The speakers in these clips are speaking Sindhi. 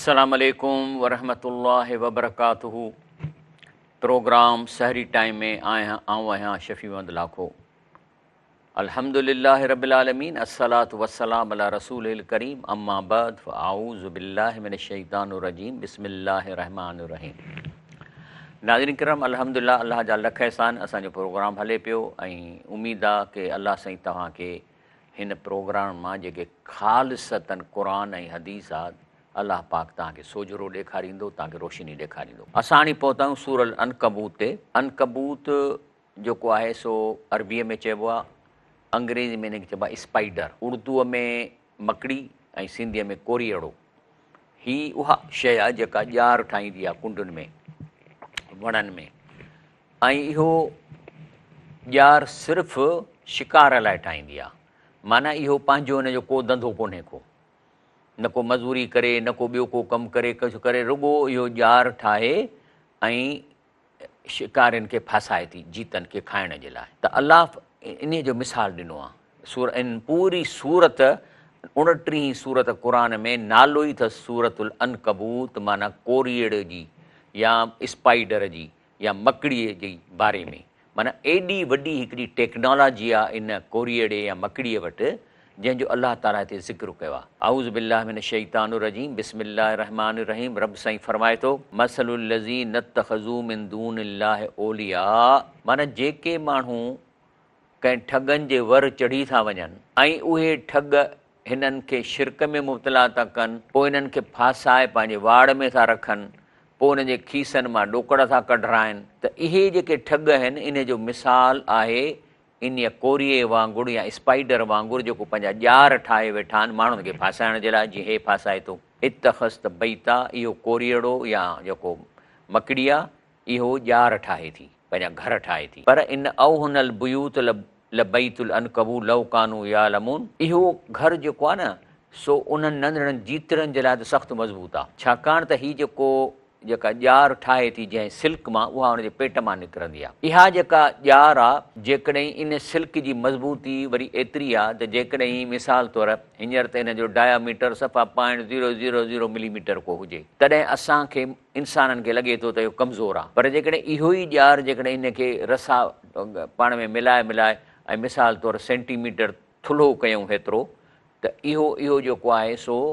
السلام عليڪم ورحمة الله وبرڪاته پروگرام سحري ٽائيم ۾ آهيان آئون آهيان شفيع محمد لاکو الحمد لله رب العالمين الصلاة والسلام علي رسوله الڪريم اما بعد فاعوذ بالله من الشيطان الرجيم بسم الله الرحمن الرحيم ناظرين ڪرام الحمد لله الله جا لک احسان اسان جو پروگرام هلي پيو ۽ اميد آ ڪي الله سائين توهان کي هن پروگرام مان جيڪي خالصتن قرآن ۽ حديث آ الله پاڪ توهان کي سوجهرو ڏيکاريندو توهان کي روشني ڏيکاريندو. اسان هاڻي پهتا آهيون سورة العنڪبوت تي. عنڪبوت جيڪو آهي سو عربيء ۾ چئبو آ، انگريزي ۾ ان کي چئبو آ اسپائيڊر، اردوء ۾ مڪڙي ۽ سنڌيء ۾ ڪوريئڙو. هي اها شيء آ جيڪا ڄار ٺاهيندي آ ڪنڊن ۾، وڻن ۾ ۽ اهو ڄار صرف شڪار لاء ٺاهيندي آ. معنيٰ اهو پنهنجو ان جو ڪو ڌنڌو ڪونهي ڪو. نه ڪو مزوري ڪري، نه ڪو ٻيو ڪو ڪم ڪري، ڪجهه ڪري، رڳو اهو ڄار ٺاهي ۽ شڪارين کي ڦاسائي ٿي، جيتن کي کائڻ جي لاء. ته الله انهيء جو مثال ڏنو آ. سورة ان پوري سورت اڻٽيهين سورت قرآن ۾ نالو ئي اٿس سورة العنڪبوت معنيٰ ڪوريئڙي جي يا اسپائيڊر جي يا مڪڙيء جي باري ۾ معنيٰ ايڏي وڏي هڪڙي ٽيڪنالاجي آ ان ڪوريئڙي يا مڪڙيء وٽ جنهن جو الله تعاليٰ هتي ذڪر ڪيو آ. اعوذ بالله من الشيطان الرجيم بسم الله الرحمٰن الرحيم رب سائين فرمائي ٿو، مثل الذين اتخذوا من دون الله اولياء معنيٰ جيڪي ماڻهو ڪنهن ٺڳن جي ور چڙهي ٿا وڃن ۽ اهي ٺڳ هنن کي شرڪ ۾ مبتلا ٿا ڪن، پوء انهن کي ڦاسائي پنهنجي واڙ ۾ ٿا رکن، پوء انهن جي کيسن مان ڏوڪڙ ٿا ڪڍرائن ته اهي جيڪي ٺڳ آهن انهي جو مثال آهي انهيء ڪوريئي وانگر يا اسپائيڊر وانگر جيڪو پنهنجا ڄار ٺاهي ويٺا آهن ماڻهن کي ڦاسائڻ جي لاء جيئن هي ڦاسائي ٿو. اتخذت بيتا اهو ڪوريئڙو يا جيڪو مڪڙي آ اهو ڄار ٺاهي ٿي، پنهنجا گهر ٺاهي ٿي. پر ان اوهن البيوت لبيت العنڪبوت لو ڪانوا يعلمون اهو گهر جيڪو آهي نه سو انهن ننڍڙن جيتڙن جي لاء ته سخت مضبوط آهي، ڇاڪاڻ ته هي جيڪو جيڪا ڄار ٺاهي ٿي جنهن سلڪ مان اها ان جي پيٽ مان نڪرندي آهي. اها جيڪا ڄار آهي جيڪڏهن ان سلڪ جي مضبوطي وري ايتري آهي ته جيڪڏهن مثال طور هينئر ته ان جو ڊايا ميٽر صفا point zero zero zero millimetre ڪو هجي تڏهن اسان کي انسانن کي لڳي ٿو ته اهو ڪمزور آ پر جيڪڏهن اهو ئي ڄار جيڪڏهن ان کي رسا پاڻ ۾ ملائي ملائي ۽ مثال طور سينٽي ميٽر ٿلهو ڪيون هيترو ته اهو اهو جيڪو آهي سو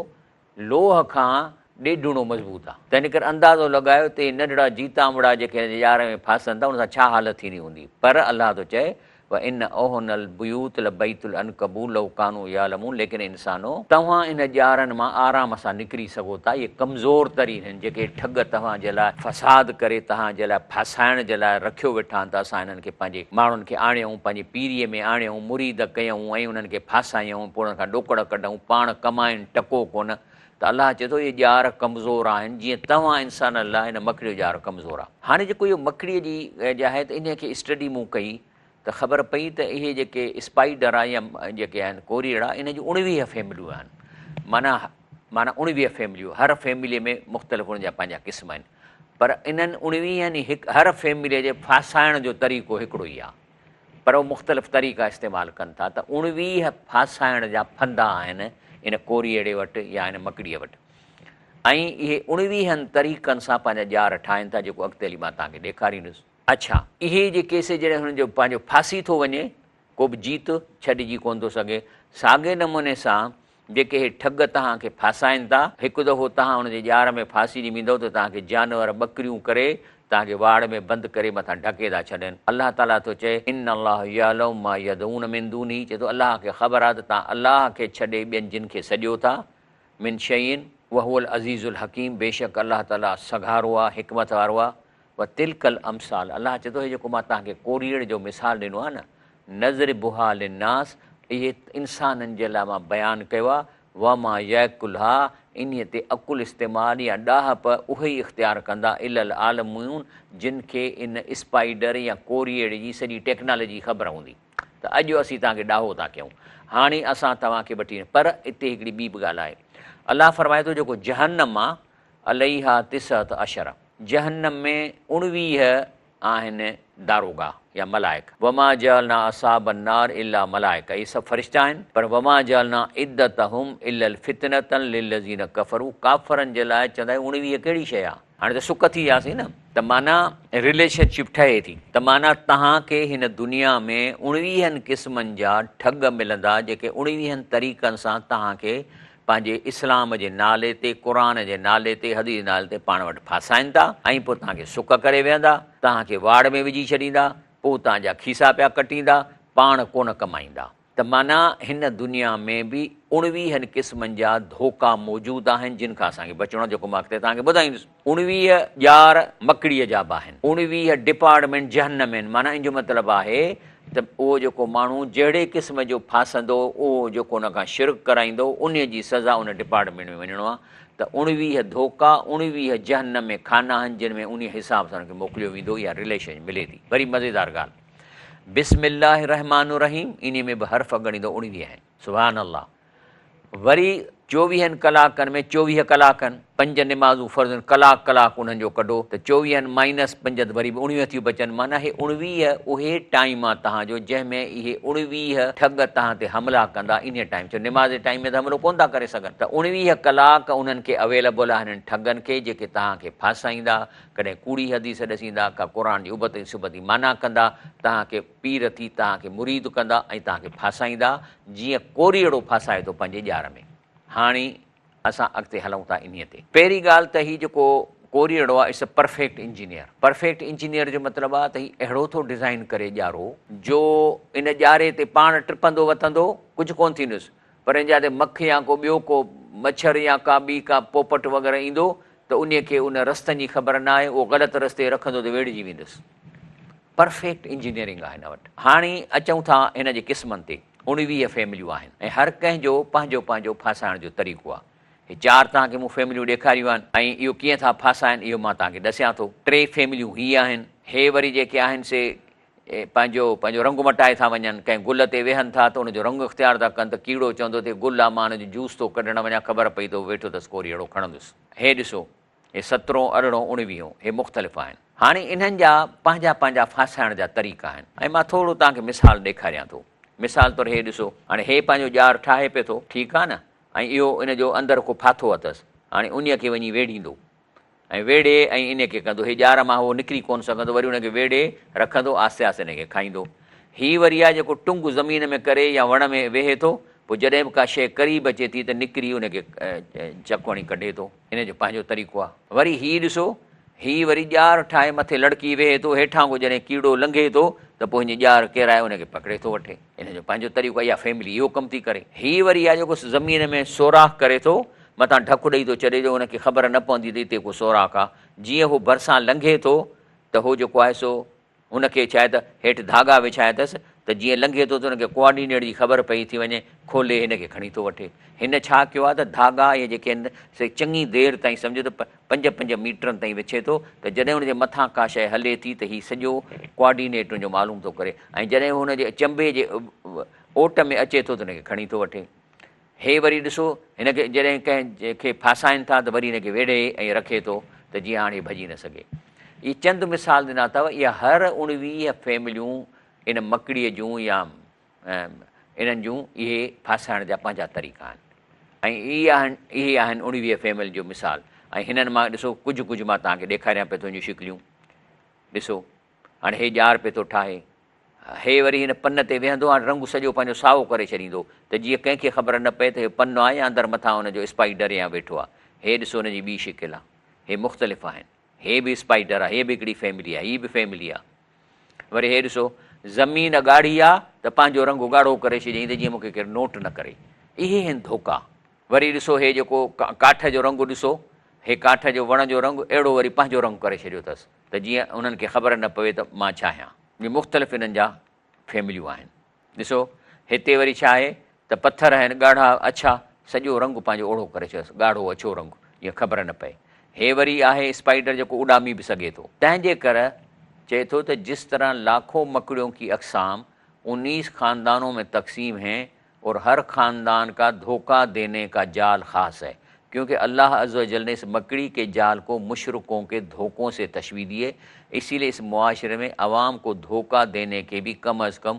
لوهه کان ڏيڍوڻو مضبوط آ. تنهن ڪري اندازو لڳايو ته اهي ننڍڙا جيتامڙا جيڪي هن جي ڄار ۾ ڦاسن ٿا ان سان ڇا حالت ٿيندي هوندي پر الله ٿو چئي وان اوهن البيوت لبيت العنڪبوت لو ڪانوا يعلمون ليڪن انسانو! توهان ان ڄارن مان آرام سان نڪري سگهو ٿا، اهي ڪمزور ترين آهن، جيڪي ٺڳ توهان جي لاء فساد ڪري توهان جي لاء ڦاسائڻ جي لاء رکيو ويٺا آهن ته اسان انهن کي پنهنجي ماڻهن کي آڻيون، پنهنجي پيريء ۾ آڻيون، مريد ڪيون ۽ انهن کي ڦاسايون، پوء انهن کان ڏوڪڙ ڪڍون، پاڻ ڪمائين ٽڪو ڪونه. ته الله چئي ٿو اهي ڄار ڪمزور آهن، جيئن توهان انسانن لاء هن مکڙيء جو ڄار ڪمزور آهي. هاڻي جيڪو اهو مکڙيء جي آهي ته انهيء کي اسٽڊي مون ڪئي ته خبر پئي ته اهي جيڪي اسپائيڊر آهن يا جيڪي آهن ڪوريئڙا انهن جون اڻويهه فيمليون آهن معنيٰ معنيٰ اڻويهه فيمليون هر فيمليء ۾ مختلف انهن جا پنهنجا قسم آهن پر انهن اڻويهن هڪ هر فيمليء جي ڦاسائڻ جو طريقو هڪڙو ئي آهي پر هو مختلف طريقا استعمال ڪن ٿا ته اڻويهه ڦاسائڻ جا ڦندا آهن ان ڪوريئڙي وٽ يا ان مڪڙيء وٽ ۽ اهي اڻويهن طريقن سان پنهنجا ڄار ٺاهن ٿا جيڪو اڳتي هلي مان توهان کي ڏيکاريندس. اڇا اهي جيڪي سي جڏهن هنن جو پنهنجو ڦاسي ٿو وڃي ڪو به جيت ڇڏجي ڪونه ٿو سگهي. ساڳئي نموني سان جيڪي هي ٺڳ توهان کي ڦاسائين ٿا، هڪ دفعو توهان ان جي ڄار ۾ ڦاسجي ويندؤ ته توهان کي جانور ٻڪريون ڪري توهان کي واڙ ۾ بند ڪري مٿان ڍڪي ٿا ڇڏين. الله تعاليٰ ٿو چئي، ان الله يعلم ما يدعون من دونه چئي ٿو الله کي خبر آهي ته توهان الله کي ڇڏي ٻين جن کي سڏيو ٿا، من شيء، وهو العزيز الحڪيم بيشڪ الله تعاليٰ سگهارو آهي حڪمت وارو آهي. وتلک الامثال الله چئي ٿو هي جيڪو مان توهان کي ڪوريئڙ جو مثال ڏنو آهي نه نضربها للناس اهي انسانن جي لاء مان بيان ڪيو آهي وما يعقلها انهي تي عقل استعمال يا ڏاهپ اهي ئي اختيار ڪندا الا العالمون جن کي ان اسپائيڊر يا ڪوريئڙ جي سڄي ٽيڪنالاجي خبر هوندي ته اڄ اسين توهان کي ڏاهو ٿا ڪيون هاڻي اسان توهان کي وٺي پر اتي هڪڙي ٻي به ڳالهه آهي الله فرمائي ٿو جيڪو جهنم آهي عليها تسعة عشر جهنم ۾ اڻويهه آهن داروغا يا ملائڪ، وما جعلنا اصحاب النار الا ملائڪة، اهي سڀ فرشتا آهن، پر وما جعلنا عدتهم الا الفتنة للذين ڪفروا، ڪافرن جي لاء چوندا آهيون 19 ڪهڙي شيء آهي؟ هاڻي ته سڪ ٿي وياسين نه ته معنيٰ رليشن شپ ٺهي ٿي ته معنيٰ توهان کي هن دنيا ۾ اڻويهن قسمن جا ٺڳ ملندا جيڪي اڻويهن طريقن سان توهان کي پنهنجي اسلام جي نالي تي، قرآن جي نالي تي، حديث جي نالي تي پاڻ وٽ ڦاسائين ٿا ۽ پوء توهان کي سڪ ڪري ويهندا، توهان کي واڙ ۾ وجهي ڇڏيندا، پوء توهان جا کيسا پيا ڪٽيندا، پاڻ ڪونه ڪمائيندا. ته معنيٰ هن دنيا ۾ به اڻويهن قسمن جا ڌوڪا موجود آهن جن کان اسان کي بچڻو آهي جيڪو مان اڳتي توهان کي ٻڌائيندس. 19 ڄار مڪڙيء جا به آهن. 19 ڊپارٽمينٽ جهنم آهن معنيٰ ان جو مطلب آهي ته اهو جيڪو ماڻهو جهڙي قسم جو ڦاسندو اهو جيڪو ان کان شرڪ ڪرائيندو انهيء جي سزا ان ڊپارٽمينٽ ۾ وڃڻو آهي ته 19 ڌوڪا 19 جهنم ۾ خانا آهن جن ۾ انهيء حساب سان ان کي موڪليو ويندو يا رليشن ملي ٿي. وري مزيدار ڳالهه بسم الله الرحمٰن الرحيم انهيء ۾ به حرف ڳڻيندو 19 آهن. سبحان الله وري چوويهن ڪلاڪن ۾ چوويهه ڪلاڪن، پنج نمازون فرض آهن، ڪلاڪ ڪلاڪ انهن جو ڪڍو ته چوويهن مائنس پنج ته وري به اڻويهه ٿيون بچن، معنيٰ هي اڻويهه اهي ٽائيم آ توهان جو جنهن ۾ اهي اڻويهه ٺڳ توهان تي حملا ڪندا انهيء ٽائيم ڇو نماز جي ٽائيم ۾ ته حملو ڪونه ٿا ڪري سگهن ته اڻويهه ڪلاڪ انهن کي اويلبل آهن انهن ٺڳن کي جيڪي توهان کي ڦاسائيندا ڪڏهن ڪوڙي حديث ڏسيندا ڪا قرآن جي ابتي سبتي معنيٰ ڪندا توهان کي پير ٿي توهان کي مريد ڪندا ۽ توهان کي ڦاسائيندا، جيئن ڪوريئڙو ڦاسائي ٿو پنهنجي ڄار ۾. هاڻي اسان اڳتي هلون ٿا انهيء تي. پهرين ڳالهه ته هي جيڪو ڪوريئڙو آهي it's a perfect engineer. Perfect engineer جو مطلب آهي ته هي اهڙو ٿو ڊزائين ڪري ڄارو جو ان ڄاري تي پاڻ ٽپندو وتندو ڪجهه ڪونه ٿيندس پر ان جاء تي مک يا ڪو ٻيو ڪو مڇر يا ڪا ٻي ڪا پوپٽ وغيره ايندو ته انهيء کي ان رستن جي خبر ناهي اهو غلط رستي رکندو ته ويڙهجي ويندس. پرفيڪٽ انجنيئرنگ آهي هن وٽ. هاڻي اچون ٿا هن جي قسمن تي. 19 فيمليون آهن ۽ هر ڪنهن جو پنهنجو پنهنجو ڦاسائڻ جو طريقو آهي. هي چار توهان کي مون فيمليون ڏيکاريون آهن ۽ اهو ڪيئن ٿا ڦاسائن اهو مان توهان کي ڏسيان ٿو. ٽي فيمليون هي آهن. هي وري جيڪي آهن سي پنهنجو پنهنجو رنگ مٽائي ٿا وڃن. ڪنهن گل تي ويهن ٿا ته ان جو رنگ اختيار ٿا ڪن ته ڪيڙو چوندو ته هي گل آهي مان ان جو جوس ٿو ڪڍڻ وڃان خبر پئي ته ويٺو اٿس ڪوريئڙو کڻندس. هي ڏسو. هي سترهون، ارڙهون، اڻويهون، هي مختلف آهن. هاڻي انهن جا پنهنجا پنهنجا ڦاسائڻ جا طريقا آهن ۽ مان ٿورو توهان کي مثال ڏيکاريان ٿو. مثال طور هي ڏسو، هاڻي هي پنهنجو ڄار ٺاهي پيو ٿو، ٺيڪ آهي نه؟ ۽ اهو ان جو اندر ڪو ڦاٿو اٿس. هاڻي انهيء کي وڃي ويڙهيندو ۽ ويڙهي ۽ انهيء کي ڪندو. هي ڄار مان هو نڪري ڪونه سگهندو، وري ان کي ويڙهي رکندو، آهستي آهستي ان کي کائيندو. هي وري آهي جيڪو ٽنگ زمين ۾ ڪري يا وڻ ۾ ويهي ٿو، پوء جڏهن به ڪا شيء قريب اچي ٿي ته نڪري ان کي چڪ هڻي ڪڍي ٿو. ان جو پنهنجو طريقو آهي. وري هي ڏسو، هي وري ڄار ٺاهي مٿي لڙڪي ويهي ٿو، هيٺان ڪو جڏهن ڪيڙو لنگهي ٿو ته پوء هن جي ڄار ڪيرائي ان کي پڪڙي ٿو وٺي. ان جو پنهنجو طريقو آهي. اها فيملي اهو ڪم ٿي ڪري. هي وري آهي جيڪو زمين ۾ سوراخ ڪري ٿو، مٿان ڍڪ ڏئي ٿو ڇڏي جو هن کي خبر نه پوندي ته هتي ڪو سوراخ آهي. جيئن هو ڀرسان لنگهي ٿو ته هو جيڪو آهي سو هن کي ڇا آهي ته هيٺ ڌاڳا وڇايا اٿس ته جيئن لنگهي ٿو ته هن کي ڪوآرڊينيٽ جي خبر پئي ٿي وڃي، کولي هن کي کڻي ٿو وٺي. هن ڇا ڪيو آهي ته ڌاڳا اهي جيڪي آهن سي چڱي دير تائين سمجهو ته پنج پنج ميٽرن تائين وڇي ٿو ته جڏهن هن جي مٿان ڪا شيء هلي ٿي ته هي سڄو ڪوآرڊينيٽ هن جو معلوم ٿو ڪري ۽ جڏهن هو هن جي چنبي جي اوٽ ۾ اچي ٿو ته هن کي کڻي ٿو وٺي. هي وري ڏسو، هن کي جڏهن ڪنهن کي ڦاسائين ٿا ته وري هن کي ويڙهي ۽ رکي ٿو ته جيئن هاڻ هي ڀڄي نه سگهي. اهي چند مثال ڏنا اٿو، اها هر 19 فيمليون ان مڪڙيء جون يا انهن جون اهي ڦاسائڻ جا پنهنجا طريقا آهن ۽ اهي آهن اهي آهن 19 فيملين جو مثال ۽ هنن مان ڏسو ڪجهه ڪجهه مان توهان کي ڏيکاريان پيو ٿو ان جون شڪليون ڏسو هاڻي هي ڄار پيو ٿو ٺاهي. هي وري هن پن تي ويهندو هاڻي رنگ سڄو پنهنجو سائو ڪري ڇڏيندو ته جيئن ڪنهن کي خبر نه پئي ته هي پن آهي يا اندر مٿان ان جو اسپائيڊر يا ويٺو آهي. هي ڏسو ان جي ٻي شڪل آهي. هي مختلف آهن. هي به اسپائيڊر آهي. هي به هڪڙي فيملي آهي. هي به فيملي آهي. وري هي ڏسو زمين ڳاڙهي آهي ته پنهنجو رنگ ڳاڙهو ڪري ڇڏيائين ته جيئن مون کي ڪير نوٽ نه ڪري. اهي آهن ڌوڪا. وري ڏسو هي جيڪو ڪاٺ جو رنگ ڏسو. هي ڪاٺ جو وڻ جو رنگ اهڙو وري پنهنجو رنگ ڪري ڇڏيو اٿس ته جيئن انهن کي خبر نه پوي ته مان ڇا آهيان. جي مختلف انهن جا فيمليون آهن. ڏسو هتي وري ڇا آهي ته پٿر آهن ڳاڙها اڇا سڄو رنگ پنهنجو اوڙهو ڪري ڇڏيس ڳاڙهو اڇو رنگ جيئن خبر نه پئي. هي وري آهي اسپائيڊر جيڪو اڏامي به سگهي ٿو. تنهن جي ڪر چئي ٿو ته جس طرح لاکو مڪڙيون ڪي اقسام انيس خاندانون ۾ تقسيم هين اور هر خاندان ڪا ڌوڪا ديني ڪا جال خاص هي. क्योंकि अल्लाह अज़्ज़ ने इस मकड़ी के जाल को मुशरकों के धोखों से तशबीह दी है। इसीलिए इस मुआशरे में अवाम को धोखा देने के भी कम अज़ कम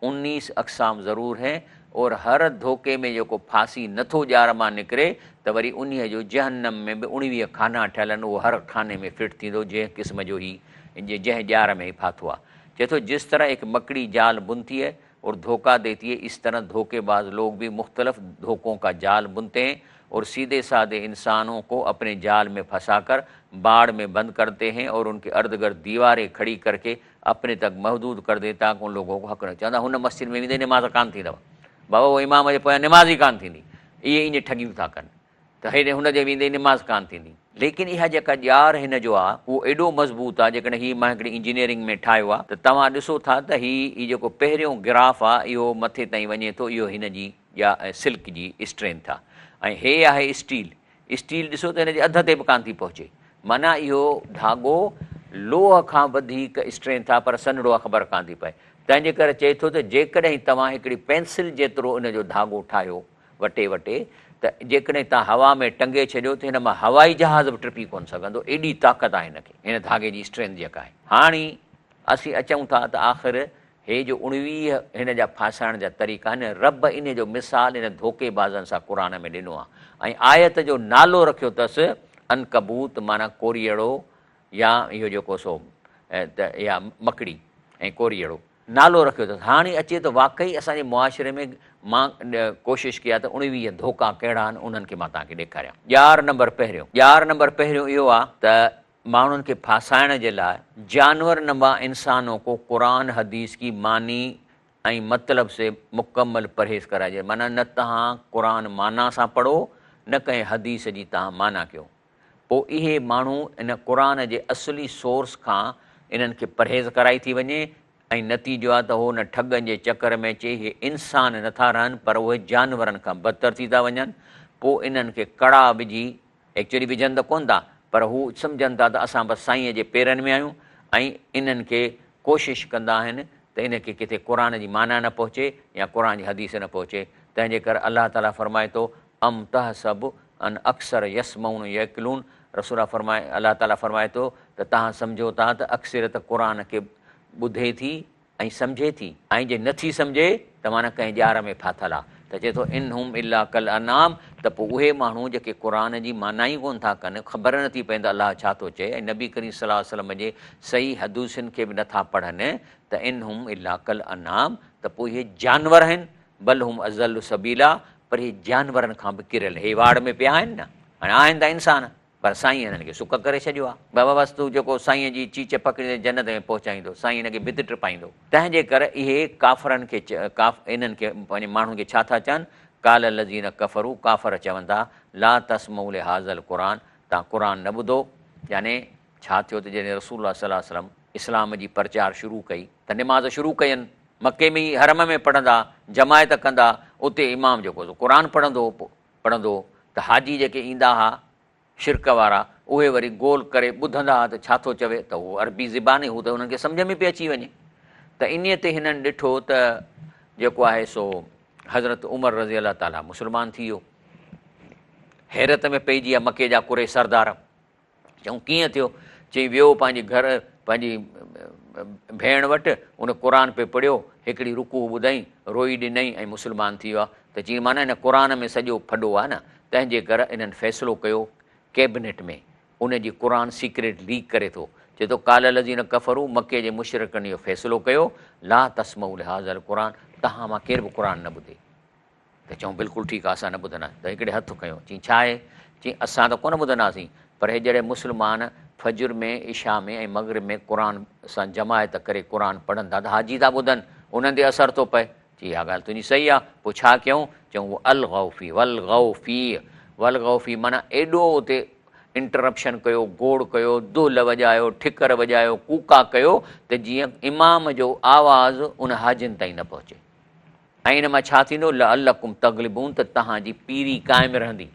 19 अक़साम ज़रूर हैं और हर धोखे में जेको फांसी नथो ॼार मां निकिरे त वरी उन्हीअ जो जहन्नम में बि 19 खाना ठहियल आहिनि, उहो हर खाने में फिट थींदो जंहिं क़िस्म जो ही जंहिं ॼार में ही फाथो आहे। चए थो जिस तरह एक मकड़ी जाल बुनती है और धोखा देती है, इस तरह धोखेबाज लोग भी मुख्तलिफ धोखों का जाल बुनते हैं और सीधे साधे इंसानों को अपने जाल में फंसाकर बाड़ में बंद करते हैं और उनके अर्द गर्द दीवारें खड़ी करके अपने तक महदूद कर देते ताकि उन लोगों को हक़ न। चवंदा हुन मस्जिद में वेंदे नमाज़ कान थींदव, बाबा उहो इमाम जे पोयां नमाज़ ई कान थींदी, इहे ईअं ठगियूं था कनि त हेॾे हुन जे वेंदे नमाज़ कान थींदी। लेकिन इहा जेका ॼार हिन जो आहे उहो एॾो मज़बूत आहे, जेकॾहिं हीअ मां हिकिड़ी इंजीनियरिंग में ठाहियो आहे त तव्हां ॾिसो था त ही जेको पहिरियों ग्राफ आहे इहो मथे ताईं वञे थो, इहो हिन जी या सिल्क जी स्ट्रेंथ आहे ऐं हे आहे स्टील। स्टील ॾिसो त हिन जे अध ते बि कान थी पहुचे, माना इहो धाॻो लोह खां वधीक स्ट्रेंथ आहे पर सनड़ो आहे, ख़बर कान थी पए। तंहिंजे करे चए थो त जेकॾहिं तव्हां हिकिड़ी पेंसिल जेतिरो इन जो धाॻो ठाहियो वटे वटे त जेकॾहिं तव्हां हवा में टंगे छॾियो त हिन मां हवाई जहाज़ बि टिपी कोन सघंदो, एॾी ताक़त आहे हिनखे, हिन धाॻे जी स्ट्रेंथ जेका आहे। हाणे असीं अचूं था त आख़िर हे जो 19 हिन जा फासाइण जा तरीक़ा आहिनि, रब इन जो मिसाल इन धोखेबाज़नि सां क़ुर में ॾिनो आहे ऐं आयत जो नालो रखियो अथसि अनकबूत, माना कोरियड़ो या इहो जेको सो त या मकड़ी ऐं कोरियड़ो नालो रखियो अथसि। हाणे अचे त वाकई असांजे मुआशिरे में मां कोशिश कई आहे त 19 धोखा कहिड़ा आहिनि उन्हनि खे मां तव्हांखे ॾेखारियां। ॼार नंबर पहिरियों, ॼार नंबर पहिरियों इहो आहे त माण्हुनि खे फासाइण जे लाइ जानवर नुमा इंसानों को क़ुरान हदीस की मानी ऐं मतलब से मुकमल परहेज़ कराइजे, माना न तव्हां क़ुरान माना सां पढ़ो न कंहिं हदीस जी तव्हां माना कयो, पोइ इहे माण्हू इन क़ुरान जे असली सोर्स खां इन्हनि खे परहेज़ कराई थी वञे ऐं नतीजो आहे त हो न ठॻनि जे चकर में अचे इहे इंसान नथा रहनि पर उहे जानवरनि खां बदतर थी था वञनि। पोइ इन्हनि खे कड़ा विझी, एक्चुअली विझनि त कोन था पर हू सम्झनि था त असां बसि साईंअ जे पेरनि में आहियूं ऐं इन्हनि खे कोशिश कंदा आहिनि त इन खे किथे क़ुरान जी माना न पहुचे या क़ुरान जी हदीस न पहुचे। तंहिंजे करे अलाह ताला फरमाए थो अम तहसब अन अक्सर यसमऊन यअकिलून, रसूल फरमाए, अलाह ताला फरमाए थो त तव्हां सम्झो था त अक्सरियत क़ुरान खे ॿुधे थी ऐं सम्झे थी ऐं जे नथी सम्झे त माना कंहिं ॼार में फाथल आहे। त चए थो इन हुम इल्ला कल अनाम, त पोइ उहे माण्हू जेके क़ुरान जी माना ई कोन था कनि, ख़बर नथी पए त अलाह छा थो चए ऐं नबी करीम सल्लल्लाहु अलैहि वसल्लम जे सही हदीसुनि खे बि नथा पढ़नि त इन हुम इल्ला कल अनाम, त पोइ इहे जानवर आहिनि, बल हुम अज़ल सबीला, पर इहे जानवरनि खां बि किरियल, हे वाड़ में पिया आहिनि न, हाणे आहिनि त इंसान पर साईं हिननि खे सुक करे छॾियो आहे। बाबा बसि तूं जेको साईं जी चीच पकड़ींदे जन्नत में पहुचाईंदो, साईं हिन खे भित टिपाईंदो। तंहिंजे करे इहे काफ़रनि खे इन्हनि खे पंहिंजे माण्हुनि खे छा था चवनि, काल लज़ीन कफ़रू, काफ़र चवनि था, ला तस्मऊ लिहाज़ल क़ुरान, तव्हां क़ुरान न ॿुधो। यानी छा थियो त जॾहिं रसूल सल्लल्लाहु अलैहि वसल्लम इस्लाम जी प्रचार शुरू कई त नमाज़ शुरू कयनि, मक्के में ई हरम में पढ़ंदा, जमायत कंदा, उते इमाम जेको सो क़ुरान पढ़ंदो पढ़ंदो त हाजी जेके ईंदा हुआ शिरक वारा उहे वरी गोल करे ॿुधंदा हुआ त छा थो चवे, त उहो अरबी ज़बान हुई, हू त उन्हनि खे सम्झ में पई अची वञे। त इन्हीअ ते हिननि ॾिठो त जेको आहे सो हज़रत उमर रज़ी अलाह ताला मुस्लमान थी वियो। हैरत में पइजी विया मक्के जा कुरैश सरदार, चऊं कीअं थियो? चई वियो पंहिंजे घर पंहिंजी भेण वटि, उन क़ुरान पे पढ़ियो, हिकिड़ी रुकू ॿुधई, रोई ॾिनई ऐं मुस्लमान थी वियो आहे। त चई माना हिन क़ुरान में सॼो फॾो आहे न, तंहिंजे करे इन्हनि फ़ैसिलो कयो कैबिनेट में उन जी क़ुरान सीक्रेट लीक करे थो। चए थो काल लज़ीन कफ़रू, मक्के जे मुशरिकनि इहो फ़ैसिलो कयो, ला तस्मऊ लिहाज़ल क़ुरान, तव्हां मां केरु बि क़ुरान न ॿुधे। त चऊं बिल्कुलु ठीकु आहे, असां न ॿुधंदासीं। त हिकिड़े हथु खयो, चई छा आहे? चई असां त कोन ॿुधंदासीं, पर हे जॾहिं मुस्लमान फजुर में, इशा में ऐं मग़रिब में क़ुरान सां जमायत करे क़ुरान पढ़नि था त हाजी था ॿुधनि, उन्हनि ते असर थो पए। चई इहा ॻाल्हि तुंहिंजी सही आहे, पोइ छा कयूं? चऊं अल गौफ़ी वल गौफ़ी, वल गौफ़ी माना एॾो उते इंटरप्शन कयो, गोड़ कयो, दुल वॼायो, ठिकर वॼायो, कूका कयो त जीअं इमाम जो आवाज़ उन हाजिनि ताईं न पहुचे। ऐं इन मां छा थींदो? लअल्लकुम तग़लिबून, त तव्हांजी पीरी क़ाइमु रहंदी।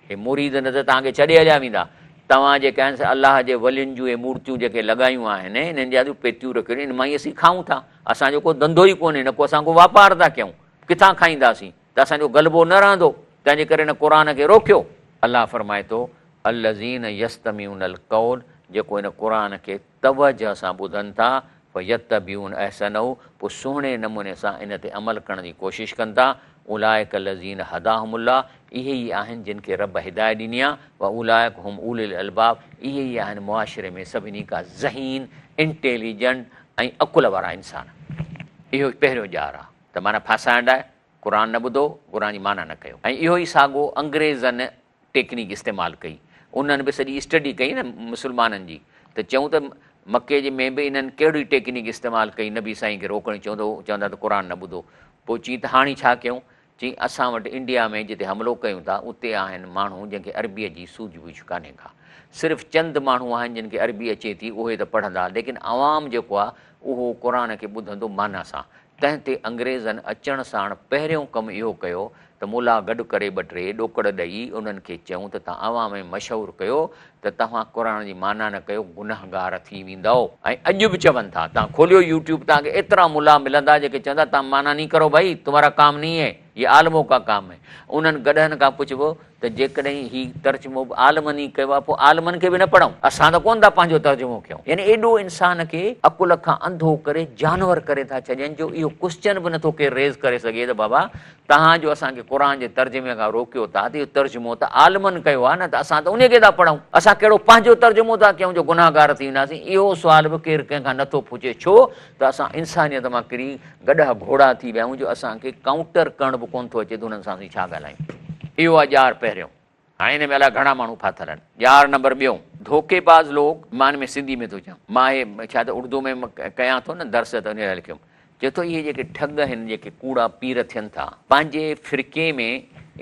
हे मुरीद न त तव्हांखे छॾे हलिया वेंदा। तव्हां जेके आहिनि अलाह जे वलियुनि जूं इहे मूर्तियूं जेके लॻायूं आहिनि, इन्हनि जा पेतियूं रखियूं आहिनि, इन मां ई असीं खाऊं था। असांजो को धंधो ई कोन्हे, न को असां को वापार था कयूं, किथां खाईंदासीं? त असांजो ग़लबो न रहंदो। तंहिंजे करे हिन क़ुरान खे रोकियो। الله فرمائي ٿو، الذين يستمعون القول جيڪو هن قرآن کي توجه سان ٻڌن ٿا، فيتبعون احسنه پوء سهڻي نموني سان ان تي عمل ڪرڻ جي ڪوشش ڪن ٿا، اولئڪ الذين هداهم الله اهي ئي آهن جن کي رب هدايت ڏني آهي، واولئڪ هم اولو الالباب اهي ئي آهن معاشري ۾ سڀني کان ذهين، انٽيليجنٽ ۽ عقل وارا انسان. اهو پهريون ڄار آهي ته معنيٰ ڦاسائڻ لاء قرآن نه ٻڌو، قرآن جي معنيٰ نه ڪيو ۽ اهو ئي ساڳو انگريزن ٽيڪنيڪ استعمال ڪئي. انهن به سڄي اسٽڊي ڪئي نه مسلمانن جي ته چئون ته مڪي جي ۾ به انهن ڪهڙي ٽيڪنيڪ استعمال ڪئي نبي سائين کي روڪڻ جي، چوندو چوندا ته قرآن نه ٻڌو. پوء چين ته هاڻي ڇا ڪيون؟ چين اسان وٽ انڊيا ۾ جتي حملو ڪيون ٿا اتي آهن ماڻهو جن کي عربيء جي سوجهه ٻوجهه ڪانهي ڪا. صرف چند ماڻهو آهن جن کي عربي اچي ٿي اهي ته پڙهندا ليڪن عوام جيڪو آهي اهو قرآن کي ٻڌندو معنيٰ سان. تنهن تي انگريزن اچڻ ساڻ پهريون ڪم اهو ڪيو ته ملا گڏ ڪري ٻه ٽي ڏوڪڙ ڏئي انهن کي چيائون ته توهان عوام ۾ مشهور ڪيو ته توهان قرآن جي معنيٰ نه ڪيو گنهگار ٿي ويندؤ. ۽ اڄ به چون ٿا توهان کوليو يوٽيوب توهان کي ايترا ملا ملندا جيڪي چوندا توهان معنيٰ نهين ڪرو ڀائي تمهارا ڪام نهين هي يي عالمون ڪا ڪام هي. انهن گڏهن کان پڇبو ته جيڪڏهن هي ترجمو به عالمن ئي ڪيو آهي پوء عالمن کي به نه پڙهون؟ اسان ته ڪونه ٿا پنهنجو ترجمو ڪيون. يعني ايڏو انسان کي عقل کان انڌو ڪري جانور ڪري ٿا ڇڏين جو اهو ڪوسچن به نٿو ڪير ريز ڪري سگهي ته بابا توهان جو اسان کي قرآن جي ترجمي کان روڪيو ٿا ته اهو ترجمو ته عالمن ڪيو آهي نه ته اسان ته انهي کي ٿا پڙهون اسان ڪهڙو پنهنجو ترجمو ٿا ڪيون جو گنهگار ٿي وينداسين اهو سوال به ڪير ڪنهن کان نٿو پڇي ڇو ته اسان انسانيت مان ڪري گڏهه گهوڙا ٿي ويا آهيون جو اسان کي ڪائونٽر ڪرڻ به ڪونه ٿو اچي ته انهن سان اسين ڇا ڳالهايون. اهو آهي ڄار پهريون. هاڻي ان ۾ الائي گهڻا ماڻهو ڦاٿل آهن. ڄار نمبر ٻيون. ڌوڪيباز لوگ، مان ان ۾ سنڌي ۾ ٿو چوان. مان هي ڇا ته اردو ۾ ڪيان ٿو نه درس ته ان لاء لکيم. چئي ٿو اهي جيڪي ٺڳ آهن جيڪي ڪوڙا پير ٿين ٿا. پنهنجي فرقي ۾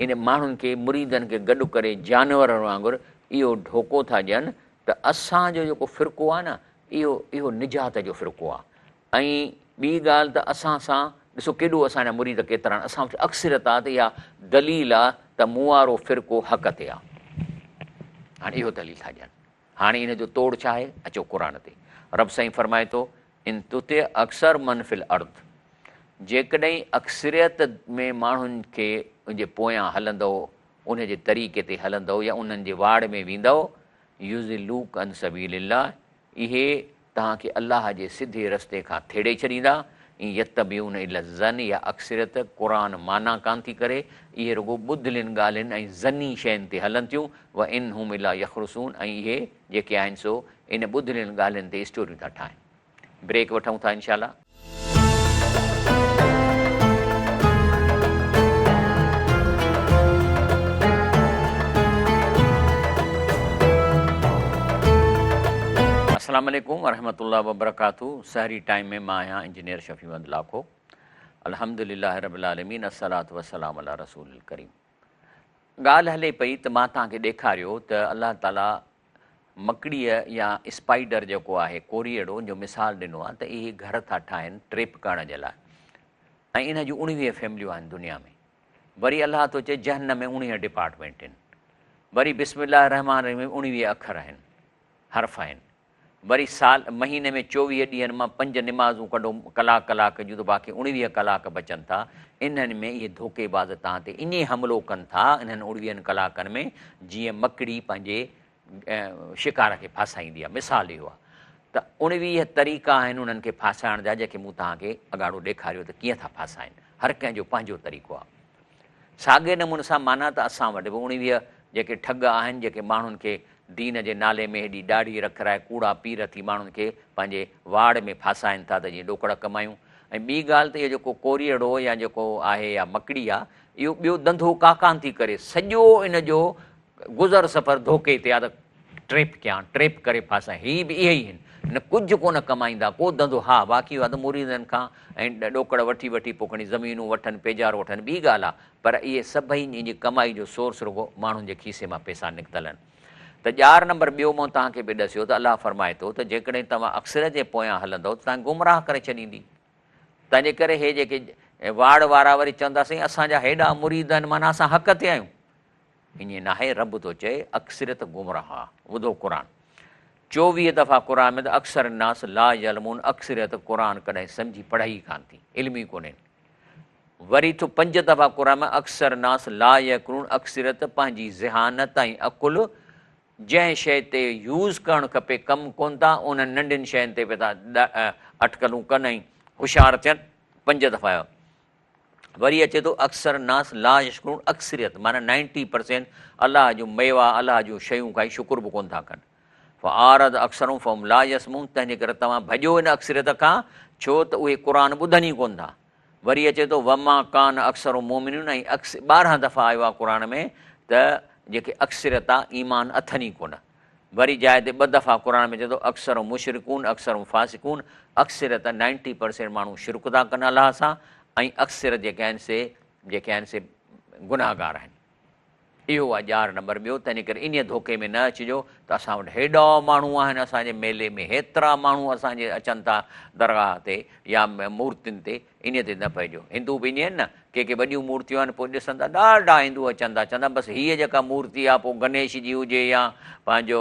ان ماڻهن کي مريدن کي گڏ ڪري جانورن وانگر اهو ڌوڪو ٿا ڏين ته اسان جو جيڪو فرقو آهي نه اهو اهو نجات جو فرقو آهي ۽ ٻي ڳالهه ته اسان سان ڏسو ڪيڏو اسان جا مريد ڪيترا آهن اسان وٽ اڪثريت آهي ته اها دليل آهي ته مون وارو فرقو حق تي آهي هاڻي اهو دليل ٿا ڏين هاڻي ان جو توڙ ڇا آهي اچو قرآن تي رب سائين فرمائي ٿو ان تطع اڪثر من في الارض جيڪڏهن اڪثريت ۾ ماڻهن کي ان جي پويان هلندو ان جي طريقي تي هلندو يا انهن جي واڙ ۾ ويندو يضلوک عن سبيل الله اهي توهان کي الله جي سڌي رستي کان ٿيڙي ڇڏيندا، ان يتبعون الا الظن اها اڪثريت قرآن معنيٰ ڪانه ٿي ڪري، اهي رڳو ٻڌلين ڳالهين ۽ ظني شين تي هلن ٿيون، وان هم الا يخرصون ۽ اهي جيڪي آهن سو ان ٻڌلين ڳالهين تي اسٽوريون ٿا ٺاهن. بريڪ وٺون ٿا انشاء الله. السلام عليڪم ورحمة الله وبرڪاته سحري ٽائيم ۾ مان آهيان انجنيئر شفيع محمد لاکو الحمد لله رب العالمين الصلاة والسلام علي رسول الڪريم ڳالهه هلي پئي ته مان توهان کي ڏيکاريو ته الله تعالي مڪڙيء يا اسپائيڊر جيڪو آهي ڪوريئڙو ان جو مثال ڏنو آهي ته اهي گهر ٿا ٺاهن ٽريپ ڪرڻ جي لاء ۽ ان جون 19 فيمليون آهن دنيا ۾ وري الله ٿو چئي جهنم ۾ 19 ڊپارٽمينٽ آهن وري بسم الله الرحمٰن الرحيم ۾ 19 اکر آهن حرف آهن وري سال مهيني ۾ 24 ڏينهن مان پنج نمازون ڪڍو ڪلاڪ ڪلاڪ جون ته باقي 19 ڪلاڪ بچن ٿا انهن ۾ اهي ڌوڪيباز توهان تي ائين حملو ڪن ٿا انهن 19 ڪلاڪن ۾ جيئن مڪڙي پنهنجي شڪار کي ڦاسائيندي آهي مثال اهو آهي ته 19 طريقا آهن انهن کي ڦاسائڻ جا جيڪي مون توهان کي اڳاڙو ڏيکاريو ته ڪيئن ٿا ڦاسائن هر ڪنهن جو پنهنجو طريقو آهي ساڳئي نموني سان معنيٰ ته اسان وٽ به 19 جيڪي ٺڳ آهن جيڪي ماڻهن کي دين جي نالي ۾ هيڏي ڏاڙهي رکرائي ڪوڙا پير ٿي ماڻهن کي پنهنجي واڙ ۾ ڦاسائن ٿا ته جيئن ڏوڪڙ ڪمايون ۽ ٻي ڳالهه ته اهو جيڪو ڪوريئڙو يا جيڪو آهي يا مڪڙي آ اهو ٻيو ڌنڌو ڪا ڪانه ٿي ڪري سڄو ان جو گذر سفر ڌوڪي تي آ ته ٽريپ ڪيان، ٽريپ ڪري ڦاسان، هي به اهي ئي هن، نه ڪجهه ڪونه ڪمائيندا، ڪو ڌنڌو، ها باقي اهو آ ته مريدن کان ۽ ڏوڪڙ وٺي وٺي پوء کڻي زمينون وٺن، پيجارو وٺن، ٻي ڳالهه آ، پر اهي سڀئي ان جي ڪمائي جو سورس رڳو ماڻهن جي کيسي مان پئسا نڪتل آهن. ته ڄار نمبر ٻيو مون توهان کي به ڏسيو ته الله فرمائي ٿو ته جيڪڏهن توهان اڪثريت جي پويان هلندؤ ته توهان کي گمراهه ڪري ڇڏيندي. تنهنجي ڪري هي جيڪي واڙ وارا وري چوندا سائين اسان جا هيڏا مريد آهن معنيٰ اسان حق تي آهيون. ائين ناهي رب ٿو چئي اڪثريت گمراهه آ. ٻڌو قرآن 24 دفعا قرآن ۾ ته اڪثر الناس لا يعلمون اڪثريت قرآن ڪڏهن سمجهي پڙهي ئي ڪانه ٿي علم ئي ڪونهين. وري ٿو پنج دفعا قرآن ۾ اڪثر ناس لا يعقلون اڪثريت پنهنجي ذهانت ۽ عقل جنهن شيء تي يوز ڪرڻ کپي ڪم ڪونه ٿا انهن ننڍين شين تي پيا ٿا اٽڪلون ڪن ۽ هوشيار ٿين پنج دفعا آيو وري اچي ٿو اڪثر ناس لا يشڪرون اڪثريت معنيٰ نائنٽي پرسينٽ الله جون ميوا الله جون شيون کائي شڪر به ڪونه ٿا ڪن فاعرض اڪثرهم فهم لا يسمعون تنهن جي ڪري توهان ڀڄو ان اڪثريت کان ڇو ته اهي قرآن ٻڌن ئي ڪونه ٿا وري اچي ٿو وما ڪان اڪثرهم مؤمنين ۽ 12 دفعا آيو آهي قرآن ۾ ته جيڪي اڪثريت آهي ايمان اٿن ئي ڪونه وري جاء تي ٻه دفعا قرآن ۾ چئي ٿو اڪثرهم مشرڪون اڪثرهم فاسقون اڪثريت نائنٽي پرسينٽ ماڻهو شرڪ ٿا ڪن الله سان ۽ اڪثريت جيڪي آهن سي جيڪي آهن سي گناهگار آهن اهو آهي ڄار نمبر ٻيو تنهن ڪري انهيء ڌوڪي ۾ نه اچجو ته اسان وٽ هيڏا ماڻهو آهن اسان جي ميلي ۾ هيترا ماڻهو اسان جي اچن ٿا درگاهه تي يا مورتين تي انهيء تي نه پئجو. هندو به ائين آهن نه، ڪي ڪي وڏيون مورتيون آهن، پوء ڏسن ٿا ڏاڍا هندو اچن ٿا، چوندا بس هيء جيڪا مورتي آهي، پوء گنيش جي هجي يا پنهنجو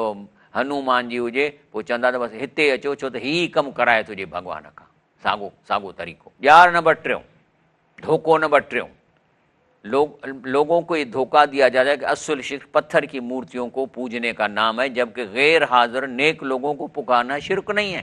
هنومان جي هجي، پوء چوندا ته بس هتي اچو، ڇو ته هي ئي ڪم ڪرائي ٿو ڏئي ڀڳوان کان. ساڳو ساڳو طريقو. ڄار نمبر ٽيون، ڌوڪو نمبر ٽيون، لوگون کو یہ دھوکا دیا جاتا ہے کہ اصل شرک پتھر کی مورتیوں کو پوجنے کا نام ہے، جبکہ غیر حاضر نیک لوگوں کو پکارنا شرک نہیں ہے.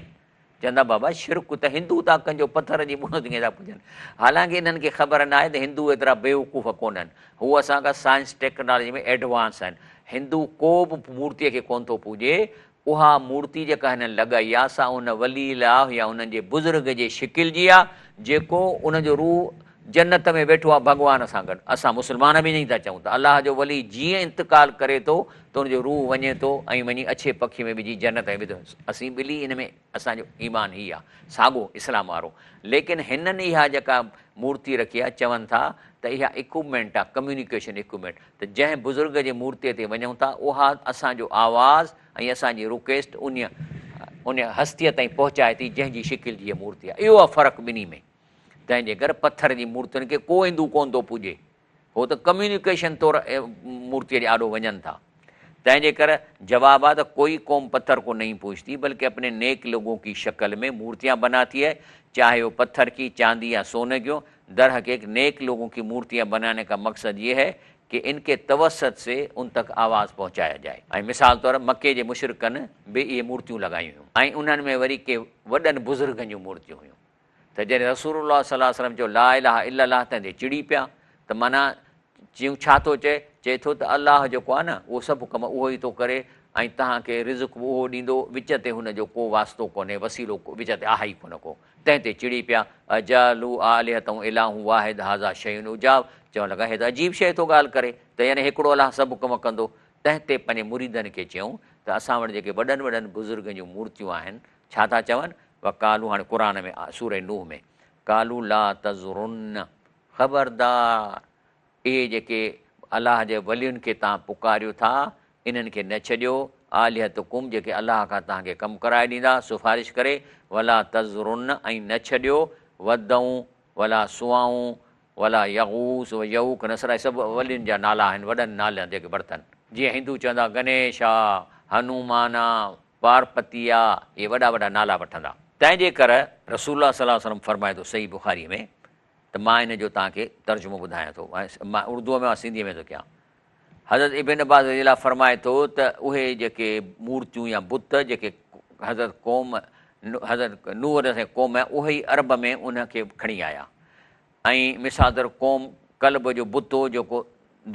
چوندا بابا شرڪ ته هندو ٿا ڪن جو پٿر جي مورتين کي ٿا پوڄن. حالانڪه انهن کي خبر ناهي ته هندو ايترا بيوقوف ڪونهن. هو اسان کان سائنس ٽيڪنالاجي ۾ ايڊوانس آهن. هندو ڪو به مورتيء کي ڪونه ٿو پوڄي. اها مورتي جيڪا هنن لڳائي آهي سا ان ولي الله يا انهن جي بزرگ جي شڪل جي آهي جيڪو ان جو روح جنت ۾ ويٺو آهي ڀڳوان سان گڏ. اسان مسلمان به ائين ئي ٿا چئون ته الله جو ولي جيئن انتقال ڪري ٿو ته ان جو روح وڃي ٿو ۽ وڃي اڇي پکي ۾ وجهي جنت ۾ وڌو. اسين ٻلي ان ۾ اسان جو ايمان هي آهي ساڳو اسلام وارو. ليڪن هنن اها جيڪا مورتي رکي آهي چون ٿا ته اها اڪوپمينٽ آهي ڪميونيڪيشن اڪوپمينٽ ته جنهن بزرگ جي مورتي تي وڃون ٿا اها اسان جو آواز ۽ اسان جي رڪويسٽ ان هستيء تائين پهچائي ٿي جنهن جي شڪل جي هيء مورتي آهي. اهو آهي فرق ٻنهي ۾. تنهن جي ڪري پٿر جي مورتين کي ڪو هندو ڪونه ٿو پوڄي. هو ته ڪميونيڪيشن طور مورتيء جي آڏو وڃن ٿا. تنهن جي ڪري جواب آهي ته ڪوئي قوم پٿر ڪو نهين پوڄتي بلڪه اپني نيڪ لوگون ڪي شڪل ۾ مورتيان بناتي هي چاهي هو پٿر ڪي، چاندي يا سوني ڪي هون. درحقيق نيڪ لوگون ڪي مورتيان بناني ڪا مقصد يه هي ڪي ان ڪي توسط سي ان تڪ آواز پهچايا جائي. ۽ مثال طور مڪي جي مشرڪن به اهي مورتيون لڳايون هيون ۽ انهن ۾ وري ڪي وڏن بزرگن جون مورتيون هيون. ته جڏهن رسول الله صلي الله عليه وسلم چيو لا اله الا الله تنهن تي چڙي پيا ته معنيٰ چيون ڇا ٿو چئي؟ چئي ٿو ته الله جيڪو آهي نه اهو سڀ ڪم اهو ئي ٿو ڪري ۽ توهان کي رزق به اهو ڏيندو وچ تي هن جو ڪو واسطو ڪونهي وسيلو وچ تي آهي ئي ڪونه ڪو تنهن تي چڙي پيا اجعلوا آلهتهم اله واحد هذا شيء عجاب چوڻ لڳا هي ته عجيب شيء ٿو ڳالهه ڪري ته يعني هڪڙو الله سڀ ڪم ڪندو تنهن تي پنهنجي مريدن کي چيائون ته اسان وٽ جيڪي وڏن وڏن بزرگن جون مورتيون آهن ڇا ٿا چون؟ وقالو هاڻي قرآن ۾ سورة نوح ۾ قالو لا تذرن خبردار اهي جيڪي الله جي ولين کي توهان پڪاريو ٿا انهن کي نه ڇڏيو آلهتڪم جيڪي الله کان توهان کي ڪم ڪرائي ڏيندا سفارش ڪري ولا تذرن ۽ نه ڇڏيو ودون ولا سواعون ولا يغوث و يعوق نسر اهي سڀ ولين جا نالا آهن وڏن نالن جيڪي ورتن جيئن هندو چوندا گنيش آ هنومان آ پارپتي آ اهي وڏا وڏا نالا وٺندا. تنهن جي ڪر رسول الله صلي الله عليه وسلم فرمائي ٿو صحيح بخاري ۾ ته مان ان جو توهان کي ترجمو ٻڌايان ٿو مان اردوء ۾ سنڌيء ۾ ٿو ڪيان حضرت ابن عباس رضي الله فرمائي ٿو ته اهي جيڪي مورتيون يا بت جيڪي حضرت قوم حضرت نوح عليه السلام قوم اهي ئي عرب ۾ ان کي کڻي آيا ۽ مثال طور قوم ڪلب جو بت هو جيڪو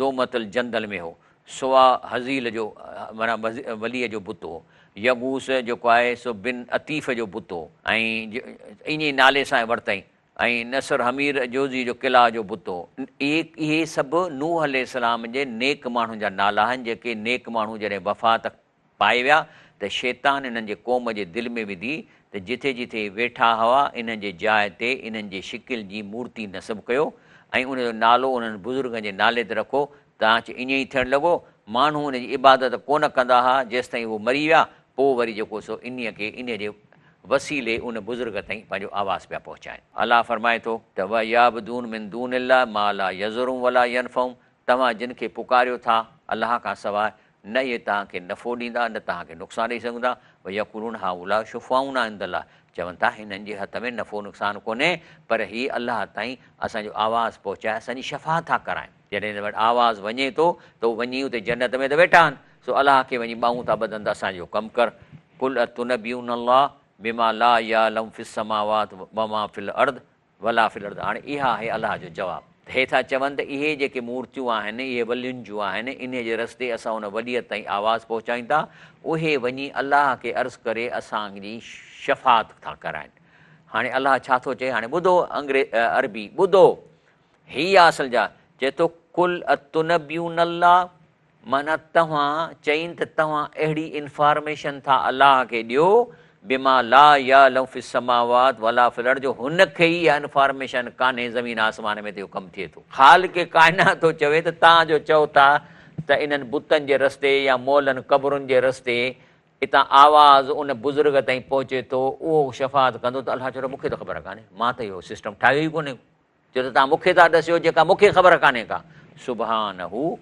دومة الجندل ۾ هو، سوا هزيل جو معنيٰ وليء جو بت هو، يغوث جيڪو آهي سو بن عطيف جو بت هو ۽ ائين ئي نالي سان ورتائين ۽ نصر حمير جوزي جو قلعه جو بت هو. اهي سڀ نوح عليه السلام جي نيڪ ماڻهن جا نالا آهن جيڪي نيڪ ماڻهو جڏهن وفات پائي ويا ته شيطان انهن جي قوم جي دل ۾ وڌي ته جٿي جٿي ويٺا هئا انهن جي جاء تي انهن جي شڪل جي مورتي نصب ڪيو ۽ ان جو نالو انهن بزرگن جي نالي تي رکو تانچ ائين ئي ٿيڻ لڳو ماڻهو ان جي عبادت ڪونه ڪندا ها جيستائين هو مري ويا پوء وري جيڪو سو انهيء کي انهيء جي وسيلي ان بزرگ تائين پنهنجو آواز پيا پهچائن. الله فرمائي ٿو ته ويعبدون من دون الله ما لا يضرهم ولا ينفعهم توهان جن کي پڪاريو ٿا الله کان سواء نه اهي توهان کي نفعو ڏيندا نه توهان کي نقصان ڏئي سگهندا، ويقولون هؤلاء شفعاؤنا عند الله چون ٿا هنن جي هٿ ۾ نفعو نقصان ڪونهي پر هي الله تائين اسان جو آواز پهچائي اسان جي شفاعت ٿا ڪرائين. جڏهن هنن وٽ آواز وڃي ٿو ته هو وڃي اتي جنت ۾ ته ويٺا آهن سو الله کي وڃي ٻانهون ٿا ٻڌن ته اسان جو ڪم ڪر. قل اتنبئون الله بما لا يعلم في السماوات وما في الارض ولا في الارض هاڻي اها آهي الله جو جواب ته هي ٿا چون ته اهي جيڪي مورتيون آهن اهي ولين جون آهن انهي جي رستي اسان ان وليء تائين آواز پهچايون ٿا اهي وڃي الله کي عرض ڪري اسان جي شفاعت ٿا ڪرائن هاڻي الله ڇا ٿو چئي هاڻي ٻڌو انگري عربي ٻڌو هي آ اصل جا چئي ٿو قل اتنبئون الله معنيٰ توهان چئين ته توهان اهڙي انفارميشن ٿا الله کي ڏيو بما لا يعلم في السماوات ولا في الارض جو هن کي ئي اها انفارميشن ڪانهي زمين آسمان ۾ ته اهو ڪم ٿئي ٿو. خالق ڪائنات ٿو چوي ته توهان جو چئو ٿا ته انهن بتن جي رستي يا مئلن قبرن جي رستي اتان آواز ان بزرگ تائين پهچي ٿو اهو شفاعت ڪندو ته الله چوي ٿو مون کي ته خبر ڪانهي مان ته اهو سسٽم ٺاهيو ئي ڪونهي ڪو. چيو ته توهان مون کي ٿا ڏسيو جيڪا مون کي خبر ڪانهي ڪا. سبحانه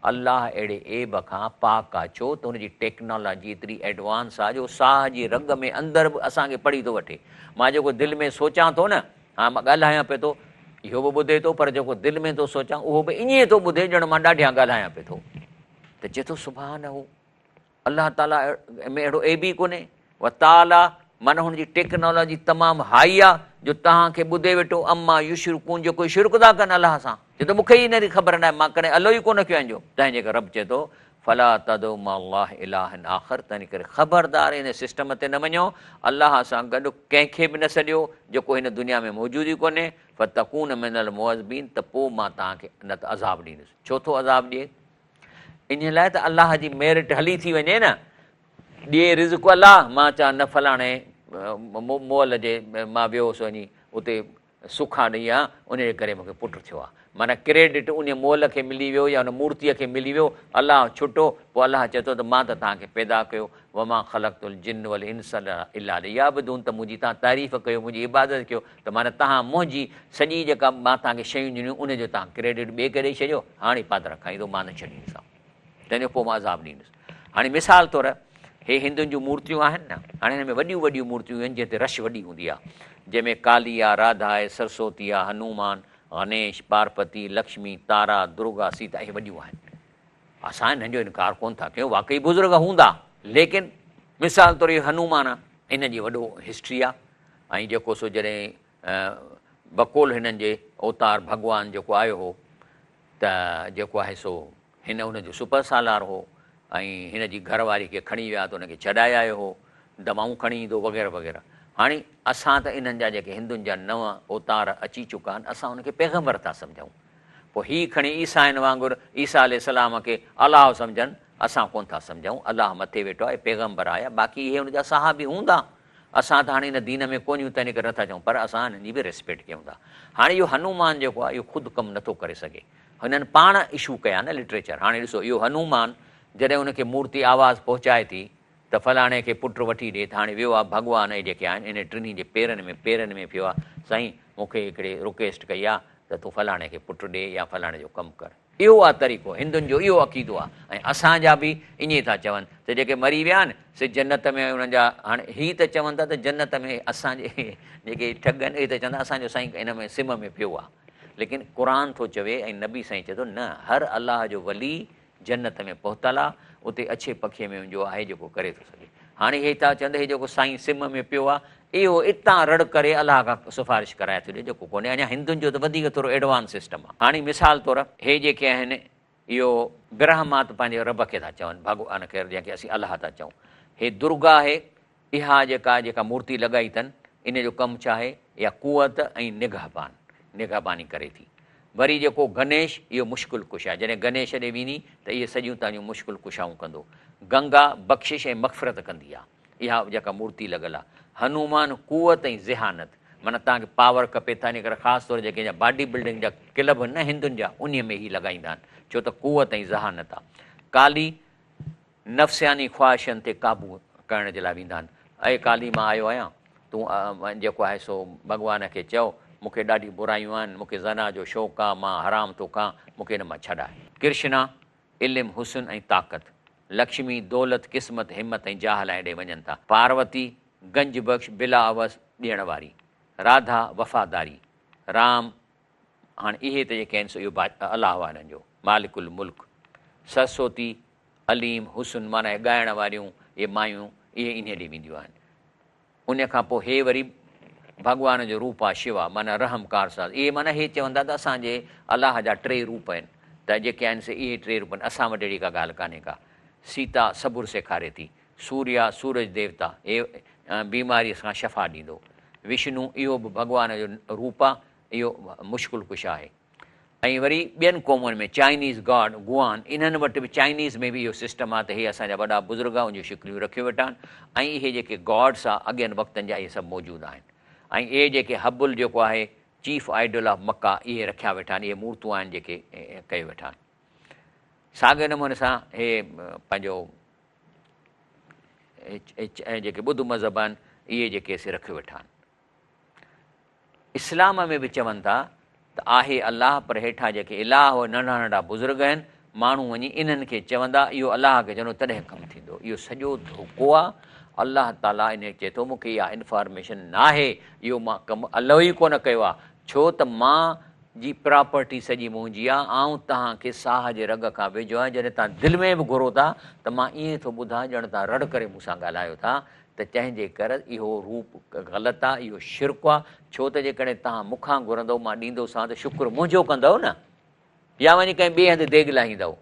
الله اهڙي عيب کان پاڪ آ ڇو ته هن جي ٽيڪنالاجي ايتري ايڊوانس آ جو ساهه جي رڳ ۾ اندر به اسان کي پڙهي ٿو وٺي. مان جيڪو دل ۾ سوچان ٿو نه ها مان ڳالهايان پيو ٿو اهو به ٻڌي ٿو پر جيڪو دل ۾ ٿو سوچان اهو به ائين ٿو ٻڌي ڄڻ مان ڏاڍيان ڳالهايان پيو ٿو ته چئي ٿو سبحانه الله تعاليٰ ۾ اهڙو عيب ئي ڪونهي. وتعاليٰ معنيٰ هن جي ٽيڪنالاجي تمام هائي آ جو توهان کي ٻڌي ويٺو عما يشرڪون جيڪو شرڪ ٿا ڪن الله سان چئي ٿو مون کي ئي ان جي خبر ناهي مان ڪڏهن الو ئي ڪونه ڪيو آهي جو تنهن جي ڪري رب چئي ٿو فلا تدع مع الله الها آخر تنهن ڪري خبردار ان سسٽم تي نه وڃو الله سان گڏ ڪنهن کي به نه سڏيو جيڪو هن دنيا ۾ موجود ئي ڪونهي فتڪون من المعذبين ته پوء مان توهان کي نه ته عذاب ڏيندس ڇو ٿو عذاب ڏئي انهيء لاء ته الله جي ميرٽ هلي ٿي وڃي نه، ڏئي رزق الله، مان چوان نه فلاڻي مئل جي مان ويو هوس وڃي اتي سکا ڏئي آ، انهيء جي ڪري مون کي پٽ ٿيو آ. معنيٰ ڪريڊٽ انهيء مئل کي ملي ويو يا ان مورتيء کي ملي ويو، الله ڇٽو، پوء الله چئي ٿو ته مان ته توهان کي پيدا ڪيو، وما خلقت الجن والانس الا ليعبدون ته منهنجي توهان تعريف ڪيو، منهنجي عبادت ڪيو، ته معنيٰ توهان منهنجي سڄي جيڪا مان توهان کي شيون ڏنيون ان جو توهان ڪريڊٽ ٻئي کي ڏئي ڇڏيو، هاڻي پادرا کائيندو مان نه ڇڏيندوسانو، تنهن جو پوء مان عذاب ڏيندس. هاڻي مثال طور هي هندن جون مورتيون آهن نه، هاڻي هن ۾ وڏيون وڏيون مورتيون آهن جنهن تي رش وڏي هوندي آهي، جنهن ۾ ڪالي آهي، راڌا آهي، سرسوتي آهي، هنومان، غنيش، پارپتي، لڪشمي، تارا، درگا، سيتا اهي وڏيون آهن. اسان انهن جو انڪار ڪونه ٿا ڪيون، واقعي بزرگ هوندا، ليڪن مثال طور اهو هنومان آهي، ان جي وڏو هسٽري آهي ۽ جيڪو سو جڏهن بقول هنن جي اوتار ڀڳوان جيڪو آيو هو ته جيڪو آهي سو هن ان جو سپهه سالار هو ۽ هن جي گهر واري کي کڻي ويا ته ان کي ڇڏائي آيو هو، دوائون کڻي ايندو وغيره وغيره. هاڻي اسان ته انهن جا جيڪي هندن جا نون اوتار اچي چڪا آهن اسان ان کي پيغمبر ٿا سمجهون. پوء هي کڻي عيسائين وانگر عيسيٰ عليه السلام کي الله سمجهن، اسان ڪونه ٿا سمجهون، الله مٿي ويٺو آهي، پيغمبر آيا، باقي اهي ان جا صحابي هوندا، اسان ته هاڻي ان دين ۾ ڪونهيون تنهن ڪري نٿا چئون، پر اسان انهن جي به ريسپيڪٽ ڪيون ٿا. هاڻي اهو هنومان جيڪو آهي اهو خود ڪم نٿو ڪري سگهي، هنن پاڻ اشو ڪيا نه لٽريچر، هاڻي ڏسو اهو هنومان جڏهن ان کي مورتي آواز پهچائي ٿي ته فلاڻي کي پٽ وٺي ڏي ته هاڻي ويو آ ڀڳوان اهي جيڪي آهن انهن ٽنهي جي پيرن ۾ پيرن ۾ پيو آ سائين مون کي هڪڙي رڪويسٽ ڪئي آ ته تون فلاڻي کي پٽ ڏي يا فلاڻي جو ڪم ڪر. اهو آ طريقو هندن جو اهو عقيدو آ ۽ اسان جا به ائين ٿا چون ته جيڪي مري ويا آهن سي جنت ۾ انهن جا هاڻي هي ته چون ٿا ته جنت ۾ اسان جي جيڪي ٺڳ آهن اهي ته چون ٿا اسان جو سائين ان ۾ سم ۾ پيو آ ليڪن قرآن ٿو چوي ۽ نبي سائين چئي ٿو نه هر الله جو ولي جنت ۾ پهتل آ، اتي اڇي پکي ۾ ان جو آهي جيڪو ڪري ٿو سگهي. هاڻي هي ٿا چون ته هي جيڪو سائين سم ۾ پيو آ، اهو اتان رڙ ڪري الله کان سفارش ڪرائي ٿو ڏي جيڪو ڪونهي. اڃا هندن جو ته وڌيڪ ٿورو ايڊوانس سسٽم آ. هاڻي مثال طور هي جيڪي آهن اهو برهما ته پنهنجي رب کي ٿا چون، ڀڳوان کي جنهن کي اسين الله ٿا چئون. هي درگا آهي، اها جيڪا جيڪا مورتي لڳائي اٿن ان جو ڪم ڇا آهي؟ اها قوت ۽ نگهبان، نگهباني ڪري ٿي. وري جيڪو گنيش اهو مشڪل ڪشا، جڏهن گنيش ڏي ويندين ته اهي سڄيون تنهنجون مشڪل ڪشائون ڪندو. گنگا بخشش ۽ مغفرت ڪندي آهي. اها جيڪا مورتي لڳل آهي. هنومان قوت ۽ ذهانت، معنيٰ توهان کي پاور کپي ته ان ڪري خاص طور جيڪي جا باڊي بلڊنگ جا ڪلب آهن نه هندن جا انهي ۾ هي لڳائيندا آهن ڇو ته قوت ۽ ذهانت آهي. ڪالي نفسياني خواهشن تي قابو ڪرڻ جي لاء ويندا آهن. اي ڪالي مان آيو آهيان، تون جيڪو آهي سو ڀڳوان کي چئو، مون کي ڏاڍيون برايون آهن، مون کي زنا جو شوق آ، مان حرام ٿو کان، مون کي ان مان ڇڏاء. ڪرشنا، علم، حسن ۽ طاقت. لڪشمي، دولت، قسمت، همت ۽ جاهه لاء ڏي وڃن ٿا. پاروتي، گنج بخش بلا عوض ڏيڻ واري، راڌا وفاداري، رام، هاڻ اهي ته جيڪي آهن سو اهو الله وارن جو، مالڪ الملڪ، سرسوتي، عليم، حسن معنيٰ اهي ڳائڻ واريون اهي مايون اهي انهيء ڏي وينديون آهن. انهيء کان پوء هي وري ڀڳوان جو روپ آهي شوا معنيٰ رحم ڪارساز. اهي معنيٰ هي چون ٿا ته اسان جي الله جا ٽي روپ آهن ته جيڪي آهن سي اهي ٽي روپ آهن اسان وٽ اهڙي ڪا ڳالهه ڪانهي ڪا. سيتا صبر سيکاري ٿي. سوريا سورج ديوتا هي بيماريء کان شفا ڏيندو. وشنو اهو به ڀڳوان جو روپ آهي اهو مشڪل ڪشا آهي. ۽ وري ٻين قومن ۾ چائنيز گاڊ گوان انهن وٽ به چائنيز ۾ به اهو سسٽم آهي ته هي اسان جا وڏا بزرگ آهن ان جون شڪليون رکيو ويٺا آهن ۽ اهي جيڪي گاڊس آهي اڳين وقتن جا اهي سڀ موجود آهن ۽ اهي جيڪي هبل جيڪو آهي چيف آئيڊل آف مڪه اهي رکيا ويٺا آهن اهي مورتون آهن جيڪي ڪيو ويٺا آهن ساڳئي نموني سان هي پنهنجو جيڪي ٻڌ مذهب آهن اهي جيڪي سي رکيو ويٺا آهن اسلام ۾ به چون ٿا ته آهي الله پر هيٺان جيڪي اله اهي ننڍا ننڍا بزرگ آهن ماڻهو وڃي انهن کي چوندا اهو الله کي چوندو تڏهن ڪم ٿيندو اهو سڄو ڌوڪو آ الله تعالي انهي چئي ٿو مونکي اها انفارميشن ناهي اهو مان ڪم الو ئي ڪونه ڪيو آ ڇو ته مان جي پراپرٽي سڄي منهنجي آ آئون توهان کي ساهه جي رڳ کان ويجهو آهيان جڏهن توهان دل ۾ به گهرو ٿا ته مان ائين ٿو ٻڌان ڄڻ توهان رڙ ڪري مون سان ڳالهايو ٿا ته تنهن جي ڪر اهو روپ غلط آ، اهو شرڪ آ، ڇو ته جيڪڏهن توهان مون کان گهرندؤ مان ڏيندوسانء ته شڪر منهنجو ڪندؤ نه، يا وڃي ڪنهن ٻئي هنڌ ديڳ لاهيندؤ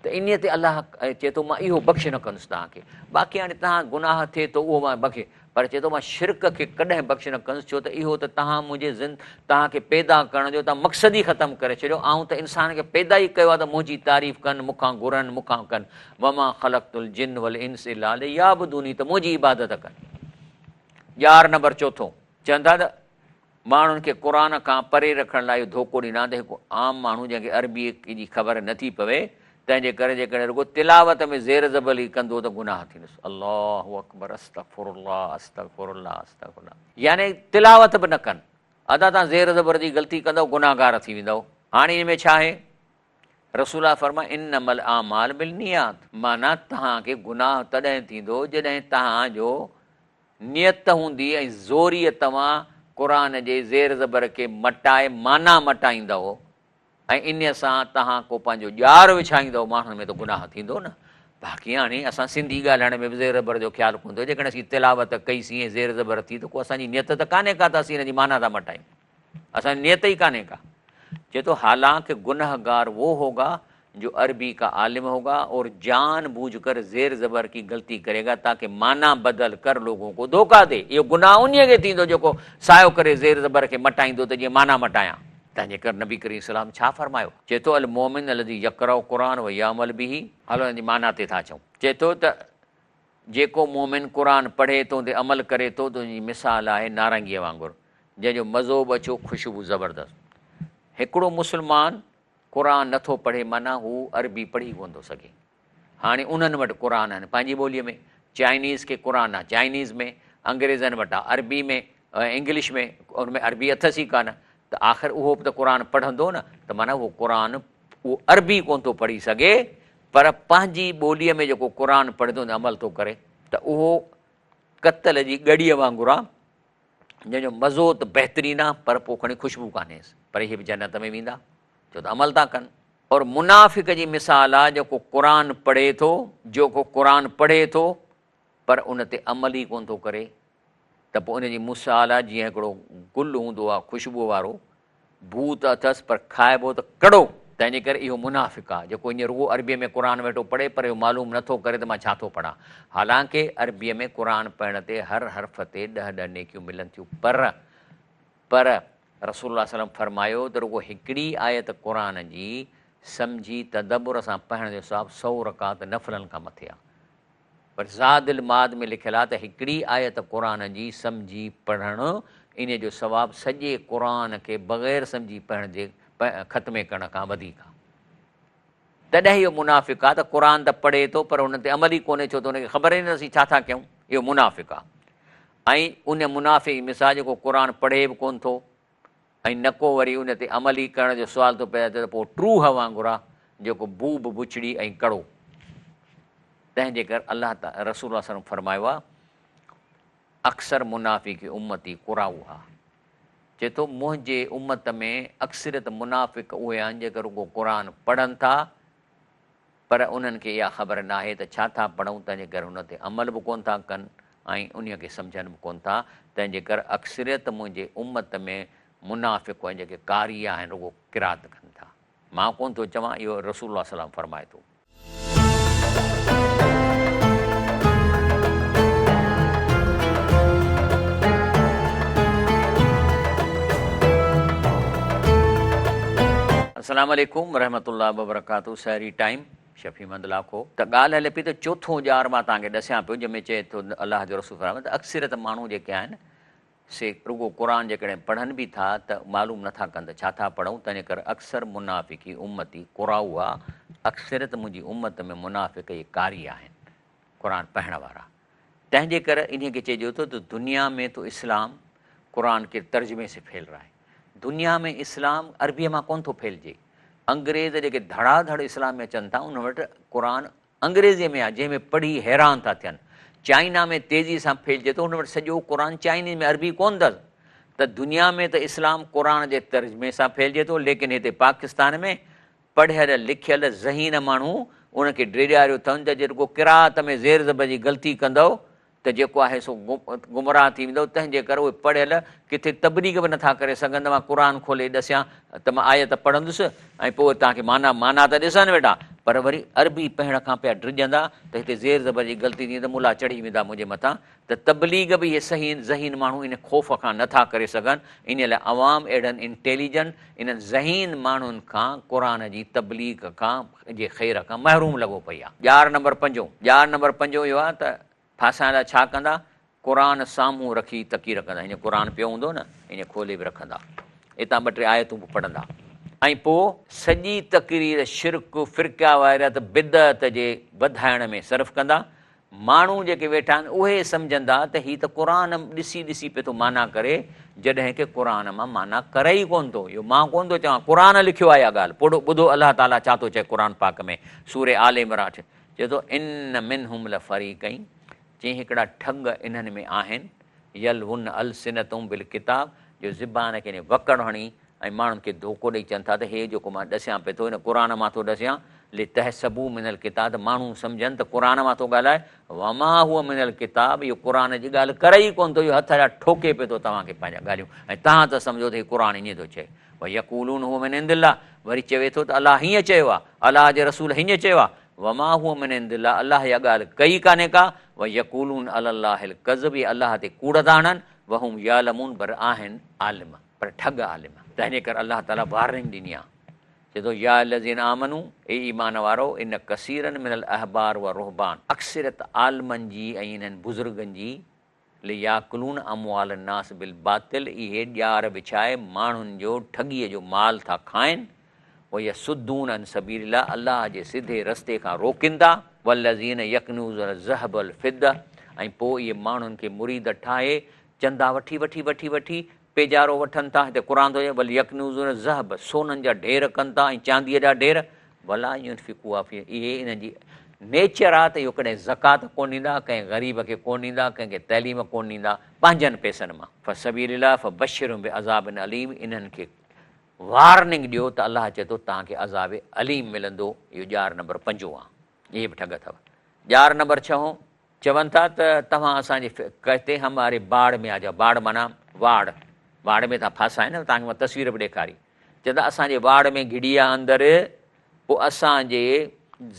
ته انهيء تي الله چئي ٿو مان اهو بخش نه ڪندس توهان کي، باقي هاڻي توهان گناهه ٿئي ٿو اهو مان بخش پر چئي ٿو مان شرڪ کي ڪڏهن بخش نه ڪندس ڇو ته اهو ته توهان منهنجي زند توهان کي پيدا ڪرڻ جو توهان مقصد ئي ختم ڪري ڇڏيو آئون ته انسان کي پيدا ئي ڪيو آهي ته منهنجي تعريف ڪن مون کان گهرن مون کان ڪن وما خلقت الجن والانس الا ليعبدوني ته منهنجي عبادت ڪن. ڄار نمبر چوٿون، چون ٿا ته ماڻهن کي قرآن کان پري رکڻ لاء اهو ڌوڪو ڏيندا آهن ته هڪ عام ماڻهو جنهن کي عربيء جي خبر نه ٿي پوي تنهن جي ڪري جيڪڏهن رڳو تلاوت ۾ زير زبر ئي ڪندو ته گناهه ٿيندس. الله اڪبر استغفر الله استغفر الله استغفر الله يعني تلاوت به نه ڪن. ادا توهان زير زبر جي غلطي ڪندؤ گناهگار ٿي ويندؤ. هاڻي ان ۾ ڇا آهي؟ رسول الله فرمايو، انما الاعمال بالنيات، معنيٰ توهان کي گناهه تڏهن ٿيندو جڏهن توهان جو نيت هوندي ۽ زوريء توهان قرآن جي زير زبر کي مٽائي معنيٰ مٽائيندؤ ۽ انهيء سان توهان ڪو پنهنجو ڄار وڇائيندؤ ماڻهن ۾ ته گناهه ٿيندو نه. باقي هاڻي اسان سنڌي ڳالهائڻ ۾ به زير زبر جو خيال ڪونه ٿيو، جيڪڏهن اسين تلاوت ڪئي سين ۽ زير زبر ٿي ته ڪو اسان جي نيت ته ڪانهي ڪا ته اسين ان جي معنيٰ ٿا مٽايون. اسان جي نيت ئي ڪانهي ڪا. چئي ٿو حالانڪ گنهگار وو هوگا جو عربي ڪا عالم هوگا اور جان بوجھ ڪر زير زبر ڪي غلطي ڪري گا تاڪه معنيٰ بدل ڪر لوگون ڪو ڌوڪا the. اهو گناهه انهيء کي ٿيندو جيڪو سايو ڪري زير زبر کي مٽائيندو ته جيئن معنيٰ مٽايان. تنهن جي ڪري نبي ڪريم سلام ڇا فرمايو؟ چئي ٿو المومن الذي يقرأ قرآن و يعمل به. هلو ان جي معنيٰ تي ٿا اچون. چئي ٿو ته جيڪو مؤمن قرآن پڙهي ٿو ان تي عمل ڪري ٿو ته ان جي مثال آهي نارنگيء وانگر جنهن جو مزو به اڇو خوشبو زبردست. هڪڙو مسلمان قرآن نه ٿو پڙهي معنيٰ هو عربي پڙهي ڪونه ٿو سگهي. هاڻي انهن وٽ قرآن آهن پنهنجي ٻوليء ۾ چائنيز کي قرآن آهي چائنيز ۾ انگريزن وٽ آهي عربي ۾ انگلش ۾ ان ۾ عربي اٿس ئي ڪانه ته آخر اهو به ته قرآن پڙهندو نه ته معنيٰ اهو قرآن اهو عربي ڪونه ٿو پڙهي سگهي پر پنهنجي ٻوليء ۾ جيڪو قرآن پڙهي ٿو ان تي عمل ٿو ڪري ته اهو ڪتل جي ڳڙيء وانگر آهي جنهن جو مزو ته بهترين آهي پر پوء کڻي خوشبو ڪانهيس پر اهي به جنت ۾ ويندا ڇو ته عمل ٿا ڪن. اور منافق جي مثال آهي جيڪو قرآن پڙهي ٿو جيڪو قرآن پڙهي ٿو پر ان تي عمل ئي ڪونه ٿو ڪري ته پوء ان جي مثال آهي جيئن هڪڙو گل هوندو آهي خوشبوء وارو، بوء ته اٿس پر کائبو ته ڪڙو، تنهن جي ڪري اهو منافق آهي جيڪو ائين رڳو عربيء ۾ قرآن ويٺو پڙهي پر اهو معلوم نه ٿو ڪري ته مان ڇا ٿو پڙهان. حالانڪه عربيء ۾ قرآن پڙهڻ تي هر حرف تي ڏهه ڏهه نيڪيون ملن ٿيون پر پر رسول الله صلعم فرمايو ته رڳو هڪڙي آيت قرآن جي سمجهي تدبر سان پڙهڻ جو ثواب سئو رڪعت نفلن کان مٿي آهي. پر زاد المعاد ۾ لکيل آهي ته هڪڙي آيت قرآن جي سمجهي پڙهڻ انهيء جو ثواب سڄي قرآن کي بغير سمجهي پڙهڻ جي ختمي ڪرڻ کان وڌيڪ آهي. تڏهن اهو منافق آهي ته قرآن ته پڙهي ٿو پر ان تي عمل ئي ڪونهي ڇو ته ان کي خبر ئي نه اسين ڇا ٿا ڪيون. اهو منافق آهي ۽ ان منافق جي مثال جيڪو قرآن پڙهي به ڪونه ٿو ۽ نه ڪو وري ان تي عمل ئي ڪرڻ جو سوال ٿو پيدا ٿئي ته پوء ٽوهه وانگر آ جيڪو بوء به بڇڙي ۽ ڪڙو. تنهن جي ڪر الله تعالي رسول الله صلعم فرمايو آ اڪثر منافقي امتي قراؤها. چئي ٿو منهنجي امت ۾ اڪثريت منافق اهي آهن جيڪي رڳو قرآن پڙهن ٿا پر انهن کي اها خبر ناهي ته ڇا ٿا پڙهون تنهنجي ڪري ان تي عمل به ڪونه ٿا ڪن ۽ انهيء کي سمجهن به ڪونه ٿا تنهنجي ڪري اڪثريت منهنجي امت ۾ منافق آهن جيڪي قاري آهن رڳو قرات ڪن ٿا. مان ڪونه ٿو چوان اهو رسول الله صلي الله عليه وسلم فرمائي ٿو. السلام عليڪم ورحمة الله وبرڪاته سحري ٽائيم شفيع محمد لاکو ته ڳالهه هلي پئي ته چوٿون ڄار مان توهان کي ڏسيان پيو جنهن ۾ چئي ٿو الله جو رسول فرمائي ته اڪثريت ماڻهو جيڪي آهن سي رڳو قرآن جيڪڏهن پڙهن به ٿا ته معلوم نه ٿا ڪن ته ڇا ٿا پڙهون، تنهنجي ڪري اڪثر منافقي امتي قراؤها، اڪثريت منهنجي امت ۾ منافق اهي قاري آهن، قرآن پڙهڻ وارا، تنهنجي ڪري انهي کي چئجي ٿو ته دنيا ۾ تو اسلام قرآن ڪي ترجمي سي ڦيل رها هي، دنيا ۾ اسلام عربيء مان ڪونه ٿو ڦيلجي، انگريز جيڪي ڌڙا ڌڙ اسلام ۾ اچن ٿا انهن وٽ قرآن انگريزيء ۾ آ جنهن ۾ پڙهي حيران ٿا ٿين. چائنا ۾ تيزيء سان ڦهلجي ٿو، هن وٽ سڄو قرآن چائنيز ۾ عربي ڪونه اٿس ته دنيا ۾ ته اسلام قرآن جي ترجمي سان ڦهلجي ٿو ليڪن هتي پاڪستان ۾ پڙهيل لکيل ذهين ماڻهو انهن کي ڊيڄاريو اٿن ته جي رڳو قرائت ۾ زير زبر جي غلطي ڪندؤ ته جيڪو آهي سو گمراهه ٿي ويندؤ، تنهن جي ڪري اهي پڙهيل ڪٿي تبليغ به نٿا ڪري سگهن ته مان قرآن کولي ڏسيان ته مان آيت پڙهندس ۽ پوء توهان کي معنيٰ معنيٰ ته ڏسن ويٺا پر وري عربي پڙهڻ کان پيا ڊڄندا ته هتي زير زبر جي غلطي ٿيندي ته ملا چڙهي ويندا منهنجي مٿان ته تبليغ به اهي صحيح ذهين ماڻهو ان خوف کان نٿا ڪري سگهن انهي لاء عوام اهڙن انٽيليجنٽ انهن ذهين ماڻهن کان قرآن جي تبليغ کان جي خير کان محروم لڳو پئي آهي. ڄار نمبر پنجون، ڄار نمبر پنجون اهو آهي ته ڦاسائڻ لاء ڇا ڪندا؟ قرآن سامهون رکي تقرير ڪندا. هيئن قرآن پيو هوندو نه، هيئن کولي به رکندا. اتان ٻه ٽي آيتون به پڙهندا ۽ پوء سڄي تقرير شرڪ، فرقه واريت، بدعت جي وڌائڻ ۾ صرف ڪندا. ماڻهو جيڪي ويٺا آهن اهي سمجهندا ته هي ته قرآن ڏسي ڏسي پيو ٿو معنيٰ ڪري، جڏهن ڪه قرآن مان معنيٰ ڪري ئي ڪونه ٿو. اهو مان ڪونه ٿو چوان، قرآن لکيو آهي اها ڳالهه. پوء ٻڌو الله تعاليٰ ڇا ٿو چئي قرآن پاڪ ۾ سورة آل عمران چئي ٿو، ان منهم لفريقا چئين هڪڙا ٺڳ انهن ۾ آهن، يلوون السنتهم بالڪتاب جو زبان کي يعني وڪڙ هڻي ۽ ماڻهن کي ڌوڪو ڏئي چون ٿا ته هي جيڪو مان ڏسيان پئي ٿو هن قرآن مان ٿو ڏسيان، لتحسبوه من الڪتاب ته ماڻهو سمجهن ته قرآن مان ٿو ڳالهائي، وما هو من الڪتاب اهو قرآن جي ڳالهه ڪري ئي ڪونه ٿو اهو هٿ جا ٺوڪي پئي ٿو توهان کي پنهنجا ڳالهيون ۽ توهان ٿا سمجهو ته هي قرآن ائين ٿو چئي. ويقولون هو من عند الله وري چوي ٿو ته الله هيئن چيو آهي، الله جي رسول هيئن چيو آهي، وما هو من عند الله الله اها ڳالهه ڪئي ڪانهي ڪا، ويقولون علي الله الڪذب اهي الله تي ڪوڙ ٿا هڻن، وهم يعلمون پر آهن عالم پر ٺڳ عالم. تنهنجي ڪري الله تعالي وارننگ ڏني آهي چئي ٿو يا الذين آمنو اي ايمان وارؤ ان ڪثيرا من الاحبار والرهبان اڪثريت عالمن جي ۽ انهن بزرگن جي لياڪلون اموال الناس بالباطل اهي ڄار وڇائي ماڻهن جو ٺڳيء جو مال ٿا کائن، ويصدون عن سبيل الله الله جي سڌي رستي کان روڪين ٿا، والذين يڪنزون الذهب والفضة ۽ پوء اهي ماڻهن کي مريد ٺاهي چندا وٺي وٺي وٺي وٺي پيجارو وٺن ٿا، هتي قرآن ٿو چئي وليڪنزون الذهب سونن جا ڍير ڪن ٿا ۽ چانديء جا ڍير، ولا ينفقوها في اهي انهن جي نيچر آ ته اهو ڪڏهن زڪوات ڪونه ڏيندا، ڪنهن غريب کي ڪونه ڏيندا، ڪنهن کي تعليم ڪونه ڏيندا پنهنجن پئسن مان. فسبيل الله فبشرهم بعذاب اليم انهن کي وارننگ ڏيو ته الله چئي ٿو توهان کي عذاب اليم ملندو. اهو ڄار نمبر پنجون آ. اهي به ٺڳ اٿو. ڄار نمبر ڇهون چون ٿا ته توهان اسان جي ڪهتي هماري باڙ ۾ آ جائو، باڙ معنيٰ واڙ، واڙ ۾ ٿا ڦاسائين نه، توهان کي مان تصوير به ڏيکاري، چون ٿا اسان جي واڙ ۾ گهڙي آ اندر، پوء اسان جي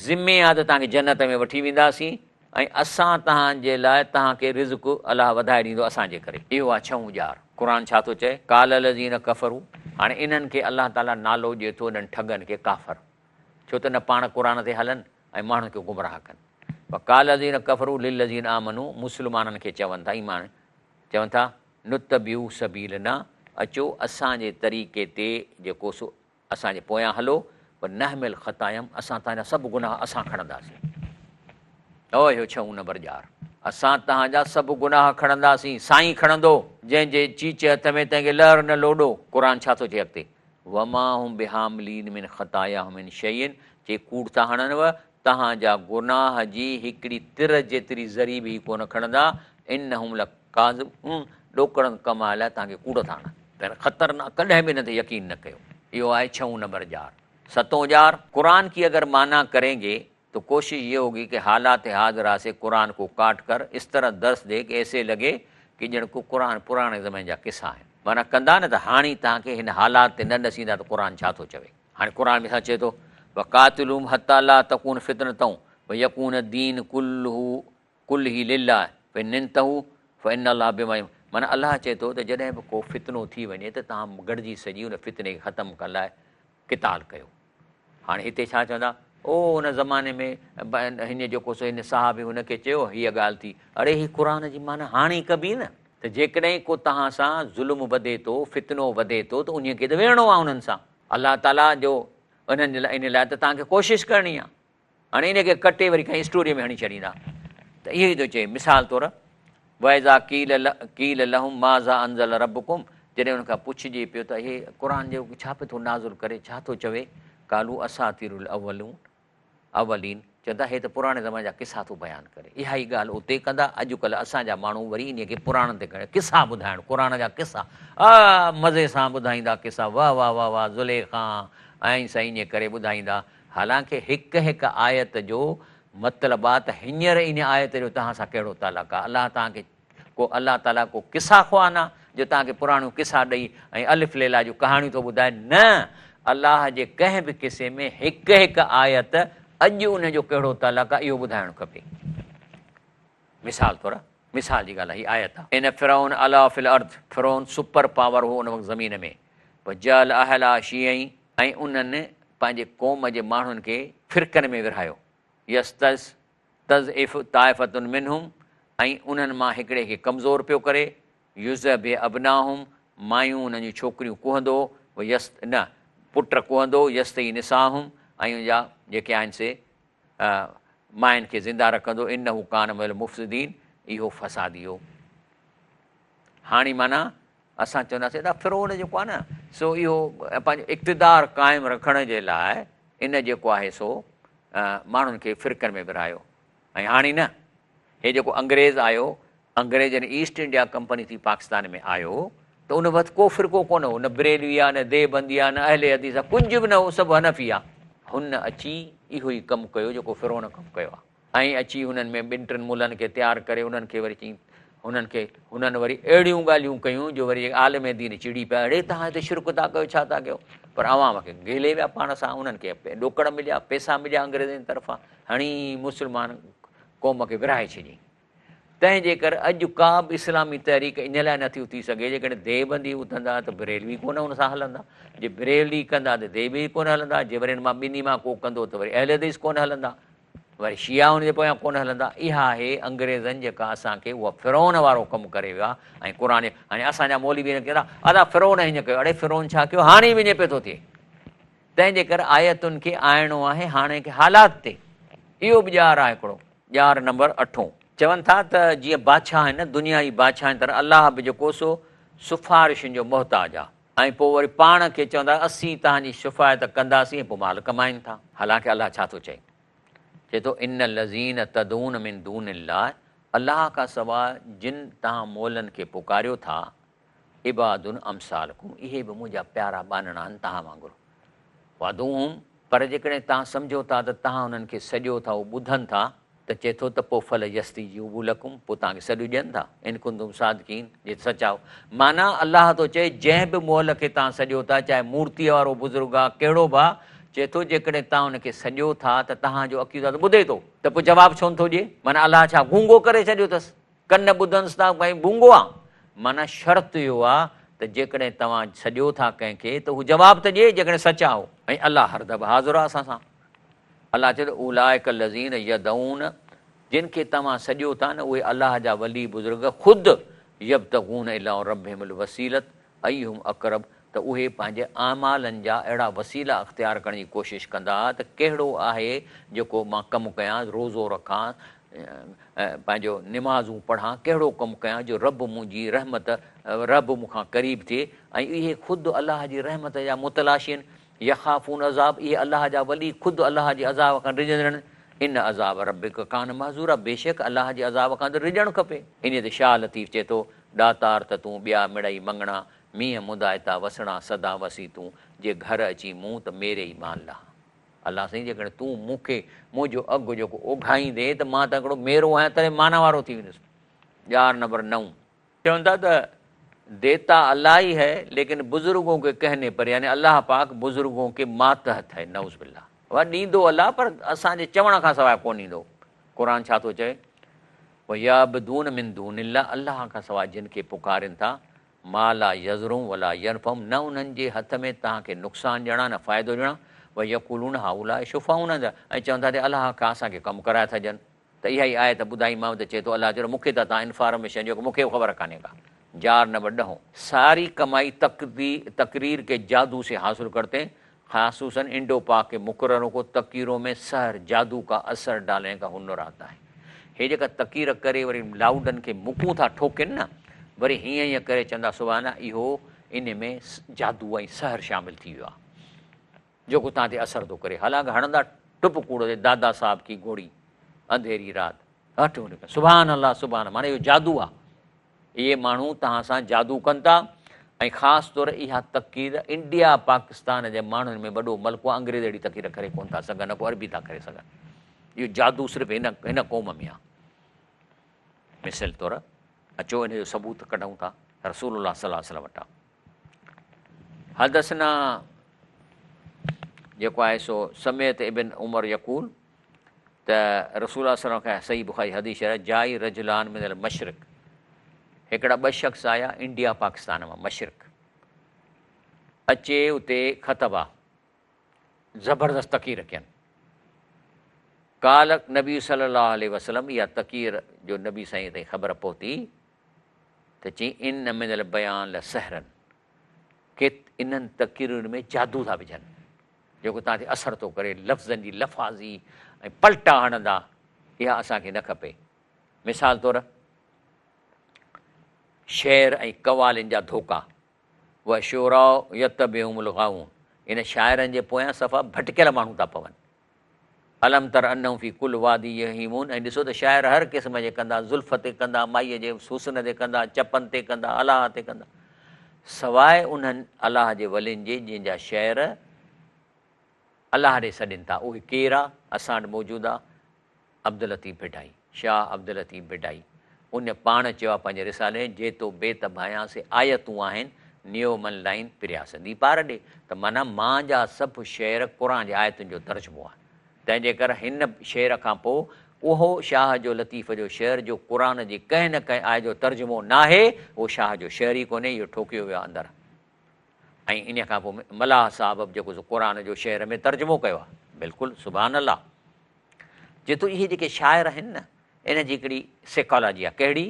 ذمي آ ته توهان کي جنت ۾ وٺي وينداسين ۽ اسان توهان جي لاء توهان کي رزق الله وڌائي ڏيندو اسان جي ڪري. اهو آ ڇهون ڄار. قرآن ڇا ٿو چئي؟ قال الذين ڪفروا هاڻي انهن کي الله تعاليٰ نالو ڏئي ٿو انهن ٺڳن کي ڪافر، ڇو ته نه پاڻ قرآن تي هلن ۽ ماڻهن کي گمراهه ڪن. وقال الذين ڪفروا للذين آمنوا مسلمانن کي چون ٿا ايمان چون ٿا نتبع سبيلنا اچو اسان جي طريقي تي جيڪو سو اسان جي پويان هلو ونحمل خطايم اسان توهان جا سڀ گناهه اسان کڻنداسين. او اهو ڇهون نمبر ڄار اسان توهان جا سڀ گناهه کڻنداسين سائين کڻندو جنهن جي چيچ هٿ ۾ تنهن کي لهر نه لوڏو قرآن ڇا ٿو چئي اڳتي وما هم بحاملين من خطاياهم من شيء چي ڪوڙ ٿا هڻنو توهان جا گناهه جي هڪڙي تر جيتري ذري به هي ڪونه کڻندا، انهم ڪاذب ڏوڪڙن ڪمائڻ لاء توهان کي ڪوڙ ٿا هڻن. پر خطرناڪ ڪڏهن به ان تي يقين نه ڪيو. اهو آهي ڇهون نمبر ڄار. ستون ڄار، قرآن ڪي اگر معنيٰ ڪرين گي تو ڪوشش يه هوگي ڪه حالات حاضره سي قرآن ڪو ڪاٽ ڪر اس طرح درس the ڪه ايسي لڳي ڪه ڄڻ ڪو قرآن پراڻي زماني جا قصا آهن. معنيٰ ڪندا نه ته هاڻي توهان کي هن حالات تي نه ڏسيندا ته قرآن ڇا ٿو چوي. هاڻي قرآن ۾ ڇا چئي ٿو، وقاتلوهم حتي لا تڪون فتنة ويڪون الدين ڪله ڪله لله فان انتهوا فان الله بما معنيٰ الله چئي ٿو ته جڏهن به ڪو فتنو ٿي وڃي ته توهان گڏجي سڄي ان فتني کي ختم ڪرڻ لاء قتال ڪيو. هاڻي هتي ڇا چوندا، او ان زماني ۾ هن جيڪو سو هن صحابي هن کي چيو هيء ڳالهه ٿي. اڙي هي قرآن جي معنيٰ هاڻي ڪبي نه ته جيڪڏهن ڪو توهان سان ظلم وڌي ٿو، فتنو وڌي ٿو ته انهيء کي ته ويهڻو آهي انهن سان. الله تعاليٰ جو انهن جي لاء ان لاء ته توهان کي ڪوشش ڪرڻي آهي. هاڻي ان کي ڪٽي وري ڪنهن اسٽوريء ۾ هڻي ڇڏيندا ته اهو ئي ٿو چئي مثال طور واذا قيل قيل لهم ماذا انزل ربڪم جڏهن ان کان پڇجي پيو ته هي قرآن جو ڇا پيو ٿو نازل ڪري ڇا ٿو چوي قالوا اساطير الاولون اولين چوندا هي ته پراڻي زماني جا قصا ٿو بيان ڪري اها ئي ڳالهه اتي ڪندا اڄڪلهه اسان جا ماڻهو وري ان کي پراڻن تي کڻي قصا ٻڌائڻ قرآن جا قصا آ مزي سان ٻڌائيندا قصا واه واه واه واه زليخا ۽ سائين ائين ڪري ٻڌائيندا حالانڪه هڪ هڪ آيت جو مطلب آ ته هينئر ان آيت جو توهان سان ڪهڙو تعلق آ؟ الله توهان کي ڪو الله تعاليٰ ڪو قصا خوان آ جو توهان کي پراڻيون قصا ڏئي ۽ الف ليليٰ جون ڪهاڻيون ٿو ٻڌائي؟ نه! الله جي ڪنهن به قصي ۾ هڪ هڪ آيت اڄ ان جو ڪهڙو تعلق آ اهو ٻڌائڻ کپي. مثال طور مثال جي ڳالهه آ هي آيت آ. ان فرعون علا في الارض فرعون سپر پاور هو ان وقت زمين ۾ وجعل اهلها شيعا ۽ انهن پنهنجي قوم جي ماڻهن کي فرقن ۾ ورهايو، يستضعف طائفة منهم ۽ انهن مان هڪڙي کي ڪمزور پيو ڪري، يذبح ابناهم مايون انهن جون ڇوڪريون ڪهندو، ويس نه، پٽ ڪهندو، يستحيي نساهم ۽ ان جا جيڪي آهن سي ماين کي زنده رکندو، انه ڪان من المفسدين اهو فسادي هو. هاڻي معنيٰ اسان چونداسين ادا فرعون جيڪو آهي نه سو اهو پنهنجو اقتدار قائم رکڻ جي لاء ان جيڪو آهي سو ماڻهن کي فرقن ۾ ورهايو ۽ هاڻي نه هي جيڪو انگريز آيو انگريز جڏهن ايسٽ انڊيا ڪمپني ٿي پاڪستان ۾ آيو ته ان وقت ڪو فرقو ڪونه هو نه بريلوي آ نه ديوبندي آ نه اهل حديث آ ڪجهه به نه هو سڀ حنفي آ هن اچي اهو ئي ڪم ڪيو جيڪو فرعون ڪم ڪيو آ ۽ اچي هنن ۾ ٻن ٽن ملن کي تيار ڪري انهن کي وري چيائين هنن کي هنن وري اهڙيون ڳالهيون ڪيون جو وري عالم دين چڙي پيا اڙي توهان هتي شرڪ ٿا ڪيو ڇا ٿا ڪيو پر عوام کي گهلي ويا پاڻ سان انهن کي ڏوڪڙ مليا پئسا مليا انگريزن طرفان هڻي مسلمان قوم کي ورهائي ڇڏيائين تنهن جي ڪري اڄ ڪا به اسلامي تحريڪ ان لاء نٿي اٿي سگهي جيڪڏهن ديوبندي اٿندا ته بريلوي ڪونه ان سان هلندا جي بريلوي ڪندا ته ديوبندي ڪونه هلندا جي وري ان مان ٻنهي مان ڪو ڪندو ته وري اهل حديث ڪونه هلندا وري شيعا ان جي پويان ڪونه هلندا اها آهي انگريزن جيڪا اسان کي اها فرعون وارو ڪم ڪري ويو آهي ۽ قرآن هاڻي اسان جا مولوي به چوندا ادا فرعون هيئن ڪيو اڙي فرعون ڇا ڪيو هاڻي به ائين پيو ٿو ٿئي تنهن جي ڪري آيتن کي آڻڻو آهي هاڻي کي حالات تي اهو به ڄار آهي هڪڙو ڄار نمبر اٺون. چون ٿا ته جيئن بادشاهه آهن نه دنيا جي بادشاهن طرح الله به جيڪو سو سفارشن جو محتاج آهي ۽ پوء وري پاڻ کي چوندا اسين توهان جي شفاعت ڪنداسين ۽ پوء مال ڪمائين ٿا. حالانڪه الله ڇا ٿو چئي؟ چئي ٿو ان الذين تدعون من دون الله الله کان سواء جن توهان مولن کي پڪاريو ٿا عباد امثالڪم اهي به منهنجا پيارا ٻانهڻا آهن توهان وانگر وادعوهم پر جيڪڏهن توهان سمجهو ٿا ته توهان انهن کي سڏيو ٿا هو ٻڌن ٿا ته چئي ٿو ته پوء فليستجيبوا لڪم پوء توهان کي سڏ ڏين ٿا ان ڪنتم صادقين جي سچا آهيو معنيٰ الله ٿو چئي جنهن به مئل کي توهان سڏيو ٿا چاهي مورتيء وارو بزرگ آهي ڪهڙو به آهي چئي ٿو جيڪڏهن توهان ان کي سڏيو ٿا ته توهان جو عقيدو آهي ته ٻڌي ٿو ته پوء جواب ڇو نٿو ڏئي معنيٰ الله ڇا گونگو ڪري ڇڏيو اٿس ڪن ٻڌنس ٿا ڀائي گونگو آ. معنيٰ شرط اهو آ ته جيڪڏهن توهان سڏيو ٿا ڪنهن کي ته هو جواب ته ڏئي جيڪڏهن سچا آهو. ۽ الله هر دفعه حاضر آ اسان سان. الله چئي ٿو اولئک الذين يدعون جن کي توهان سڏيو ٿا نه اهي الله جا ولي بزرگ خود يبتغون الي ربهم الوسيلة ايهم اقرب ته اهي پنهنجي اعمالن جا اهڙا وسيلا اختيار ڪرڻ جي ڪوشش ڪندا ته ڪهڙو آهي جيڪو مان ڪم ڪيان، روزو رکان، پنهنجو نمازون پڙهان، ڪهڙو ڪم ڪيان جو رب منهنجي رحمت، رب مون کان قريب ٿئي ۽ اهي خود الله جي رحمت جا متلاشي آهن، يخافون عذاب اهي الله جا ولي خود الله جي عذاب کان ڊڄندڙ آهن، ان عذاب ربک ڪان محذورا بيشڪ الله جي عذاب کان ته ڊڄڻ کپي. انهيء تي شاهه لطيف چئي ٿو، ڏاتار ته تون، ٻيا مڙئي مڱڻا، مينهن مندائتا وسڻا، سدا وسين تون، جي گهر اچين مون، ته ميري ئي مان لهان. الله سائين جيڪڏهن تون مون کي منهنجو اگهه جيڪو اوگهائيندين ته مان ته هڪڙو ميرو آهيان تڏهن معنيٰ وارو ٿي ويندس. ڄار نمبر نو. چون ٿا ته ديتا الله ئي هي ليڪن بزرگون ڪي ڪهني پر يعني الله پاڪ بزرگون ڪي ماتحت هي نعوذ بالله اها ڏيندو الله پر اسان جي چوڻ کان سواء ڪونه ڏيندو قرآن ڇا ٿو چئي ويعبدون من دون الله الله کان سواء جن کي پڪارين ٿا ما لا يضرهم ولا ينفعهم نه انهن جي هٿ ۾ توهان کي نقصان ڏيڻا نه فائدو ڏيڻا ويقولون هؤلاء شفعاؤنا ۽ چون ٿا ته الله کان اسان کي ڪم ڪرائي ٿا ڏين ته اها ئي آيت ٻڌائيمانو ته چئي ٿو الله چيو مون کي ته توهان انفارميشن ڏيو مون کي به خبر ڪانهي ڪا. جار نمبر ڏهون. ساري ڪمائي تقرير ڪي جادو سي حاصل ڪرتي هين خصوصا انڊو پاڪ ڪي مقررون ڪو تقيرون ۾ سحر جادو ڪا اثر ڊالني ڪا هنر آتا هي. هي جيڪا تقير ڪري وري لائوڊن کي مڪون ٿا ٺوڪين نه وري هيئن هيئن ڪري چوندا سبحان الله اهو انهي ۾ جادو ۽ سحر شامل ٿي ويو آهي. جيڪو توهان تي اثر ٿو ڪري. حالانڪ هڻندا ٽپ ڪوڙ تي دادا صاحب ڪي گهوڙي انڌيري رات هٽ هن کان سبحان الله سبحان معنيٰ اهو جادو آ. اهي ماڻهو توهان سان جادو ڪن ٿا ۽ خاص طور اها تقرير انڊيا پاڪستان جي ماڻهن ۾ وڏو ملڪو آ انگريز اهڙي تقرير ڪري ڪونه ٿا سگهن نه ڪو عربي ٿا ڪري سگهن اهو جادو صرف هن هن قوم ۾ آ. مثال طور اچو ان جو ثبوت ڪڍون ٿا رسول الله صلي الله عليه وسلم وٽان. حدثنا جيڪو آهي سو سمعت ابن عمر يقول ته رسول الله صلي الله عليه وسلم کان صحيح بخاري حديث شريف جائي رجلان من المشرق هڪڙا ٻه شخص آيا انڊيا پاڪستان مان مشرق اچي اتي خطبا زبردست تقرير ڪين قال نبي صلي الله عليه وسلم اها تقرير جو نبي سائين تائين خبر پهتي ته چيائين، ان من البيان لسحرا ڪي انهن تقريرن ۾ جادو ٿا وجهن، جيڪو توهان تي اثر ٿو ڪري، لفظن جي لفاظي ۽ پلٽا هڻندا، اها اسان کي نه کپي. مثال طور شعر ۽ قوالين جا ڌوڪا، والشعراء يتبعهم الغاوون ان شاعرن جي پويان صفا ڀٽڪيل ماڻهو ٿا پون. الم تر انهم في ڪل وادي يهيمون ۽ ڏسو ته شاعر هر قسم جي ڪندا، زلف تي ڪندا، مائيء جي حسن تي ڪندا، چپن تي ڪندا، الله تي ڪندا، سواء انهن الله جي ولين جي جن جا شعر الله ڏي سڏين ٿا، اهي ڪير آ؟ اسان وٽ موجود آ عبداللطيف ڀٽائي، شاهه عبداللطيف ڀٽائي، ان پاڻ چيو آ پنهنجي رسالي ۾ جي تو بيت ڀانيان سي آيتون آهن، نيو من لائين پريا سندي پار ڏي ته معنيٰ مان جا سڀ شعر قرآن جي آيتن جو ترجمو آهي تنهن جي ڪر هن شعر کان پوء اهو شاهه جو لطيف جو شعر جو قرآن جي ڪنهن نه ڪنهن آيت جو ترجمو ناهي اهو شاهه جو شعر ئي ڪونهي اهو ٺوڪيو ويو آهي اندر ۽ انهي کان پوء ملاح صاحب به جيڪو سو قرآن جو شعر ۾ ترجمو ڪيو آهي بلڪل سبحان الله جيتو اهي جيڪي شاعر آهن نه ان جي هڪڙي سيڪالاجي آهي ڪهڙي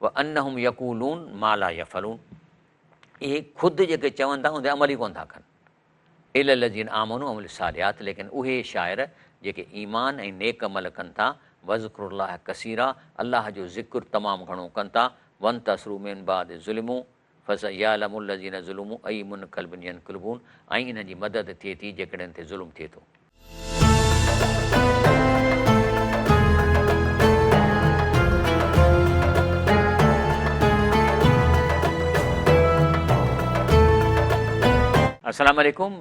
وانهم يقولون ما لا يفعلون اهي خود جيڪي چون ٿا ان تي عمل ئي ڪونه ٿا ڪن الا الذين آمنوا وعملوا الصالحات ليڪن اهي شاعر جيڪي ايمان ۽ نيڪ عمل ڪن ٿا وذڪروا الله ڪثيرا الله جو ذڪر تمام گهڻو ڪن ٿا وانتصروا من بعد ظلموا فسيعلم الذين ظلموا اي منقلب ينقلبون ۽ انهن جي مدد ٿئي ٿي جيڪڏهن انهن تي ظلم ٿئي ٿو. السلام عليڪم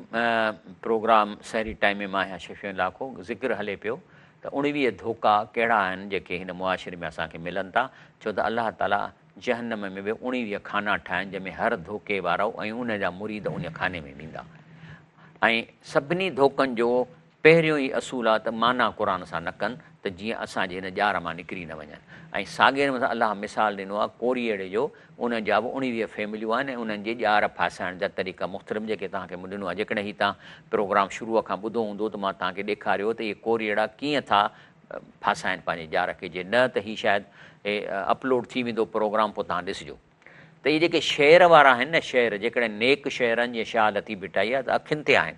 پروگرام سحري ٽائيم ۾ مان آهيان شفيع لاکو ذڪر هلي پيو ته 19 ڌوڪا ڪهڙا آهن جيڪي هن معاشري ۾ اسان کي ملن ٿا ڇو ته الله تعالي جهنم ۾ به 19 خانا ٺاهن جنهن ۾ هر ڌوڪي وارو ۽ ان جا مريد ان خاني ۾ ويندا ۽ سڀني ڌوڪن جو پهريون ئي اصول آ ته معنيٰ قرآن سان نه ڪن ته جيئن اسان جي هن ڄار مان نڪري نه وڃن ۽ ساڳئي نموني سان الله مثال ڏنو آ ڪوريئڙي جو انهن جا به 19 فيمليون آهن ۽ انهن جي ڄار ڦاسائڻ جا طريقا مختلف جيڪي توهان کي مون ڏنو آ جيڪڏهن هي توهان پروگرام شروع کان ٻڌو هوندو ته مان توهان کي ڏيکاريو ته اهي ڪوريئڙا ڪيئن ٿا ڦاسائن پنهنجي ڄار کي جي نه ته هي شايد اپلوڊ ٿي ويندو پروگرام پوء توهان ڏسجو ته اهي جيڪي شعر وارا آهن نه شعر جيڪڏهن نيڪ شعر آهن جيئن شاهه لطيف ڀٽائي آهي ته اکين تي آهن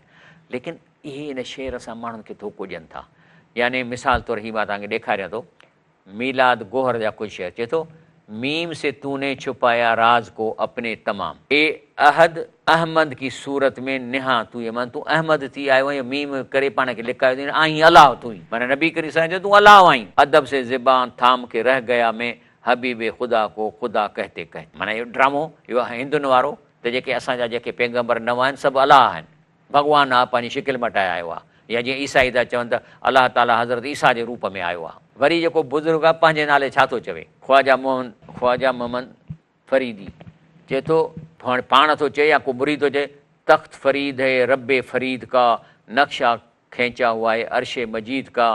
ليڪن اهي ان شعر سان ماڻهن کي ڌوڪو ڏين ٿا يعني مثال طور هي مان توهان کي ڏيکاريان ٿو ميلاد گوهر جا ڪجهه شعر چئي ٿو ميم سي تون ني ڇپايا راز ڪو اپني تمام. اي احد احمد ڪي صورت ۾ نهان تون ئي معنيٰ تون احمد ٿي آيو آهين ميم ڪري پاڻ کي لڪايو اٿئي آهين الله تون ئي معنيٰ نبي ڪريم صلي الله عليه وسلم چيو تون الله آهين. ادب سي زبان ٿام ڪي رهه گيا مين حبيب خدا ڪو خدا ڪهتي ڪهتي. معنيٰ اهو ڊرامو اهو هندن وارو ته جيڪي اسان جا جيڪي پيغمبر نوان آهن سڀ الله آهن. ڀڳوان آ پنهنجي شڪل مٽائي آيو آ يا جيئن عيسائي ٿا چون ته الله تعاليٰ حضرت عيسيٰ جي روپ ۾ آيو آ. وري جيڪو بزرگ آ پنهنجي نالي ڇا ٿو چوي؟ خواجه محمد خواجه محمد فريدي چئي ٿو هاڻي پاڻ ٿو چئي يا ڪو مريد ٿو چئي تخت فريد هي رب فريد ڪا نقشه کينچا هوا هي عرش مجيد ڪا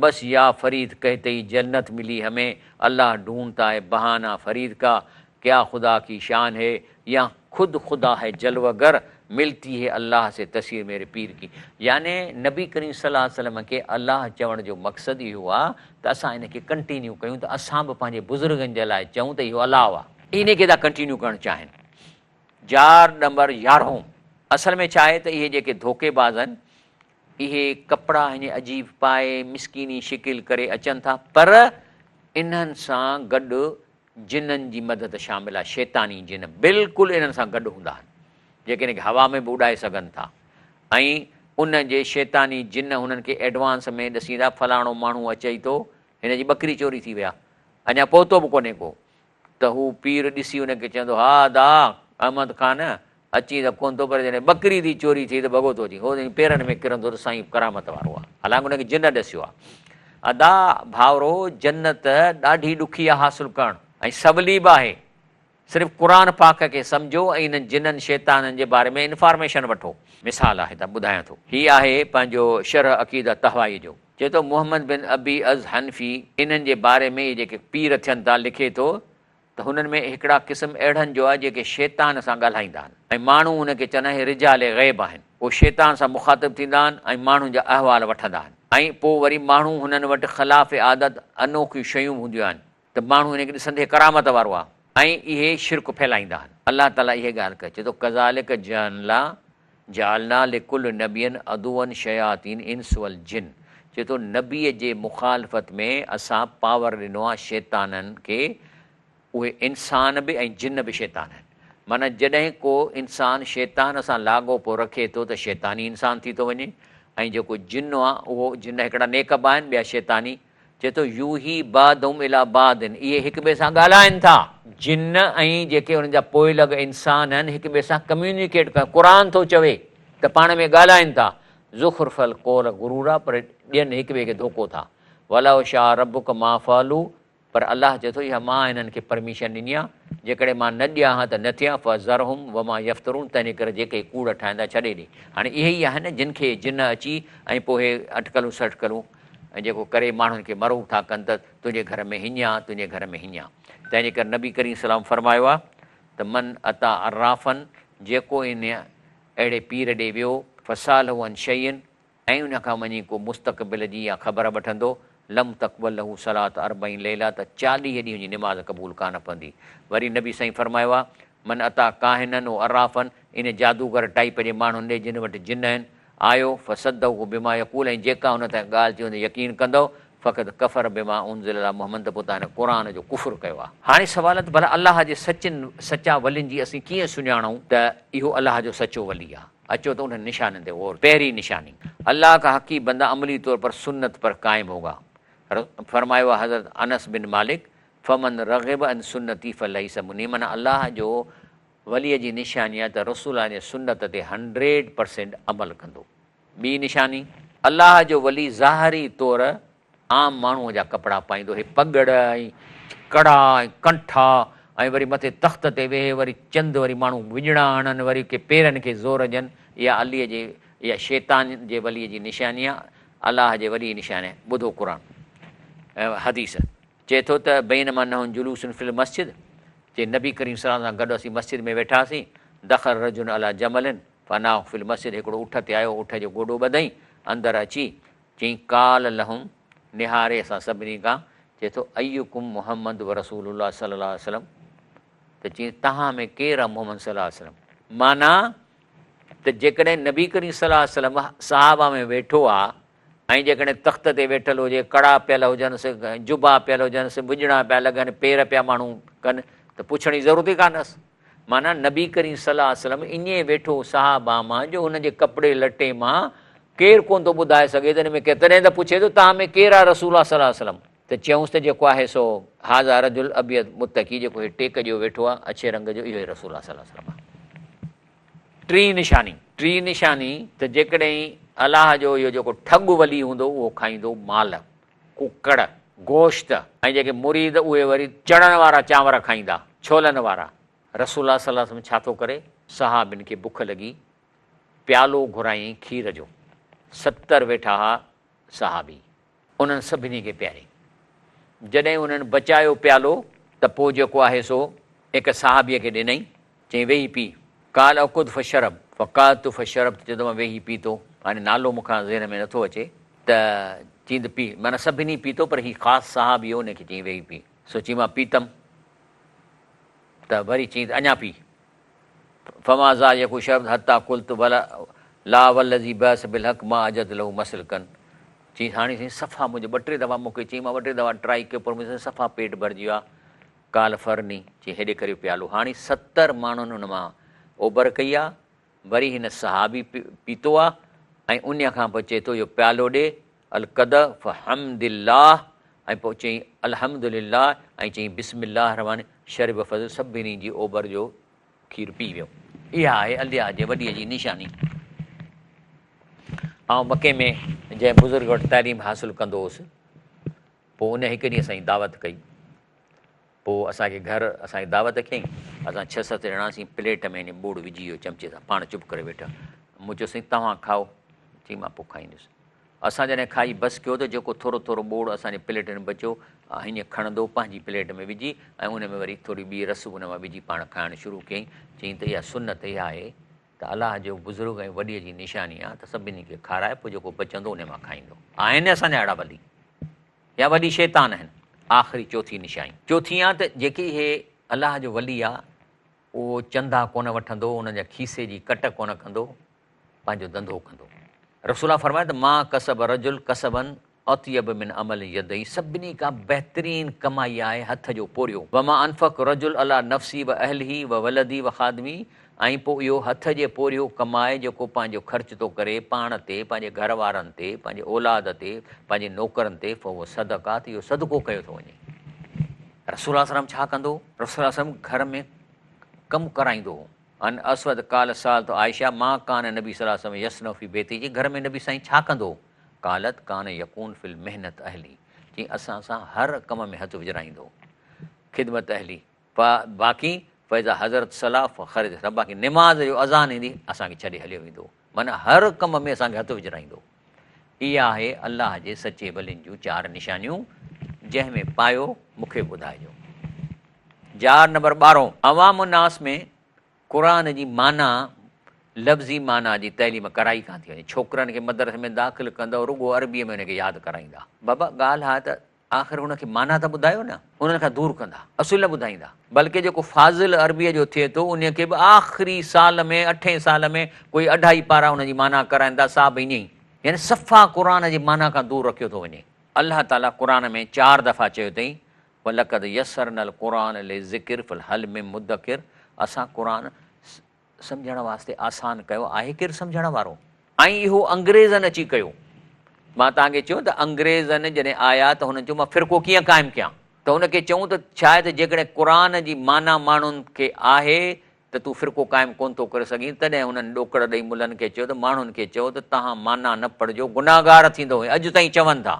بس يا فريد ڪهتي هي جنت ملي همين الله ڍونڍتا هي بهانا فريد ڪا ڪيا خدا ڪي شان هي يا خود خدا هي جلوه گر ملتي هي الله سي تصوير ميري پير ڪي يعني نبي ڪريم صلي الله عليه وسلم کي الله چوڻ جو مقصد اهو آ ته اسان ان کي ڪنٽينيو ڪيون ته اسان به پنهنجي بزرگن جي لاء چئون ته اهو الله آ. انهي کي ٿا ڪنٽينيو ڪرڻ چاهين. جار نمبر يارهون اصل ۾ ڇا آهي ته اهي جيڪي ڌوڪي باز آهن اهي ڪپڙا هيئن عجيب پائي مسڪيني شڪل ڪري اچن ٿا پر انهن سان گڏ جنن جي مدد شامل آهي، شيطاني جن بلڪل انهن سان گڏ هوندا آهن، جيڪي انهن کي هوا ۾ به اڏائي سگهن ٿا ۽ ان جي شيطاني جن هنن کي ايڊوانس ۾ ڏسيندا فلاڻو ماڻهو اچئي ٿو، هن جي ٻڪري چوري ٿي وئي آهي، اڃا پهتو به ڪونهي ڪو، ته هو پير ڏسي ان کي چوندو ها ادا احمد خان اچين ته ڪونه ٿو پر جڏهن ٻڪري ٿي چوري ٿئي ته ڀڳو ٿو اچين. هو پيرن ۾ ڪرندو ته سائين ڪرامت وارو آهي. حالانڪ ان کي جن ڏسيو آهي. ادا ڀائرو جنت ڏاڍي ڏکي آهي حاصل ڪرڻ ۽ سولي به آهي. صرف قرآن پاڪ کي سمجهو ۽ انهن جنن شيطانن جي باري ۾ انفارميشن وٺو. مثال آهي ته ٻڌايان ٿو. هي آهي پنهنجو شرح عقيده طحاوي جو. چئي ٿو محمد بن ابي از حنفي انهن جي باري ۾ اهي جيڪي پير ٿين ٿا لکي ٿو ته هنن ۾ هڪڙا قسم اهڙن جو آهي جيڪي شيطان سان ڳالهائيندا آهن ۽ ماڻهو هن کي چوندا آهن اهي رجال غيب آهن اهي شيطان سان مخاطب ٿيندا آهن ۽ ماڻهن جا احوال وٺندا آهن ۽ پوء وري ماڻهو هنن وٽ خلاف عادت انوکيون شيون به هونديون آهن ته ماڻهو هن کي ڏسندي ڪرامت وارو آهي ۽ اهي شرڪ ڦهلائيندا آهن الله تعالي اهي ڳالهه ڪئي چئي ٿو ڪذالڪ جعلنا جعلنا لڪل نبي عدوا شياطين انس والجن چئي ٿو نبي جي مخالفت ۾ اسان پاور ڏنو آهي شيطانن کي اهي انسان به ۽ جن به شيطان آهن معنيٰ جڏهن ڪو انسان شيطان سان لاڳاپو رکي ٿو ته شيطاني انسان ٿي ٿو وڃي ۽ جيڪو جن آهي اهو جن هڪڙا نيڪ به آهن ٻيا شيطاني چئي ٿو يوحي بعضهم الي بعض اهي هڪ ٻئي سان ڳالهائن ٿا. جن ۽ جيڪي انهن جا پوئلڳ انسان آهن هڪ ٻئي سان ڪميونيڪيٽ ڪن قرآن ٿو چوي ته پاڻ ۾ ڳالهائن ٿا زخرف القول غرورا پر ڏين هڪ ٻئي کي ڌوڪو ٿا ولو شاء ربک ما فعلوا پر الله چئي ٿو اها مان هنن کي پرميشن ڏني آهي جيڪڏهن مان نه ڏيان ها ته نه ٿئي ها فذرهم وما يفترون تنهن ڪري جيڪي ڪوڙ ٺاهين ٿا ڇڏي ڏي هاڻي اهي ئي آهن جن کي جن اچي ۽ پوء اهي اٽڪلون سٽڪلون ۽ جيڪو ڪري ماڻهن کي مرعوب ٿا ڪن ته تنهنجي گهر ۾ هيئن آ، تنهنجي گهر ۾ هيئن آ. تنهن جي ڪري نبي ڪريم صلي الله عليه وسلم فرمايو آ ته من اتيٰ عرافا جيڪو ان اهڙي پير ڏي ويو، فساله عن شيء ۽ ان کان وڃي ڪو مستقبل جي يا خبر وٺندو، لم تقبل له صلوة اربعين ليلة ته 40 ڏينهن جي نماز قبول ڪانه پوندي. وري نبي سائين فرمايو آ، من اتيٰ ڪاهنا او عرافا ان جادوگر ٽائيپ جي ماڻهن ڏي جن وٽ جن آهن، آيو، فصدقوا بما يقول ۽ جيڪا ان تائين ڳالهه چئي ان تي يقين ڪندؤ، فقد ڪفر بما انزل علي محمد ته پوء توهان هن قرآن جو ڪفر ڪيو آهي. هاڻي سوال آهي ته ڀلا الله جي سچن سچا ولين جي اسين ڪيئن سڃاڻون ته اهو الله جو سچو ولي آهي؟ اچو ته انهن نشانين تي غور پهرين نشاني، الله کا حقي بنده عملي طور پر سنت پر قائم هوگا فرمايو آهي حضرت انس بن مالڪ فمن رغب عن سنتي فليس مني معنيٰ الله جو وليء جي نشاني آهي ته رسول الله جي سنت تي هنڊريڊ پرسينٽ عمل ڪندو. ٻي نشاني، الله جو ولي ظاهري طور عام ماڻهوء جا ڪپڙا پائيندو، هي پڳڙ ۽ ڪڙا ۽ ڪنٺا ۽ وري مٿي تخت تي ويهي وري چند وري ماڻهو وڄڙا هڻن وري ڪي پيرن کي زور ڏين، اها علي جي اها شيطان جي ولي جي نشاني آهي، الله جي ولي جي نشاني آهي. ٻڌو قرآن ۽ حديث. چئي ٿو ته بينما نحن جلوس في المسجد چي نبي ڪريم صلي الله عليه وسلم سان گڏ اسين مسجد ۾ ويٺاسين دخل رجل علي جمل فاناخ في المسجد هڪڙو اٺ تي آيو اٺ جو گوڏو ٻڌئين اندر اچي چئين قال لهم نهاري اسان سڀني کان چئي ٿو ايڪم محمد ورسول الله صلي الله عليه وسلم ته چئين توهان ۾ ڪير آهي محمد صلي الله عليه وسلم معنيٰ ته جيڪڏهن نبي ڪريم صلي الله عليه وسلم صحابه ۾ ويٺو آ ۽ جيڪڏهن تخت تي ويٺل هجي، ڪڙا پيل هجنس، جبا پيل هجنس، وڄڻا پيا لڳن، پير پيا ماڻهو ڪن ته پڇڻ جي ضرورت ئي ڪانه هئس. معنيٰ نبي ڪريم صلي الله عليه وسلم ائين ويٺو صحابه مان جو هن جي ڪپڙي لٽي مان ڪير ڪونه ٿو ٻڌائي سگهي ته هن ۾ ڪير، تڏهن ته پڇي ٿو توهان ۾ ڪير آهي رسول الله صلي الله عليه وسلم؟ ته چيائونس ته جيڪو آهي سو هذا رجل ابيض متقي جيڪو هي ٽيڪ ڏيو ويٺو آهي اڇي رنگ جو اهو ئي رسول الله صلي الله عليه وسلم آهي. ٽين نشاني، ٽين نشاني ته جيڪڏهن الله جو اهو جيڪو ٺڳ ولي هوندو اهو کائيندو مال، ڪڪڙ، گوشت ۽ جيڪي مريد اهي وري چڻن وارا چانور کائيندا، ڇولن وارا. رسول الله صلي الله عليه وسلم ڇا ٿو ڪري؟ صحابين کي بک لڳي، پيالو گهرايائين کير جو، 70 ويٺا ها صحابي. انهن سڀني کي پياري. جڏهن انهن بچايو پيالو ته پوء جيڪو آهي سو هڪ صحابيء کي ڏنائين، چيائين ويهي پي. قال اقعد فشرب فقعدت فشربت چئي ٿو مان ويهي پيتو، هاڻي نالو مون کان ذهن ۾ نٿو اچي ته چيائين ته پي، معنيٰ سڀني پيتو پر هي خاص صحابي هو ان کي چيائين ويهي پي، سو چيائين مان پيتم ته وري چيائين ته اڃا پي. فما زال يقول شربت حتي قلت لا والذي بعث بالحق ما اجدت له مسلڪا چيس هاڻي سائين صفا منهنجو ٻه ٽي دفعا مون کي چيائين مان ٻه ٽي دفعا ٽرائي ڪيو پر منهنجو صفا پيٽ ڀرجي ويو آهي قال فرني چيائين هيڏي ڪريو پيالو هاڻي 70 ماڻهن ان مان اوبر ڪئي آهي وري هن صحابي پيتو آهي ۽ انهيء کان پوء چئي ٿو اهو پيالو ڏي القدح فحمد الله ۽ پوء چيائين الحمد لله ۽ چيائين بسم الله الرحمٰن شرب فضل سڀني جي اوبر جو کير پي ويو. اها آهي الله جي وڏيء جي نشاني. آئون مڪي ۾ جنهن بزرگ وٽ تعليم حاصل ڪندو هوس، پوء ان هڪ ڏينهن اسان جي دعوت ڪئي. پوء اسان کي گهر اسان کي دعوت ڪيائين. اسان ڇهه ست ڄڻا سين پليٽ ۾ ائين ٻوڙ وجهي ويو چمچي سان پاڻ چپ ڪري ويٺا. مون چيو سائين توهان کائو. چيائين مان پوء کائيندس. اسان جڏهن کائي بس ڪيو ته جيڪو ٿورو ٿورو ٻوڙ اسان جي پليٽن ۾ بچيو، هيئن کڻندو پنهنجي پليٽ ۾ وجهي ۽ ان ۾ وري ٿوري ٻي رس ان مان وجهي پاڻ کائڻ شروع ڪيائين. چيائين ته اها سنت اها آهي ته الله جو بزرگ ۽ وڏي جي نشاني آهي ته سڀني کي کارائي پوء جيڪو بچندو ان مان کائيندو. آهن اسان جا اهڙا ولي يا ولي شيطان آهن. آخري چوٿين نشاني. چوٿين آهي ته جيڪي اهي الله جو ولي آهي اهو چندا ڪونه وٺندو، انهن جا کيسي جي ڪٽ ڪونه ڪندو، پنهنجو ڌنڌو ڪندو. رسول الله فرمايو ته ما ڪسب رجل ڪسبا اطيب من عمل يديه سڀني کان بهترين ڪمائي آهي هٿ جو پورهيو. وما انفق رجل علي نفسه و اهله و ولده و خادمه ۽ پوء اهو هٿ جي پورهيو ڪمائي جيڪو پنهنجو خرچ ٿو ڪري پاڻ تي، پنهنجي گهر وارن تي، پنهنجي اولاد تي، پنهنجي نوڪرن تي فهو صدقه ته اهو صدقو ڪيو ٿو وڃي. رسول الله صلي الله عليه وسلم ڇا ڪندو هو؟ رسول الله صلي الله عليه وسلم گهر ۾ ڪم ڪرائيندو هو. عن اسود قال سالت عائشه ما ڪان النبي صلي الله عليه وسلم يصنع في بيته چي گهر ۾ نبي سائين ڇا ڪندو هو؟ قالت ڪان يڪون في المهنت اهلي چي اسان سان هر ڪم ۾ هٿ وجهرائيندو هو خدمت اهلي باقي فاذا حضرت صلاة فخرج باقي نماز جو اذان ايندي اسان کي ڇڏي هليو ويندو هو معنيٰ هر ڪم ۾ اسان کي هٿ وجهرائيندو هو. اها آهي الله جي سچي ولين جون چار نشانيون جنهن ۾ پايو مون کي ٻڌائجو. جار نمبر ٻارهون، عوام الناس ۾ قرآن جي معنيٰ لفظي معنيٰ جي تعليم ڪرائي ڪانه ٿي وڃي. ڇوڪرن کي مدرسي ۾ داخل ڪندؤ رڳو عربيء ۾ ان کي ياد ڪرائيندا. بابا ڳالهه آهي ته آخر هن کي معنيٰ ته ٻڌايو نه. انهن کان دور ڪندا، اصل نه ٻڌائيندا. بلڪه جيڪو فاضل عربيء جو ٿئي ٿو، انهيء کي به آخري سال ۾، اٺين سال ۾، ڪوئي اڍائي پارا ان جي معنيٰ ڪرائين ٿا، سا به ائين ئي. يعني صفا قرآن جي معنيٰ کان دور رکيو ٿو وڃي. الله تعاليٰ قرآن ۾ چار دفعا چيو اٿئي، ولقد يسرنا القرآن للذڪر فهل من مدڪر اسان قرآن سمجهڻ واسطي آسان ڪيو آهي ڪير سمجهڻ وارو؟ ۽ اهو انگريزن اچي ڪيو. مان توهان کي چيو ته انگريزن جڏهن آيا ته هنن چيو مان فرقو ڪيئن قائم ڪيان؟ ته ان کي چئون ته ڇا آهي ته جيڪڏهن قرآن جي معنيٰ ماڻهن کي آهي ته تون فرقو قائم ڪونه ٿو ڪري سگهين تڏهن هنن ڏوڪڙ ڏئي ملن کي چيو ته ماڻهن کي چئو ته توهان معنيٰ نه پڙهجو گناهگار ٿيندؤ ۽ اڄ تائين چون ٿا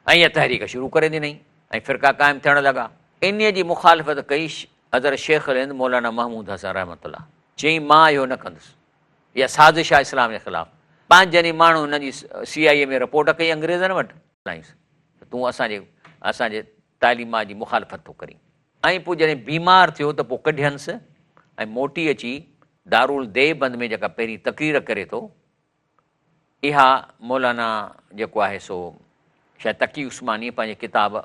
۽ اها تحريڪ شروع ڪري ڏنائين ۽ فرقا قائم ٿيڻ لڳا. انهيء جي مخالفت ڪئي حضرت شيخ الهند مولانا محمود حسن رحمة الله چيائين مان اهو نه ڪندس اها سازش آهي اسلام جي خلاف پنهنجن ئي ماڻهن هن جي سي آء اي ۾ رپورٽ ڪئي انگريزن وٽ ته تون اسان جي اسان جي تعليمات جي مخالفت ٿو ڪرين ۽ پوء جڏهن بيمار ٿيو ته پوء ڪڍينس ۽ موٽي اچي دارالديوبند ۾ جيڪا پهرين تقرير ڪري ٿو اها مولانا جيڪو آهي سو شايد تقي عثمانيء پنهنجي ڪتاب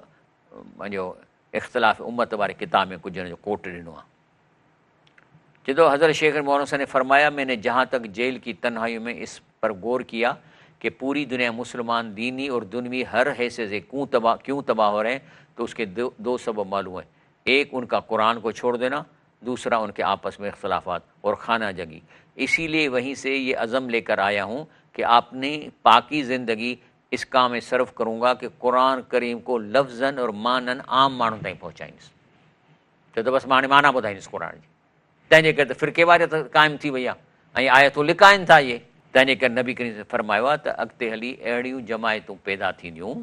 پنهنجو اختلاف امت واري ڪتاب ۾ ڪجهه هن جو ڪوٽ ڏنو آهي. چئي ٿو حضرت شيخ مولانا حسين نے فرمايا میں نے جهان تڪ جيل ڪي تنهائيون ۾ اس پر غور ڪيا कि पूरी दुनिया मुसलमान दीनी और दुनवी हर हिस्से से क्यों तबाह हो रहे हैं, तो उसके दो सबब मालूम है। एक उनका कुरान को छोड़ देना, दूसरा उनके आपस में इख्तलाफात और खाना जंगी। इसीलिए वहीं से ये अज़म लेकर आया हूँ कि आपने पाकी ज़िंदगी इस काम में सर्व करूँगा कि कुरान करीम को लफ्ज़न और मानन आम माण्हुनि ताईं पहुचाईंदुसि। छो त बसि मां हाणे माना ॿुधाईंदुसि कुरान जी। तंहिंजे करे त फ़िरक़ेवारियत क़ाइमु थी वई आहे ऐं आयतूं लिकाइनि था इहे। तंहिंजे करे नबी करीम फरमायो आहे त अॻिते हली अहिड़ियूं जमायतूं पैदा थींदियूं,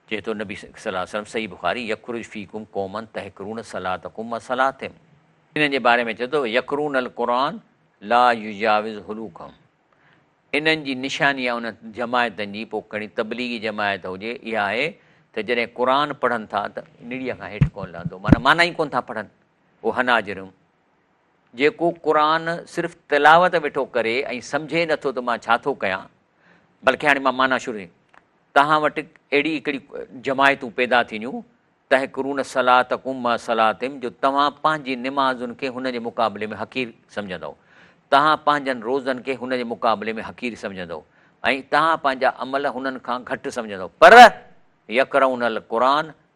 चए थो नबी सल्लल्लाहु अलैहि वसल्लम सही बुखारी, यखरुज फीकुम कौमन तहकरून सलातकुम व सलातिहिम। इन्हनि जे बारे में चए थो यकरून अल कुरान ला युजाविज़ हुलूकहुम। इन्हनि जी निशानी आहे उन जमायतनि जी, पोइ खणी तबलीगी जमायत हुजे, इहा आहे त जॾहिं क़ुर पढ़नि था त निड़ीअ खां हेठि कोन लहंदो, माना माना ई कोन था पढ़नि। उहो हनाजिरूं जेको क़ुर सिर्फ़ु तिलावत वेठो करे ऐं सम्झे नथो त मां छा थो कयां, बल्कि हाणे मां माना शुरू। तव्हां वटि अहिड़ी हिकिड़ी जमायतूं पैदा थींदियूं, तहकरून सलातकुम मा सलातिम, जो तव्हां पंहिंजी निमाज़ुनि खे हुन जे मुक़ाबले में हक़ीर सम्झंदव, तव्हां पंहिंजनि रोज़नि खे हुन जे मुक़ाबले में हक़ीर सम्झंदव ऐं तव्हां पंहिंजा अमल हुननि खां घटि सम्झंदव। पर यकरऊन अल क़ुर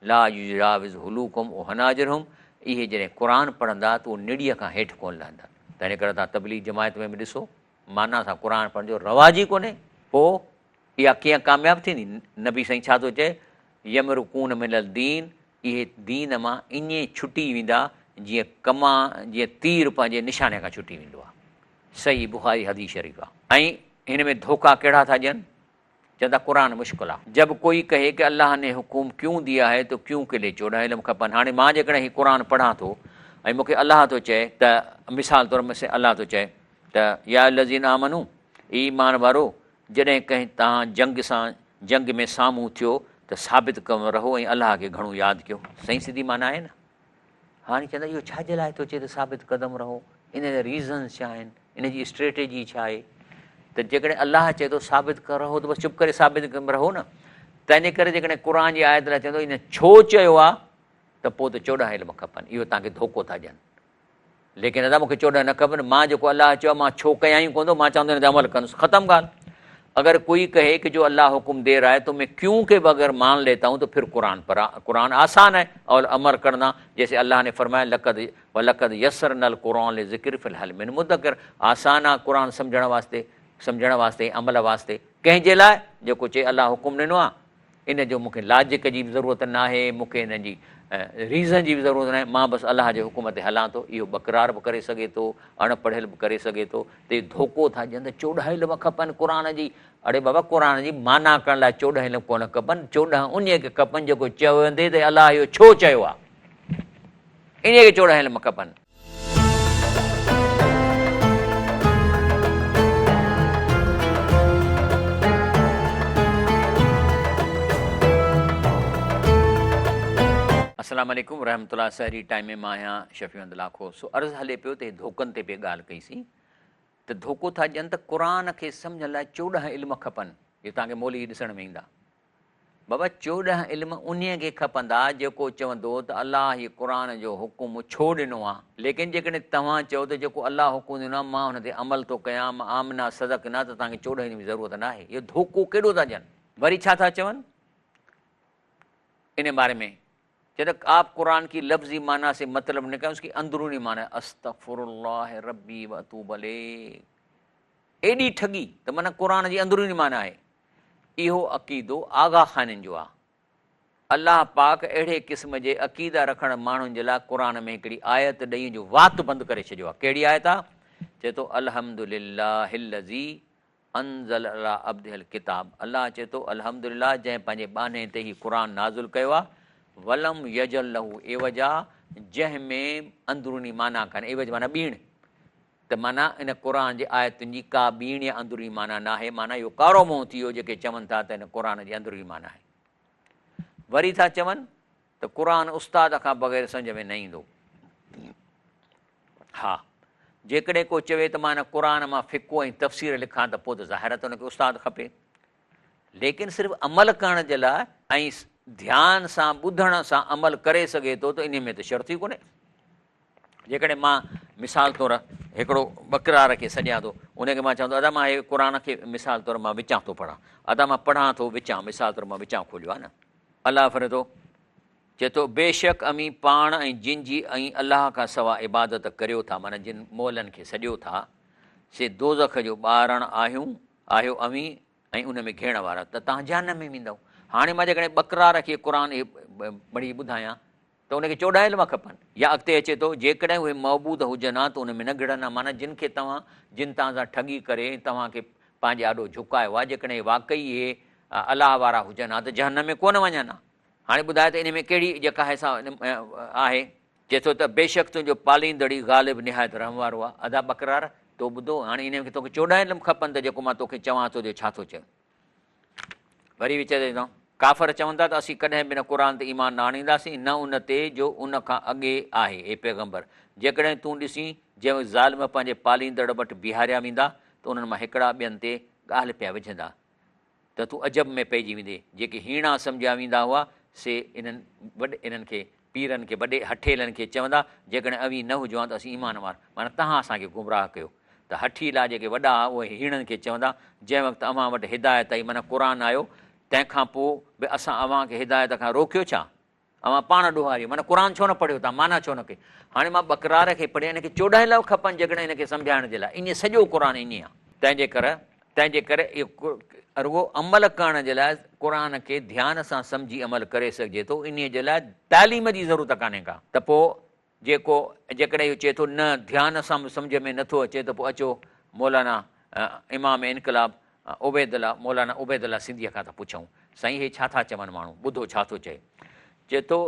ला युजाविज़ हुलूकुम व हनाजिरहुम, इहे जॾहिं क़ुर पढ़ंदा त उहो निड़ीअ खां हेठि कोन लहंदा। तंहिंजे करे तव्हां तबलीग जमायत में बि ॾिसो, माना सां क़ुर पढ़ण जो रवाज ई कोन्हे। पोइ इहा कीअं कामयाबु थींदी? नबी साईं छा थो चए, यमरुकून मिनल दीन, इहे दीन मां ईअं छुटी वेंदा जीअं कमा जीअं तीर पंहिंजे निशाने खां छुटी वेंदो आहे। सही बुखारी हदीस शरीफ़ आहे। ऐं हिन में धोखा कहिड़ा था ॾियनि? चवंदा क़ुर मुश्किल आहे। जब कोई कहे कि अलाह ने हुकुम क्यों दिया है तो क्यों के लिए 14 इल्म खपनि। हाणे मां जेकॾहिं हीउ क़ुर पढ़ां थो ऐं मूंखे अलाह थो चए त मिसाल तौर अलाह थो चए त या लज़ीन आमनू, ईमान वारो, जॾहिं कंहिं तव्हां जंग में साम्हूं थियो त साबित कम रहो ऐं अलाह खे घणो यादि कयो। सही सिधी माना आहे न। हाणे चवंदा इहो छाजे लाइ थो चए त साबित कदम रहो, इन जा रीज़न्स छा आहिनि, इन जी स्ट्रेटेजी छा आहे? त जेकॾहिं अलाह चए थो साबित कर रहो त बसि चुप करे साबित कदम रहो न। तंहिंजे करे जेकॾहिं क़ुर जी आयत लाइ चवंदो इन छो चयो आहे त पोइ त 14 इल्म खपनि, इहो तव्हांखे धोखो था ॾियनि। लेकिन अदा मूंखे 14 न खपनि, मां जेको अलाह चयो मां छो कयां ई कोन थो, मां चवंदो हिन ते अमल कंदुसि, ख़त्म ॻाल्हि। अगर कोई कहे कि जो अल्लाह हुक्म दे रहा है तो मैं क्यों के बगैर मान लेता हूँ तो फिर कुरान आसान है और अमर करना, जैसे अल्लाह ने फरमाया लक़द व लक़द यसरनल कुरान लिज़िक्र फ़िल हल मिन मुदक्किर। आसान आहे कुरान सम्झण वास्ते अमल वास्ते, कंहिंजे लाइ? जेको चए अल्लाह हुकुम ॾिनो आहे, इन जो मूंखे लॉजिक जी बि ज़रूरत न आहे, मूंखे हिन जी रीज़न जी बि ज़रूरत न आहे, मां बसि अलाह जे हुकुम ते हलां थो। इहो बकरार बि करे सघे थो, अण पढ़ियल बि करे सघे थो। त इहो धोखो था ॾियनि त 14 इल्म खपनि क़ुर जी। अड़े बाबा, क़ुर जी माना करण लाइ 14 इल्म कोन खपनि, 14 उन खे खपनि जेको चवंदे त अलाह इहो छो चयो आहे, इन खे 14 इल्म खपनि। अस्सलाम वालेकुम रहमतुल्लाह। सहरी टाइम में मां आहियां शफ़ी अहमद लाखो। सो अर्ज़ हले पियो त धोखनि ते पिए ॻाल्हि कईसीं त धोखो था ॾियनि त क़ुर खे सम्झण लाइ 14 इल्म खपनि। इहो तव्हांखे मौली ॾिसण में ईंदा। बाबा 14 इल्म उन खे खपंदा जेको चवंदो त अलाह हीउ क़ुर जो हुकुम छो ॾिनो आहे। लेकिन जेकॾहिं तव्हां चओ त जेको अलाह हुकुम ॾिनो आहे मां हुन ते अमल थो कयां, मां आमना सदक न, त तव्हांखे 14 इल्म जी ज़रूरत न आहे। इहो धोखो केॾो था ॾियनि। वरी छा था चवनि इन बारे में? चए त आप क़ुरान की लफ़्ज़ी माना से मतलब निकालें, उसकी अंदरूनी माना। अस्तग़फिरुल्लाह रब्बी व अतूबु अलैह। एॾी ठगी त माना क़ुर जी अंदरूनी माना आहे। इहो अक़ीदो आगा ख़ाननि जो आहे। अलाह पाक अहिड़े क़िस्म जे अक़ीदा रखण माण्हुनि जे लाइ क़ुर में हिकिड़ी आयत ॾेई जो वात बंदि करे छॾियो आहे। कहिड़ी आयत आहे? चए थो अल्हम्दुलिल्लाहिल्लज़ी अंज़ल अला अब्दिहिल किताब। अलाह चए थो अल्हम्दुलिल्लाह जंहिं पंहिंजे ॿान्हे ते हीउ क़ुर नाज़िल कयो आहे। वलम यजल लहू एवजा, जंहिं में अंदरूनी माना कान्हे। एवज माना ॿीण, त माना इन क़ुर जे आयतुनि जी का ॿीण या अंदरूनी माना न आहे। माना इहो कारो मुंहुं थी वियो जेके चवनि था त हिन क़ुर जी अंदरूनी माना आहे। वरी था चवनि त क़ुर उस्ताद खां बग़ैर सम्झ में न ईंदो। हा, जेकॾहिं को चवे त मां हिन क़ुर मां फ़िको ऐं तफ़सीर लिखां त पोइ त ज़ाहिर आहे त हुनखे उस्ताद खपे। लेकिन सिर्फ़ु अमल करण जे लाइ ऐं ध्यान सां ॿुधण सां अमल करे सघे थो त इन में त शर्त ई कोन्हे। जेकॾहिं मां मिसाल तौरु हिकिड़ो बकरार खे सॼियां थो, ان کي مان چوان ٿو ادا مان هي قرآن کي مثال طور مان وچان ٿو پڙهان ادا مان پڙهان ٿو وچان مثال طور مان وچان کوليو آهي نه الله فرمائي ٿو چئي ٿو بيشڪ اوهين پاڻ ۽ جن جي اوهين الله کان سواء عبادت ڪريو ٿا معنيٰ جن مئلن کي سڏيو ٿا سي دوزخ جو ٻارڻ آهيون آهيو اوهين ۽ ان ۾ گهيڙڻ وارا ته توهان جهنم ۾ ويندؤ. هاڻي مان جيڪڏهن ٻڪرار کي قرآن هي پڙهي ٻڌايان ته ان کي 14 علم کپن. يا اڳتي اچي ٿو، جيڪڏهن اهي معبود هجن ها ته ان ۾ نه گهڙن ها، معنيٰ جن کي توهان جن توهان سان ٺڳي ڪري ۽ توهان کي پنهنجي آڏو جهڪايو آهي، جيڪڏهن اهي واقعي اهي الله وارا هجن ها ته جهنم ۾ ڪونه وڃن ها. هاڻي ٻڌايو ته انهي ۾ ڪهڙي جيڪا آهي سا آهي. چئي ٿو ته بيشڪ تنهنجو پاليندڙ ئي غالب نهايت رحم وارو آهي. ادا ٻڪرار! تو ٻڌو، هاڻي انهيء کي توکي 14 علم کپن ته جيڪو مان توکي چوان ٿو جو ڇا ٿو چئي. وري به چئي ٿو، ڪافر چون ٿا ته اسين ڪڏهن به نه قرآن تي ايمان نه آڻينداسين نه ان تي جو ان کان اڳي آهي. اي پيغمبر! جيڪڏهن تون ڏسين جنهن وقت ظالم پنهنجي پاليندڙ وٽ بيهاريا ويندا ته انهن مان هڪڙا ٻين تي ڳالهه پيا وجهندا. ته تون عجب ۾ پئجي ويندين. جيڪي هيڻا سمجهيا ويندا هئا، سي انهن وڏ انهن کي، پيرن کي، وڏي هٺيلن کي چوندا، جيڪڏهن اوهين نه هجو ها ته اسين ايمان وار، معنيٰ توهان اسان کي گمراهه ڪيو. ته هٺيلا جيڪي وڏا هئا، اهي هيڻن کي چوندا، جنهن وقت اوهان وٽ هدايت آئي، معنيٰ قرآن آيو، تنهن کان پوء به اسان اوهان کي هدايت کان روڪيو ڇا؟ اوهان پاڻ ڏوهاري آهيو، معنيٰ قرآن ڇو نه پڙهيو توهان معنيٰ ڇو نه ڪئي؟ هاڻي مان ٻڪرار کي پڙهي ان کي 14 لفظ کپن جيڪڏهن ان کي سمجهائڻ جي لاء ائين سڄو قرآن ائين آهي. تنهن جي ڪري تنهن جي ڪري اهو رڳو عمل ڪرڻ جي لاء قرآن کي ڌيان سان سمجهي عمل ڪري سگهجي ٿو انهيء جي لاء تعليم جي ضرورت ڪانهي ڪا ته پوء جيڪو جيڪڏهن اهو چئي ٿو نه ڌيان سان به سمجهه ۾ نٿو اچي ته پوء اچو مولانا امام انقلاب عبيدالله مولانا عبيدالله سنڌيء کان ٿا پڇون سائين هي ڇا ٿا چون ماڻهو ٻڌو ڇا ٿو چئي چئي ٿو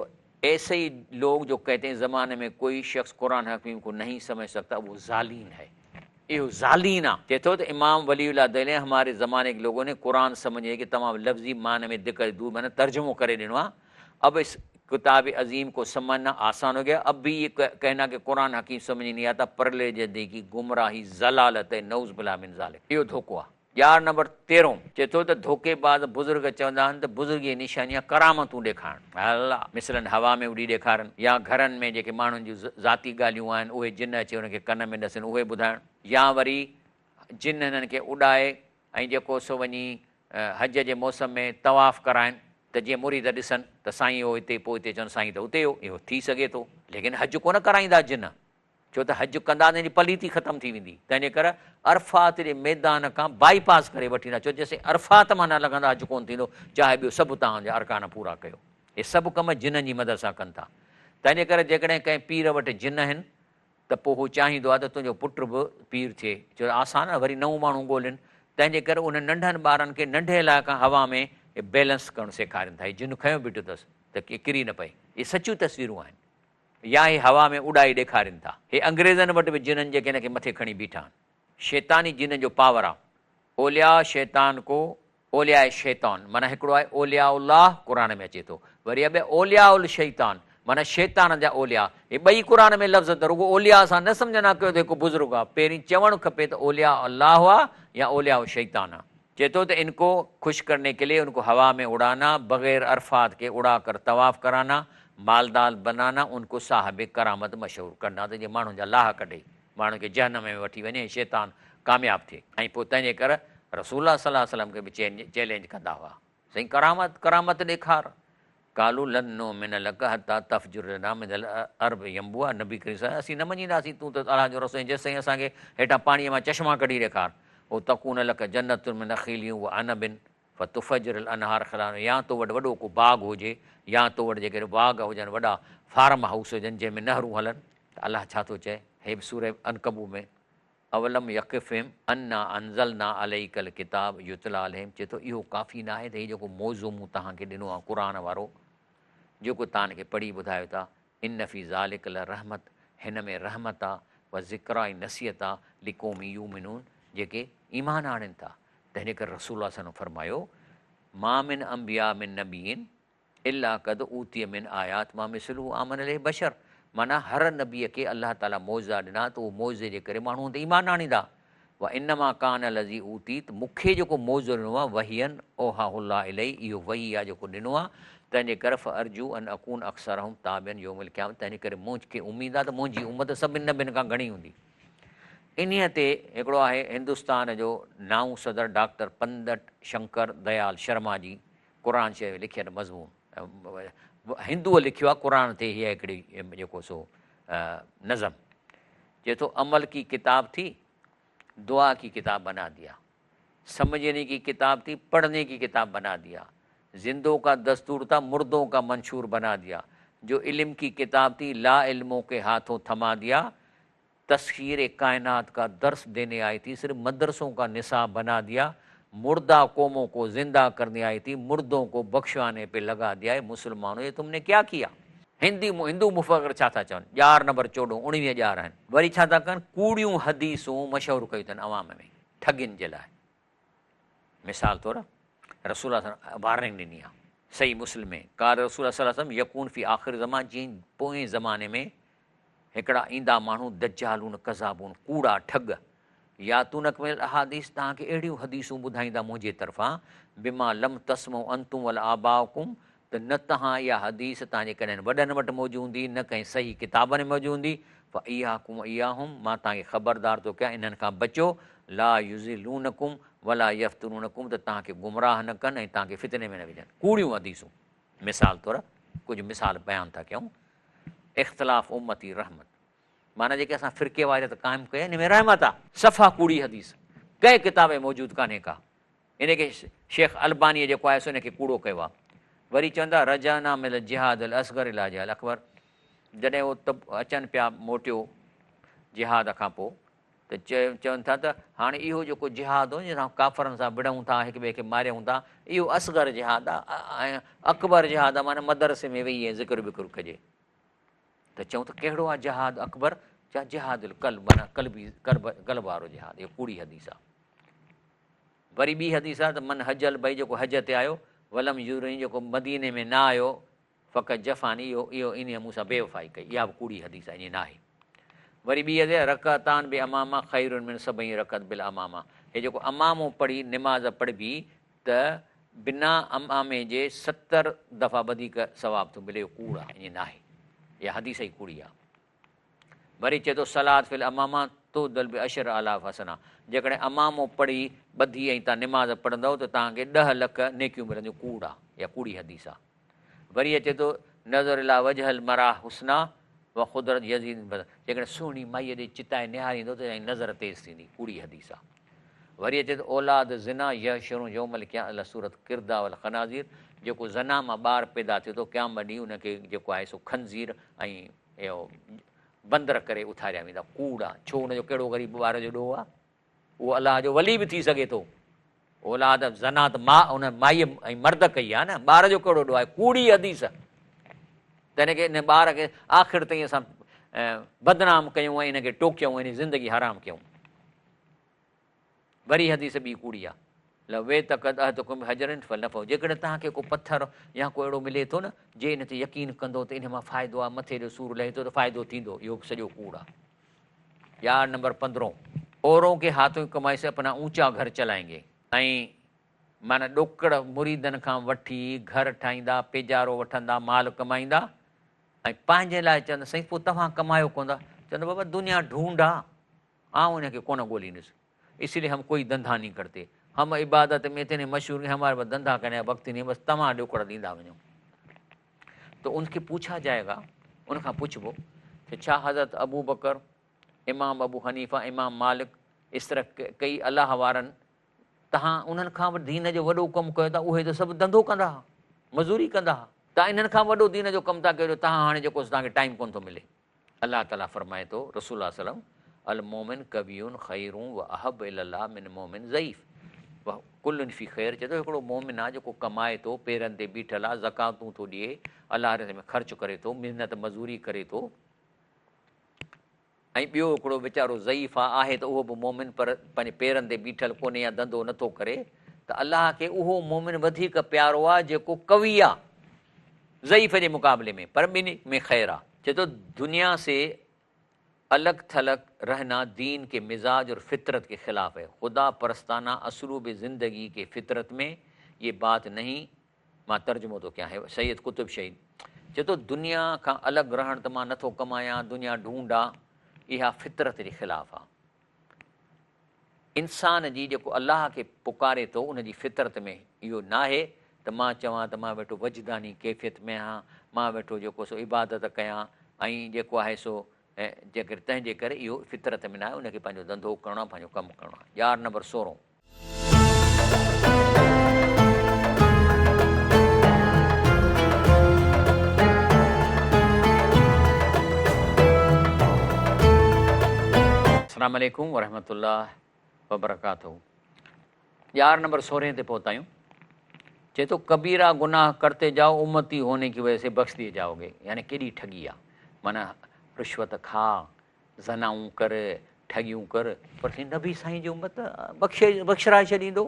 ايسي ئي لوگ جو ڪهتي هين زماني ۾ ڪوئي شخص قرآن حڪيم کو نهين سمجھ سڪتا وو ضالين هي اهو ضالين آ چئي ٿو ته امام ولي الله دهلوي هماري زماني ڪي لوگون ني قرآن سمجھني ڪي تمام لفظي معني ۾ دقت دور معني ترجمو ڪري ڏنو آ اب اس ڪتاب عظيم کو سمجھنا آسان هو گيا اب ڀي يه ڪهنا ڪه قرآن حڪيم سمجھ نهين آتا پرلي جدي ڪي گمراهي ضلالت هي نعوذ بالله من ذالڪ اهو ڌوڪو آ. ڄار نمبر تيرهون چئي ٿو ته ڌوڪي باز بزرگ چوندا آهن ته بزرگي جي نشاني آهي ڪرامتون ڏيکارڻ الله مثلاً هوا ۾ اڏي ڏيکارن يا گهرن ۾ جيڪي ماڻهن جون ذاتي ڳالهيون آهن اهي جن اچي انهن کي ڪن ۾ ڏسن اهي ٻڌائڻ يا وري جن هنن کي اڏائي ۽ جيڪو سو وڃي حج جي موسم ۾ طواف ڪرائن ته جيئن مريد ڏسن ته سائين اهو هتي پوء هتي چون سائين ته اتي هو اهو ٿي سگهي ٿو ليڪن حج ڪونه ڪرائيندا جن ڇو ته حج ڪندا ته جي پليتي ختم ٿي ويندي تنهن جي ڪري عرفات جي ميدان کان بائي پاس ڪري وٺي ايندا ڇو جيسين عرفات مان نه لڳندا حج ڪونه ٿيندو چاهي ٻيو سڀ توهان جا ارڪان پورا ڪيو اهي سڀ ڪم جنن جي مدد سان ڪن ٿا تنهن جي ڪري جيڪڏهن ڪنهن پير وٽ جن آهن ته پوء هو چاهيندو آهي ته تنهنجو پٽ به پير ٿئي، ڇو ته آسان آهي وري نئون ماڻهو ڳولين، تنهن جي ڪري انهن ننڍن ٻارن کي ننڍي لاء کان هوا ۾ بيلنس ڪرڻ سيکارين ٿا، هي جن کنيو بيٺو اٿس ته ڪري نه پئي، اهي سچيون تصويرون آهن، يا هي هوا ۾ اڏائي ڏيکارين ٿا، هي انگريزن وٽ به جنن جيڪي هن کي مٿي کڻي بيٺا آهن، شيطاني جنن جو پاور آهي، اولياء شيطان ڪو اولياء شيطان معنيٰ هڪڙو آهي اولياء الله قرآن ۾ اچي ٿو وري ٻيا اولياء الشيطان معنيٰ شيطان جا اولياء هي ٻئي قرآن ۾ لفظ ته رڳو اولياء سان نه سمجهندا ڪيو ته هڪ بزرگ آهي پهرين چوڻ کپي ته اولياء الله آهي يا اولياء شيطان آهي چئي ٿو ته ان ڪو خوش ڪرني ڪي ليي ان ڪو هوا ۾ اڙانا بغير عرفات ڪي اڙا ڪر طواف ڪرانا مالدار بنانا ان ڪو صاحب ڪرامت مشهور ڪرنا ته جيئن ماڻهن جا لاهه ڪڍي ماڻهن کي جهنم ۾ وٺي وڃي ۽ شيطان ڪامياب ٿئي ۽ پوء تنهن جي ڪر رسول الله صلي الله عليه وسلم کي به چئلينج ڪندا هئا سائين ڪرامت ڪرامت ڏيکار قالوا لن نؤمن لک حتي تفجر لنا من الارض ينبوعا نبي ڪريم صلي الله اسين نه مڃينداسين تون ته الله جو رسول آهين جيستائين اسان کي هيٺان پاڻيء مان چشما ڪڍي ڏيکار او تڪون لک جنت من نخيل و عنب فتفجر الانهار خلالها يا تو وٽ وڏو ڪو باغ هجي يا تو وٽ جيڪڏهن باغ هجن وڏا فارم هائوس هجن جنهن ۾ نهرون هلن ته الله ڇا ٿو چئي هي به سوره عنڪبوت ۾ اولم يڪفهم انا انزلنا عليک الڪتاب يتليٰ عليهم چئي ٿو اهو ڪافي ناهي ته هي جيڪو موعظو مون توهان کي ڏنو آهي قرآن وارو جيڪو توهان کي پڙهي ٻڌايو ٿا ان في ذلک لرحمت هن ۾ رحمت آ و ذڪريٰ ۽ نصيحت آ لقوم يؤمنون جيڪي ايمان آڻين ٿا تنهن ڪري رسول الله صلي الله عليه وسلم فرمايو ما من انبياء من نبي الا قد اوتي من آيات ما مثله آمن عليه بشر معنيٰ هر نبي کي الله تعاليٰ معجزا ڏنا ته اهو معجزي جي ڪري ماڻهو ان تي ايمان آڻيندا وانما ڪان الذي اوتيت مون کي جيڪو معجزو ڏنو آهي وحيا اوحاه الله الي اهو وحي آهي جيڪو ڏنو آهي تنهن جي ڪري فارجو ان اڪون اڪثرهم تابعا يوم القيامة تنهن جي ڪري مون کي اميد آهي ته منهنجي امت سڀني نبين کان گهڻي هوندي. انهيء تي هڪڙو آهي هندستان جو نائون صدر ڊاڪٽر پندٽ شنڪر ديال شرما جي قرآن شريف لکيل مضمون هندوء لکيو آهي قرآن تي هيء هڪڙي جيڪو سو نظم چئي ٿو عمل ڪي ڪتاب ٿي دعا ڪي ڪتاب بنا ديا سمجهني ڪي ڪتاب ٿي پڙهني ڪي ڪتاب بنا ديا زندو ڪا دستور ٿا مردو ڪا منشور بنا ديا جو علم ڪي ڪتاب ٿي لا علمو ڪي هاٿون ٿما ديا تسخير ڪائنات ڪا درس ديني آئي ٿي صرف مدرسون ڪا نصاب بنا ديا مرده قومون ڪو زنده ڪرني آئي ٿي مردون ڪو بخشواني پي لگا ديا اي مسلمانو يي تم ني ڪيا ڪيا. هندي هندو مفڪر ڇا ٿا چون ڄار نمبر چوڏهون اڻويهه ڄار آهن وري ڇا ٿا ڪن ڪوڙيون حديثون مشهور ڪيون اٿن عوام ۾ ٺڳين جي لاء مثال طور رسول الله صلي الله عليه وسلم وارننگ ڏني آهي صحيح مسلم ۾ قال رسول الله صلي الله عليه وسلم يڪون في آخر زمان جيئن پوئين زماني ۾ هڪڙا ايندا ماڻهو دجالون ڪذابون ڪوڙا ٺڳ ياتونڪ من الاحاديث توهان کي اهڙيون حديثون ٻڌائيندا منهنجي طرفان بما لم تسمعوا انتم ولا آباؤڪم ته نه توهان اها حديث توهان جي ڪڏهن وڏن وٽ موجود هوندي نه ڪنهن صحيح ڪتابن ۾ موجود هوندي فاياڪم واياهم مان توهان کي خبردار ٿو ڪيان انهن کان بچو لا يضلونڪم ولا يفتنونڪم ته توهان کي گمراهه نه ڪن ۽ توهان کي فتني ۾ نه وجهن ڪوڙيون حديثون مثال طور ڪجهه مثال بيان ٿا ڪيون اختلاف امتي رحمت معنيٰ جيڪي اسان فرقي واريت قائم ڪئي آهي ان ۾ رحمت آهي. صفا ڪوڙي حديث ڪنهن ڪتاب ۾ موجود ڪانهي ڪا. ان کي شيخ البانيء جيڪو آهي سو ان کي ڪوڙو ڪيو آهي. وري چوندا رجعنا من الجهاد الاصغر الي الجهاد الاڪبر جڏهن هو تب اچن پيا موٽيو جهاد کان پوء ته چون ٿا ته هاڻي اهو جيڪو جهاد هو جنهن سان ڪافرن سان وڙهون ٿا هڪ ٻئي کي ماريون ٿا اهو اصغر جهاد آهي ۽ اڪبر جهاد آهي معنيٰ مدرسي ۾ ويهي ۽ ذڪر وڪر ڪجي. ته چئون ته ڪهڙو آهي جهاد اڪبر؟ چا جهاد القلب معنيٰ قلبي قلب قلب وارو جهاد اهو ڪوڙي حديث آهي. وري ٻي حديث آهي ته من حج البيت جيڪو حج تي آيو ولم يزرني جيڪو مديني ۾ نه آيو فقد جفاني اهو اهو انهيء مون سان بي وفائي ڪئي اها به ڪوڙي حديث آهي ائين ناهي. وري ٻي حديث آهي رڪعتان بعمامه خير من سبعين رڪعت بالعمامه هي جيڪو عمامو پڙهي نماز پڙهبي ته بنا عمامي جي 70 دفعا وڌيڪ ثواب ٿو ملي اهو ڪوڙ آهي ائين ناهي اها حديث ئي ڪوڙي آهي. وري چئي ٿو صلات في العمامه تعدل بعشر آلاف حسنه جيڪڏهن عمامو پڙهي ٻڌي ۽ توهان نماز پڙهندؤ ته توهان کي ڏهه لک نيڪيون ملنديون ڪوڙ آهي اها ڪوڙي حديث آهي. وري اچي ٿو نظر الي وجه المراة حسنا و خضرت يزيد البصر جيڪڏهن سهڻي مائيء ڏي چتائي نهاريندو ته يعني نظر تيز ٿيندي ڪوڙي حديث آ. وري اچي ٿو اولاد زنا يحشرون يوم القيامة علي صورت قرده والخنازير جيڪو زنا مان ٻار پيدا ٿئي ٿو قيامت ڏينهن ان کي جيڪو آهي سو خنزير ۽ اهو بندر ڪري اٿاريا ويندا ڪوڙ آ ڇو ان جو ڪهڙو غريب ٻار جو ڏوهه آ. اهو الله جو ولي به ٿي سگهي ٿو. اولاد زنا ته ماء ان مائيء ۽ مرد ڪئي آهي نه، ٻار جو ڪهڙو ڏوهه آهي؟ ڪوڙي حديث. تنهن کي ان ٻار کي آخر تائين اسان بدنام ڪيون ۽ ان کي ٽوڪيون ۽ ان جي زندگي حرام ڪيون. وري حديث ٻي ڪوڙي آهي. لو اعتقد احدڪم بحجر فلنفعه جيڪڏهن توهان کي ڪو پٿر يا ڪو اهڙو ملي ٿو نه جي ان تي يقين ڪندو ته ان مان فائدو آهي مٿي جو سور لهي ٿو ته فائدو ٿيندو اهو به سڄو ڪوڙ آهي. ڄار نمبر پندرهون، اورون ڪي هاٿون ڪي ڪمائي سي اپنا اونچا گهر چلائين گي. ۽ معنيٰ ڏوڪڙ مريدن کان وٺي گهر ٺاهيندا، پيجارو وٺندا، مال ڪمائيندا ۽ پنهنجي لاء چوندا سائين پوء توهان ڪمايو ڪونه ٿا؟ چوندا بابا دنيا ڍونڍ آ، آئون ان کي ڪونه ڳوليندس، اس لئي هم ڪوئي ڌنڌا نهين ڪرتي، هم عبادت ۾ اتني مشهور ڪي هماري پاس ڌنڌا ڪرني ڪا وقت نهين، بس توهان ڏوڪڙ ڏيندا وڃو. تو ان کي پوڇا جائي گا، ان کان پڇبو ته ڇا حضرت ابوبڪر، امام ابو حنيفه، امام مالڪ اس طرح ڪئي الله وارن تهان انهن کان به دين جو وڏو ڪم ڪيو ٿا اهي ته سڀ ڌنڌو ڪندا ها مزوري ڪندا ها تهان انهن کان وڏو دين جو ڪم ٿا ڪيو جو تهان هاڻي جيڪو توهان کي ٽائيم ڪونه ٿو ملي. الله تعالي فرمائي ٿو، رسول الله صلي الله عليه وسلم، المومن قوي خير و احب الي الله من مومن ضعيف و ڪل في خير چئي ٿو هڪڙو مومن آ جيڪو ڪمائي ٿو، پيرن تي بيٺل آ، زڪواتون ٿو ڏئي، الله رستي ۾ خرچ ڪري ٿو، محنت مزوري ڪري ٿو ۽ ٻيو هڪڙو ويچارو ضعيف آ، آهي ته اهو به مومن پر پنهنجي پيرن تي بيٺل ڪونهي يا ڌنڌو نٿو ڪري ته الله کي اهو مومن وڌيڪ پيارو آ جيڪو قوي آ ضعيف جي مقابلي ۾ پر ٻنهي ۾ خير آ. چئي ٿو دنيا سي الڳ ٿلڳ رهنا دين ڪي مزاج اور فطرت ڪي خلاف هي خدا پرستانه اسلوب زندگي ڪي فطرت ۾ يه بات نهين مان ترجمو ٿو ڪيان هي سيد قطب شهيد چئي ٿو دنيا کان الڳ رهڻ ته مان نٿو ڪمايان دنيا ڍونڍ آ اها فطرت جي خلاف آ. انسان جي جيڪو الله کي پڪاري ٿو ان جي فطرت ۾ اهو ناهي ته مان چوان ته مان ويٺو وجداني ڪيفيت ۾ آهيان، مان ويٺو جيڪو سو عبادت ڪيان ۽ جيڪو آهي سو جيڪر تنهن جي ڪري اهو فطرت ۾ ناهي ان کي پنهنجو ڌنڌو ڪرڻو آهي پنهنجو ڪم ڪرڻو آهي. ڄار نمبر سورهون. السلام عليڪم ورحمة الله وبرڪاته ڄار نمبر سورهين تي پهتا آهيون. چئي ٿو ڪبيرا گناهه ڪرتي جائو امتي هوني ڪي وجه سي بخش ديي جائو گي يعني ڪيڏي ٺڳي آ معنيٰ رشوت کا زنائون ڪر ٺڳيون ڪر پر سائين نبي سائين جي امت بخشي بخشرائي ڇڏيندو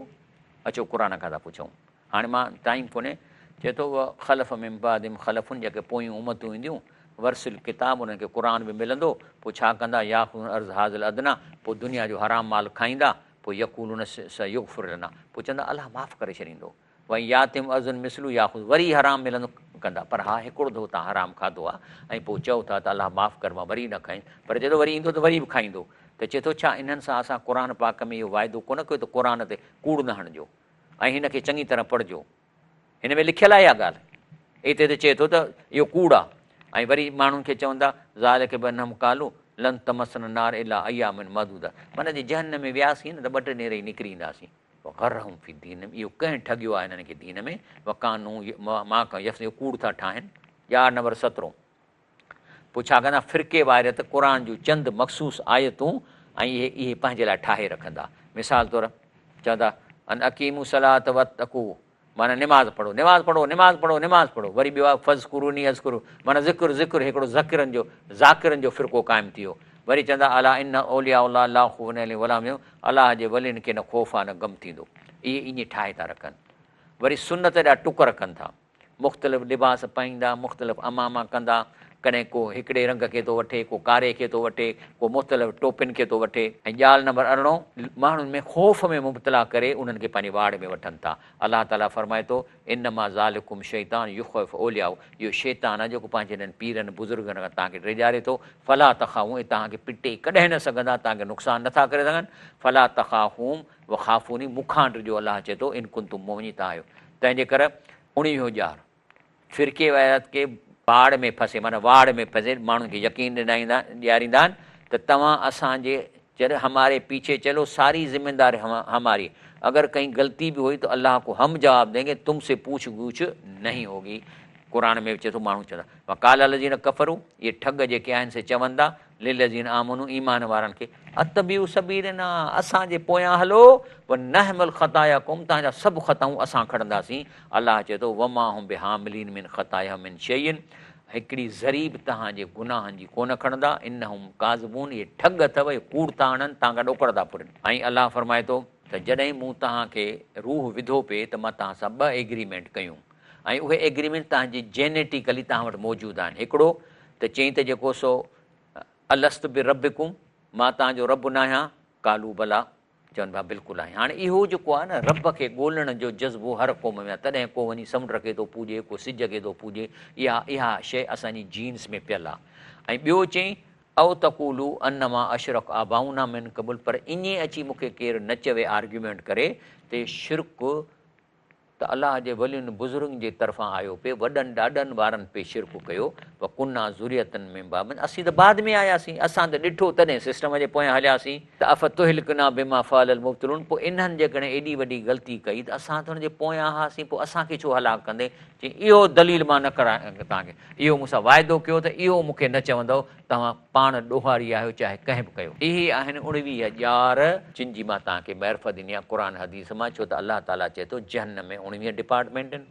اچو قرآن کان ٿا پڇون هاڻي مان ٽائيم ڪونهي چئي ٿو خلف من بعدهم خلف جيڪي پويون امتون اينديون ورث الڪتاب انهن کي قرآن به ملندو پوء ڇا ڪندا ياخذون ارض هذا الادنيٰ پوء دنيا جو حرام مال کائيندا پوء يقولون سيغفر لنا پوء چوندا الله معاف ڪري ڇڏيندو وان ياتهم عرض مثله ياخذ وري حرام ملندو ڪندا پر ها هڪڙو دفعو تان حرام کاڌو آ ۽ پوء چئو ٿا ته الله معاف ڪر مان وري نه کائيندس پر جڏهن وري ايندو ته وري به کائيندو ته چئي ٿو ڇا انهن سان اسان قرآن پاڪ ۾ اهو واعدو ڪونه ڪيو ته قرآن تي ڪوڙ نه هڻجو ۽ هن کي چڱي طرح پڙهجو هن ۾ لکيل آهي اها ڳالهه اتي ته چئي ٿو ته اهو ڪوڙ آ ۽ وري ماڻهن کي چوندا ذالڪ بانهم قالوا لن تمسنا النار الا اياما معدوده معنيٰ جي جهنم ۾ وياسين نه ته ٻه ٽي ڏينهن رهي نڪري اينداسين وغرهم في دينهم اهو ڪنهن ٺڳيو آهي هنن کي دين ۾ وڪانو ما ڪانوا يفترون اهو ڪوڙ ٿا ٺاهن. ڄار نمبر سترهون پوء ڇا ڪندا فرقي واريت قرآن جون چند مخصوص آيتون ۽ اهي اهي پنهنجي لاء ٺاهي رکندا مثال طور چوندا ان اقيموا الصلاة واتقوا معنيٰ نماز پڙهو نماز پڙهو نماز پڙهو نماز پڙهو وري ٻيو آهي فاذڪروني اذڪر معنيٰ ذڪر ذڪر هڪڙو ذڪرن جو ذاڪرن جو فرقو قائم ٿي ويو وري چوندا الا ان اولياء الله لا خوف عليهم ولا هم يحزنون الله جي ولين کي نه خوف آهي نه غم ٿيندو اهي ائين ٺاهي ٿا رکن وري سنت جا ٽڪر ڪن ٿا مختلف لباس پائيندا، مختلف عماما ڪندا، ڪڏهن ڪو هڪڙي رنگ کي ٿو وٺي، ڪو ڪاري کي ٿو وٺي، ڪو مختلف ٽوپين کي ٿو وٺي. ۽ ڳالهه نمبر ارڙهون، ماڻهن ۾ خوف ۾ مبتلا ڪري انهن کي پنهنجي واڙ ۾ وٺن ٿا. الله تعاليٰ فرمائي ٿو، انما ذالڪم الشيطان يخوف اولياءه، اهو شيطان آهي جيڪو پنهنجي انهن پيرن بزرگن کان توهان کي ڊيڄاري ٿو، فلا تخافوهم، اهي توهان کي پٽي ڪڏهن نه سگهندا، توهان کي نقصان نه ٿا ڪري سگهن، فلا تخافوهم وخافوني، مون کان ڊڄو الله چئي ٿو، ان ڪنتم مؤمنين توهان آهيو. تنهن جي ڪري اڻويهون ڄار، فرقي واريت کي باڙ ۾ ڦسي معنيٰ واڙ ۾ ڦسي ماڻهن کي يقين ڏنائيندا ڏياريندا آهن ته توهان اسان جي چر هماري پيڇي چلو ساري ذميداري هماري اگر ڪهين غلطي به هوئي تو الله ڪو هم جواب دينگي تم سي پوڇ گوڇ نهين هوگي قرآن ۾ به چئي ٿو ماڻهو چوندا وقال الذين ڪفروا اهي ٺڳ جيڪي آهن سي چون ٿا للذين آمنوا ايمان وارن کي اتبعوا سبيلنا اسان جي پويان هلو ونحمل خطاياڪم توهان جا سڀ خطائون اسان کڻنداسين الله چئي ٿو وما هم بحاملين من خطاياهم من شيء هڪڙي ذري به توهان جي گناهن جي ڪونه کڻندا انهم ڪاذبون اهي ٺڳ اٿو اهي ڪوڙ ٿا هڻن توهان کان ڏوڪڙ ٿا ڦرن ۽ الله فرمائي ٿو ته جڏهن مون توهان کي روح وڌو پئي ته مان توهان سان ٻه ايگريمينٽ ڪيون ۽ اهي ايگريمينٽ توهان جي جينيٽيڪلي توهان وٽ موجود آهن هڪڙو ته چيائين ته جيڪو سو الست بربڪم مان توهان جو رب ناهيان؟ قالوا بليٰ چون پيا بلڪل آهين. هاڻي اهو جيڪو آهي نه رب کي ڳولڻ جو جذبو هر قوم ۾ آهي تڏهن ڪو وڃي سمنڊ کي ٿو پوڄي ڪو سج کي ٿو پوڄي اها اها شيء اسان جي جينز ۾ پيل آهي ۽ ٻيو چيائين او تقولوا انما اشرڪ آباؤنا من قبل پر ائين اچي مون کي ڪير نه چوي آرگيومينٽ ڪري ته شرڪ ته الله جي ولين بزرگن جي طرفان آيو پئي، وڏن ڏاڏن وارن پئي شرڪ ڪيو، وڪنا ذرية من بعدهم اسين ته بعد ۾ آياسين، اسان ته ڏٺو تڏهن سسٽم جي پويان هلياسين، ته افتهلڪنا بما فعل المبطلون پوء انهن جيڪڏهن ايڏي وڏي غلطي ڪئي ته اسان ته انهن جي پويان هئاسين پوء اسان کي ڇو هلاڪ ڪندين؟ چيائين اهو دليل مان نه ڪرايان توهان کي، اهو مون سان واعدو ڪيو ته اهو مون کي نه چوندؤ، توهان پاڻ ڏوهاري آهيو چاهي ڪنهن به ڪيو. اهي آهن اڻويهه ڄار جن جي مان توهان کي معرفت ڏني آهي قرآن حديث مان ڇو ته الله تعاليٰ چئي ٿو جهنم ۾ اڻويهه ڊپارٽمينٽ آهن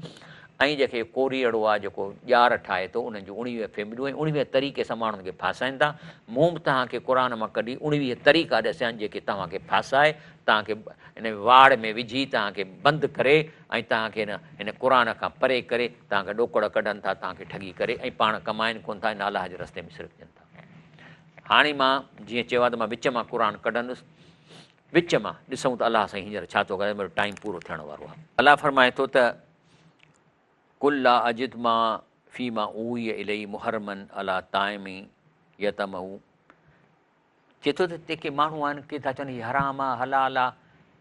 ۽ جيڪي ڪوريئڙو آهي جيڪو ڄار ٺاهي ٿو انهن جون اڻويهه فيمليون ۽ اڻويهه طريقي سان ماڻهن کي ڦاسائين ٿا مون به توهان کي قرآن مان ڪڍي اڻويهه طريقا ڏسيا آهن جيڪي توهان کي ڦاسائي توهان کي ان واڙ ۾ وجهي توهان کي بند ڪري ۽ توهان کي هن قرآن کان پري ڪري توهان کان ڏوڪڙ ڪڍن ٿا، توهان کي ٺڳي ڪري ۽ پاڻ ڪمائن ڪونه ٿا ۽ نه الله جي رستي ۾ صرف ڏين ٿا. هاڻي مان جيئن چيو آهي ته مان وچ مان قرآن ڪڍندس، وچ مان ڏسون ته الله سائين هينئر ڇا ٿو ڪري، منهنجو ٽائيم پورو ٿيڻ وارو آهي. الله فرمائي ٿو ته قل لا اجد ما فيما اوحي الي محرما علي طاعم يطعمه. چئي ٿو ته هتي ڪي ماڻهو آهن، ڪي ٿا چون هي حرام آ، حلال آ،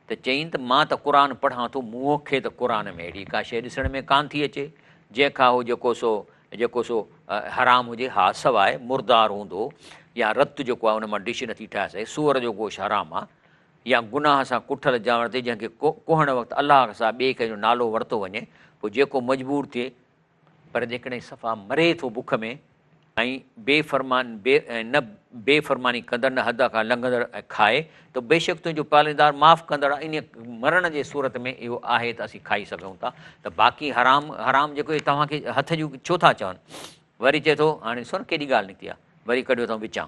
ته چئين ته مان ته قرآن پڙهان ٿو، مون کي ته قرآن ۾ اهڙي ڪا شيء ڏسڻ ۾ ڪانه ٿي اچي، جنهن کان هو جيڪو سو جيڪو سو حرام هجي، ها سواء مردار هوندو يا رت جيڪو آهي ان مان ڊش نٿي ٺاهي سگهي، سوئر جو گوشت حرام آ، يا گناهه سان ڪٺل جانور تي جنهن کي ڪهڻ وقت الله کان سواء ٻئي ڪنهن جو نالو ورتو وڃي، پوء جيڪو مجبور ٿئي، پر جيڪڏهن صفا مري ٿو بک ۾ ۽ بي فرمان بي نه بي فرماني ڪندڙ نه حد کان لنگهندڙ ۽ کائي ته بيشڪ تنهنجو پاليندار معاف ڪندڙ آهي انهيء مرڻ جي صورت ۾ اهو آهي ته اسين کائي سگهون ٿا ته باقي حرام حرام جيڪو اهي توهان کي هٿ جون ڇو ٿا چون وري چئي ٿو هاڻي ڏسو نه ڪيڏي ڳالهه نڪتي آهي وري ڪڍيو اٿئون وچان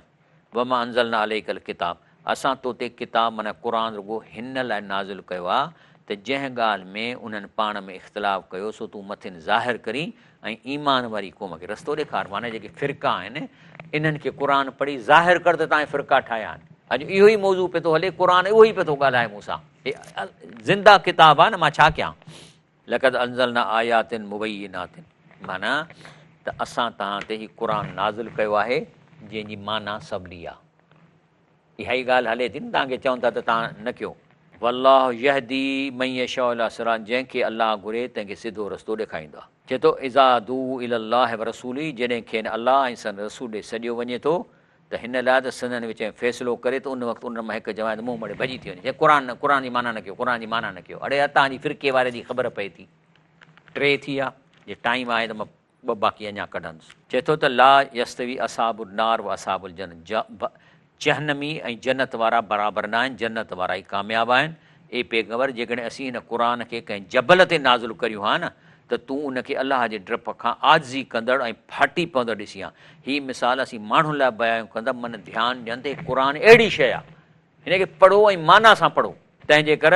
وما انزلنا عليک الڪتاب اسان تو تي ڪتاب معنيٰ قرآن رڳو هن لاء نازل ڪيو آهي ته جنهن ڳالهه ۾ انهن پاڻ ۾ اختلاف ڪيو سو تون مٿن ظاهر ڪرين ۽ ايمان واري قوم کي رستو ڏيکار معنيٰ جيڪي فرقا آهن انهن کي قرآن پڙهي ظاهر ڪر ته توهان فرقا ٺاهيا آهن اڄ اهو ئي موضوع پيو ٿو هلي قرآن اهو ئي پيو ٿو ڳالهائي مون سان زنده ڪتاب آهي نه مان ڇا ڪيان لقد انزلنا آيات مبينات معنيٰ ته اسان توهان تي هي قرآن نازل ڪيو آهي جنهن جي معنيٰ سولي آهي. اها ئي ڳالهه هلي ٿي نه توهان کي چون ٿا ته توهان نه ڪيو. والله يهدي من يشاء الي صراط جنهن کي الله گهري تنهن کي سڌو رستو ڏيکاريندو آهي. چئي ٿو اذا دعوا الي الله ورسوله جڏهن کين الله ۽ سندن رسول ڏي سڏيو وڃي ٿو ته هن لاء ته سندن وچ ۾ فيصلو ڪري ته ان وقت انهن مان هڪ جماعت منهن موڙي ڀڄي ٿي وڃي چئي قرآن نه قرآن جي معنيٰ نه ڪيو قرآن جي معنيٰ نه ڪيو اڙي يار توهان جي فرقي واري جي خبر پئي ٿي ٽي ٿي ويا جي ٽائيم آهي ته مان ٻه باقي اڃا ڪڍندس. چئي ٿو ته لا يستوي اصحاب النار و اصحاب الجنة جهنمي ۽ جنت وارا برابر نه آهن جنت وارا ئي ڪامياب آهن اي پيغمبر جيڪڏهن اسين هن قرآن کي ڪنهن جبل تي نازل ڪريون ها نه ته تون ان کي الله جي ڊپ کان عاجزي ڪندڙ ۽ ڦاٽي پوندڙ ڏسين ها. هي مثال اسين ماڻهن لاء بيان ڪندا من ڌيان ڏين ته هي قرآن اهڙي شيء آهي هن کي پڙهو ۽ معنيٰ سان پڙهو. تنهن جي ڪر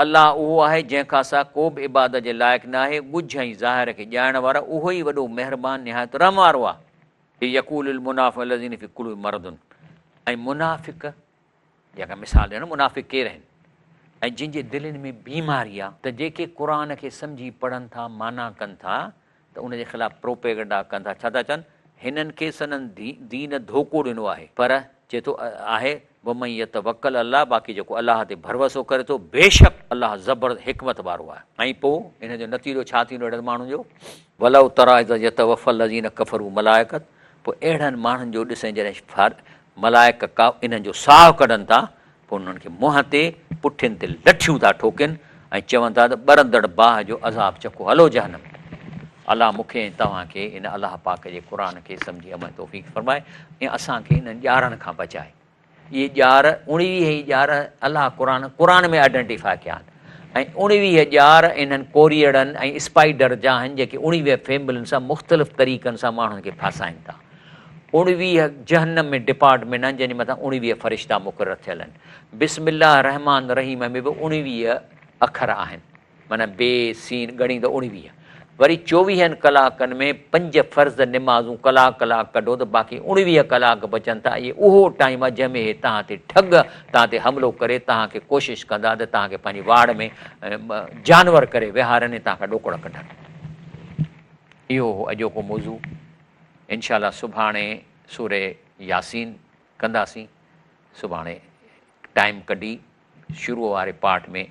الله اهو آهي جنهن کان سواء ڪو به عبادت جي لائق نه آهي، ڳجهه ۽ ظاهر کي ڄاڻڻ وارو اهو ئي وڏو مهربان نهايت رحم وارو آهي. يقول المنافق الذين في قلوبهم مرض ۽ منافق جيڪا مثال ڏيڻ منافق ڪير آهن ۽ جن جي دلين ۾ بيماري آ ته جيڪي قرآن کي سمجهي پڙهن ٿا معنيٰ ڪن ٿا ته ان جي خلاف پروپيگنڊا ڪن ٿا ڇا ٿا چون هنن کي سندن دين ڌوڪو ڏنو آهي پر چئي ٿو آهي ومن يتوڪل علي الله باقي جيڪو الله تي ڀروسو ڪري ٿو بيشڪ الله زبردست حڪمت وارو آهي ۽ پوء ان جو نتيجو ڇا ٿيندو اهڙن ماڻهن جو ولو تريٰ اذ يتوفي الذين ڪفروا ملائڪة پوء اهڙن ماڻهن جو ڏسين جڏهن ملائڪ ڪا انهن جو ساهه ڪڍن ٿا، پوء انهن کي منهن تي، پٺين تي لٺيون ٿا ٺوڪين ۽ چون ٿا ته ٻرندڙ باهه جو عذاب چکو، هلو جهنم ۾. الله مون کي ۽ توهان کي هن الله پاڪ جي قرآن کي سمجهي عمل توفيق فرمائي ۽ اسان کي انهن ڄارن کان بچائي. اهي ڄار، اڻويهه ئي ڄار الله قرآن قرآن ۾ آئيڊنٽيفاء ڪيا آهن ۽ اڻويهه ڄار انهن ڪوريئڙن ۽ اسپائيڊر جا آهن جيڪي اڻويهه فيملين سان مختلف طريقن سان ماڻهن کي ڦاسائين ٿا. اڻويهه جهنم ۾ ڊپارٽمينٽ آهن جنهن جي مٿان اڻويهه فرشتا مقرر ٿيل آهن. بسم الله الرحمٰن الرحيم ۾ به اڻويهه اکر آهن معنيٰ بي سين ڳڻي ته اڻويهه. وري چوويهن ڪلاڪن ۾ پنج فرض نمازون ڪلاڪ ڪلاڪ ڪڍو ته باقي اڻويهه ڪلاڪ بچن ٿا اهي اهو ٽائيم آهي جنهن ۾ اهي توهان تي ٺڳ توهان تي حملو ڪري توهان کي ڪوشش ڪندا ته توهان کي پنهنجي واڙ ۾ جانور ڪري ويهارين ۽ توهان کان ڏوڪڙ ڪڍن. اهو هو اڄوڪو موضوع. انشاء الله سڀاڻي سوره ياسين ڪنداسين سڀاڻي ٽائيم ڪڍي شروع واري پارٽ ۾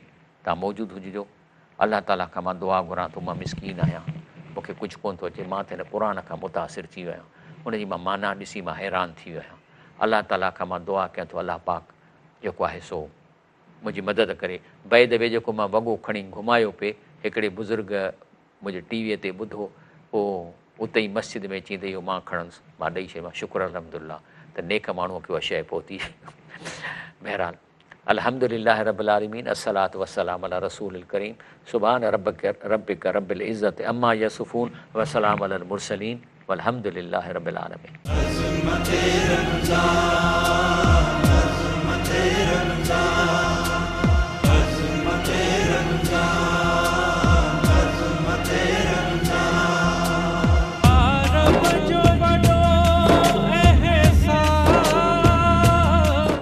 توهان موجود هججو الله تعالي کان مان دعا گهران ٿو مان مسڪين آهيان مون کي ڪجهه ڪونه ٿو اچي مان ته هن قرآن کان متاثر ٿي ويو آهيان ان جي مان معنيٰ ڏسي مان حيران ٿي ويو آهيان الله تعالي کان مان دعا ڪيان ٿو الله پاڪ جيڪو آهي سو منهنجي مدد ڪري بئي the V جيڪو مان وڳو کڻي گهمايو پئي هڪڙي بزرگ منهنجي ٽي ويء تي ٻڌو، پوء اتي ئي مسجد ۾ چيائين ته اهو مان کڻندس، مان ڏئي ڇڏيومانس، شڪر الحمدلله ته نيڪ ماڻهوء کي اها شيء پهتي. بهرحال الحمد لله رب العالمين الصلوة والسلام علي رسول الڪريم سبحان ربک ربک رب العزة عما يصفون وسلام علي المرسلين والحمد لله رب العالمين. عظمت رمضان.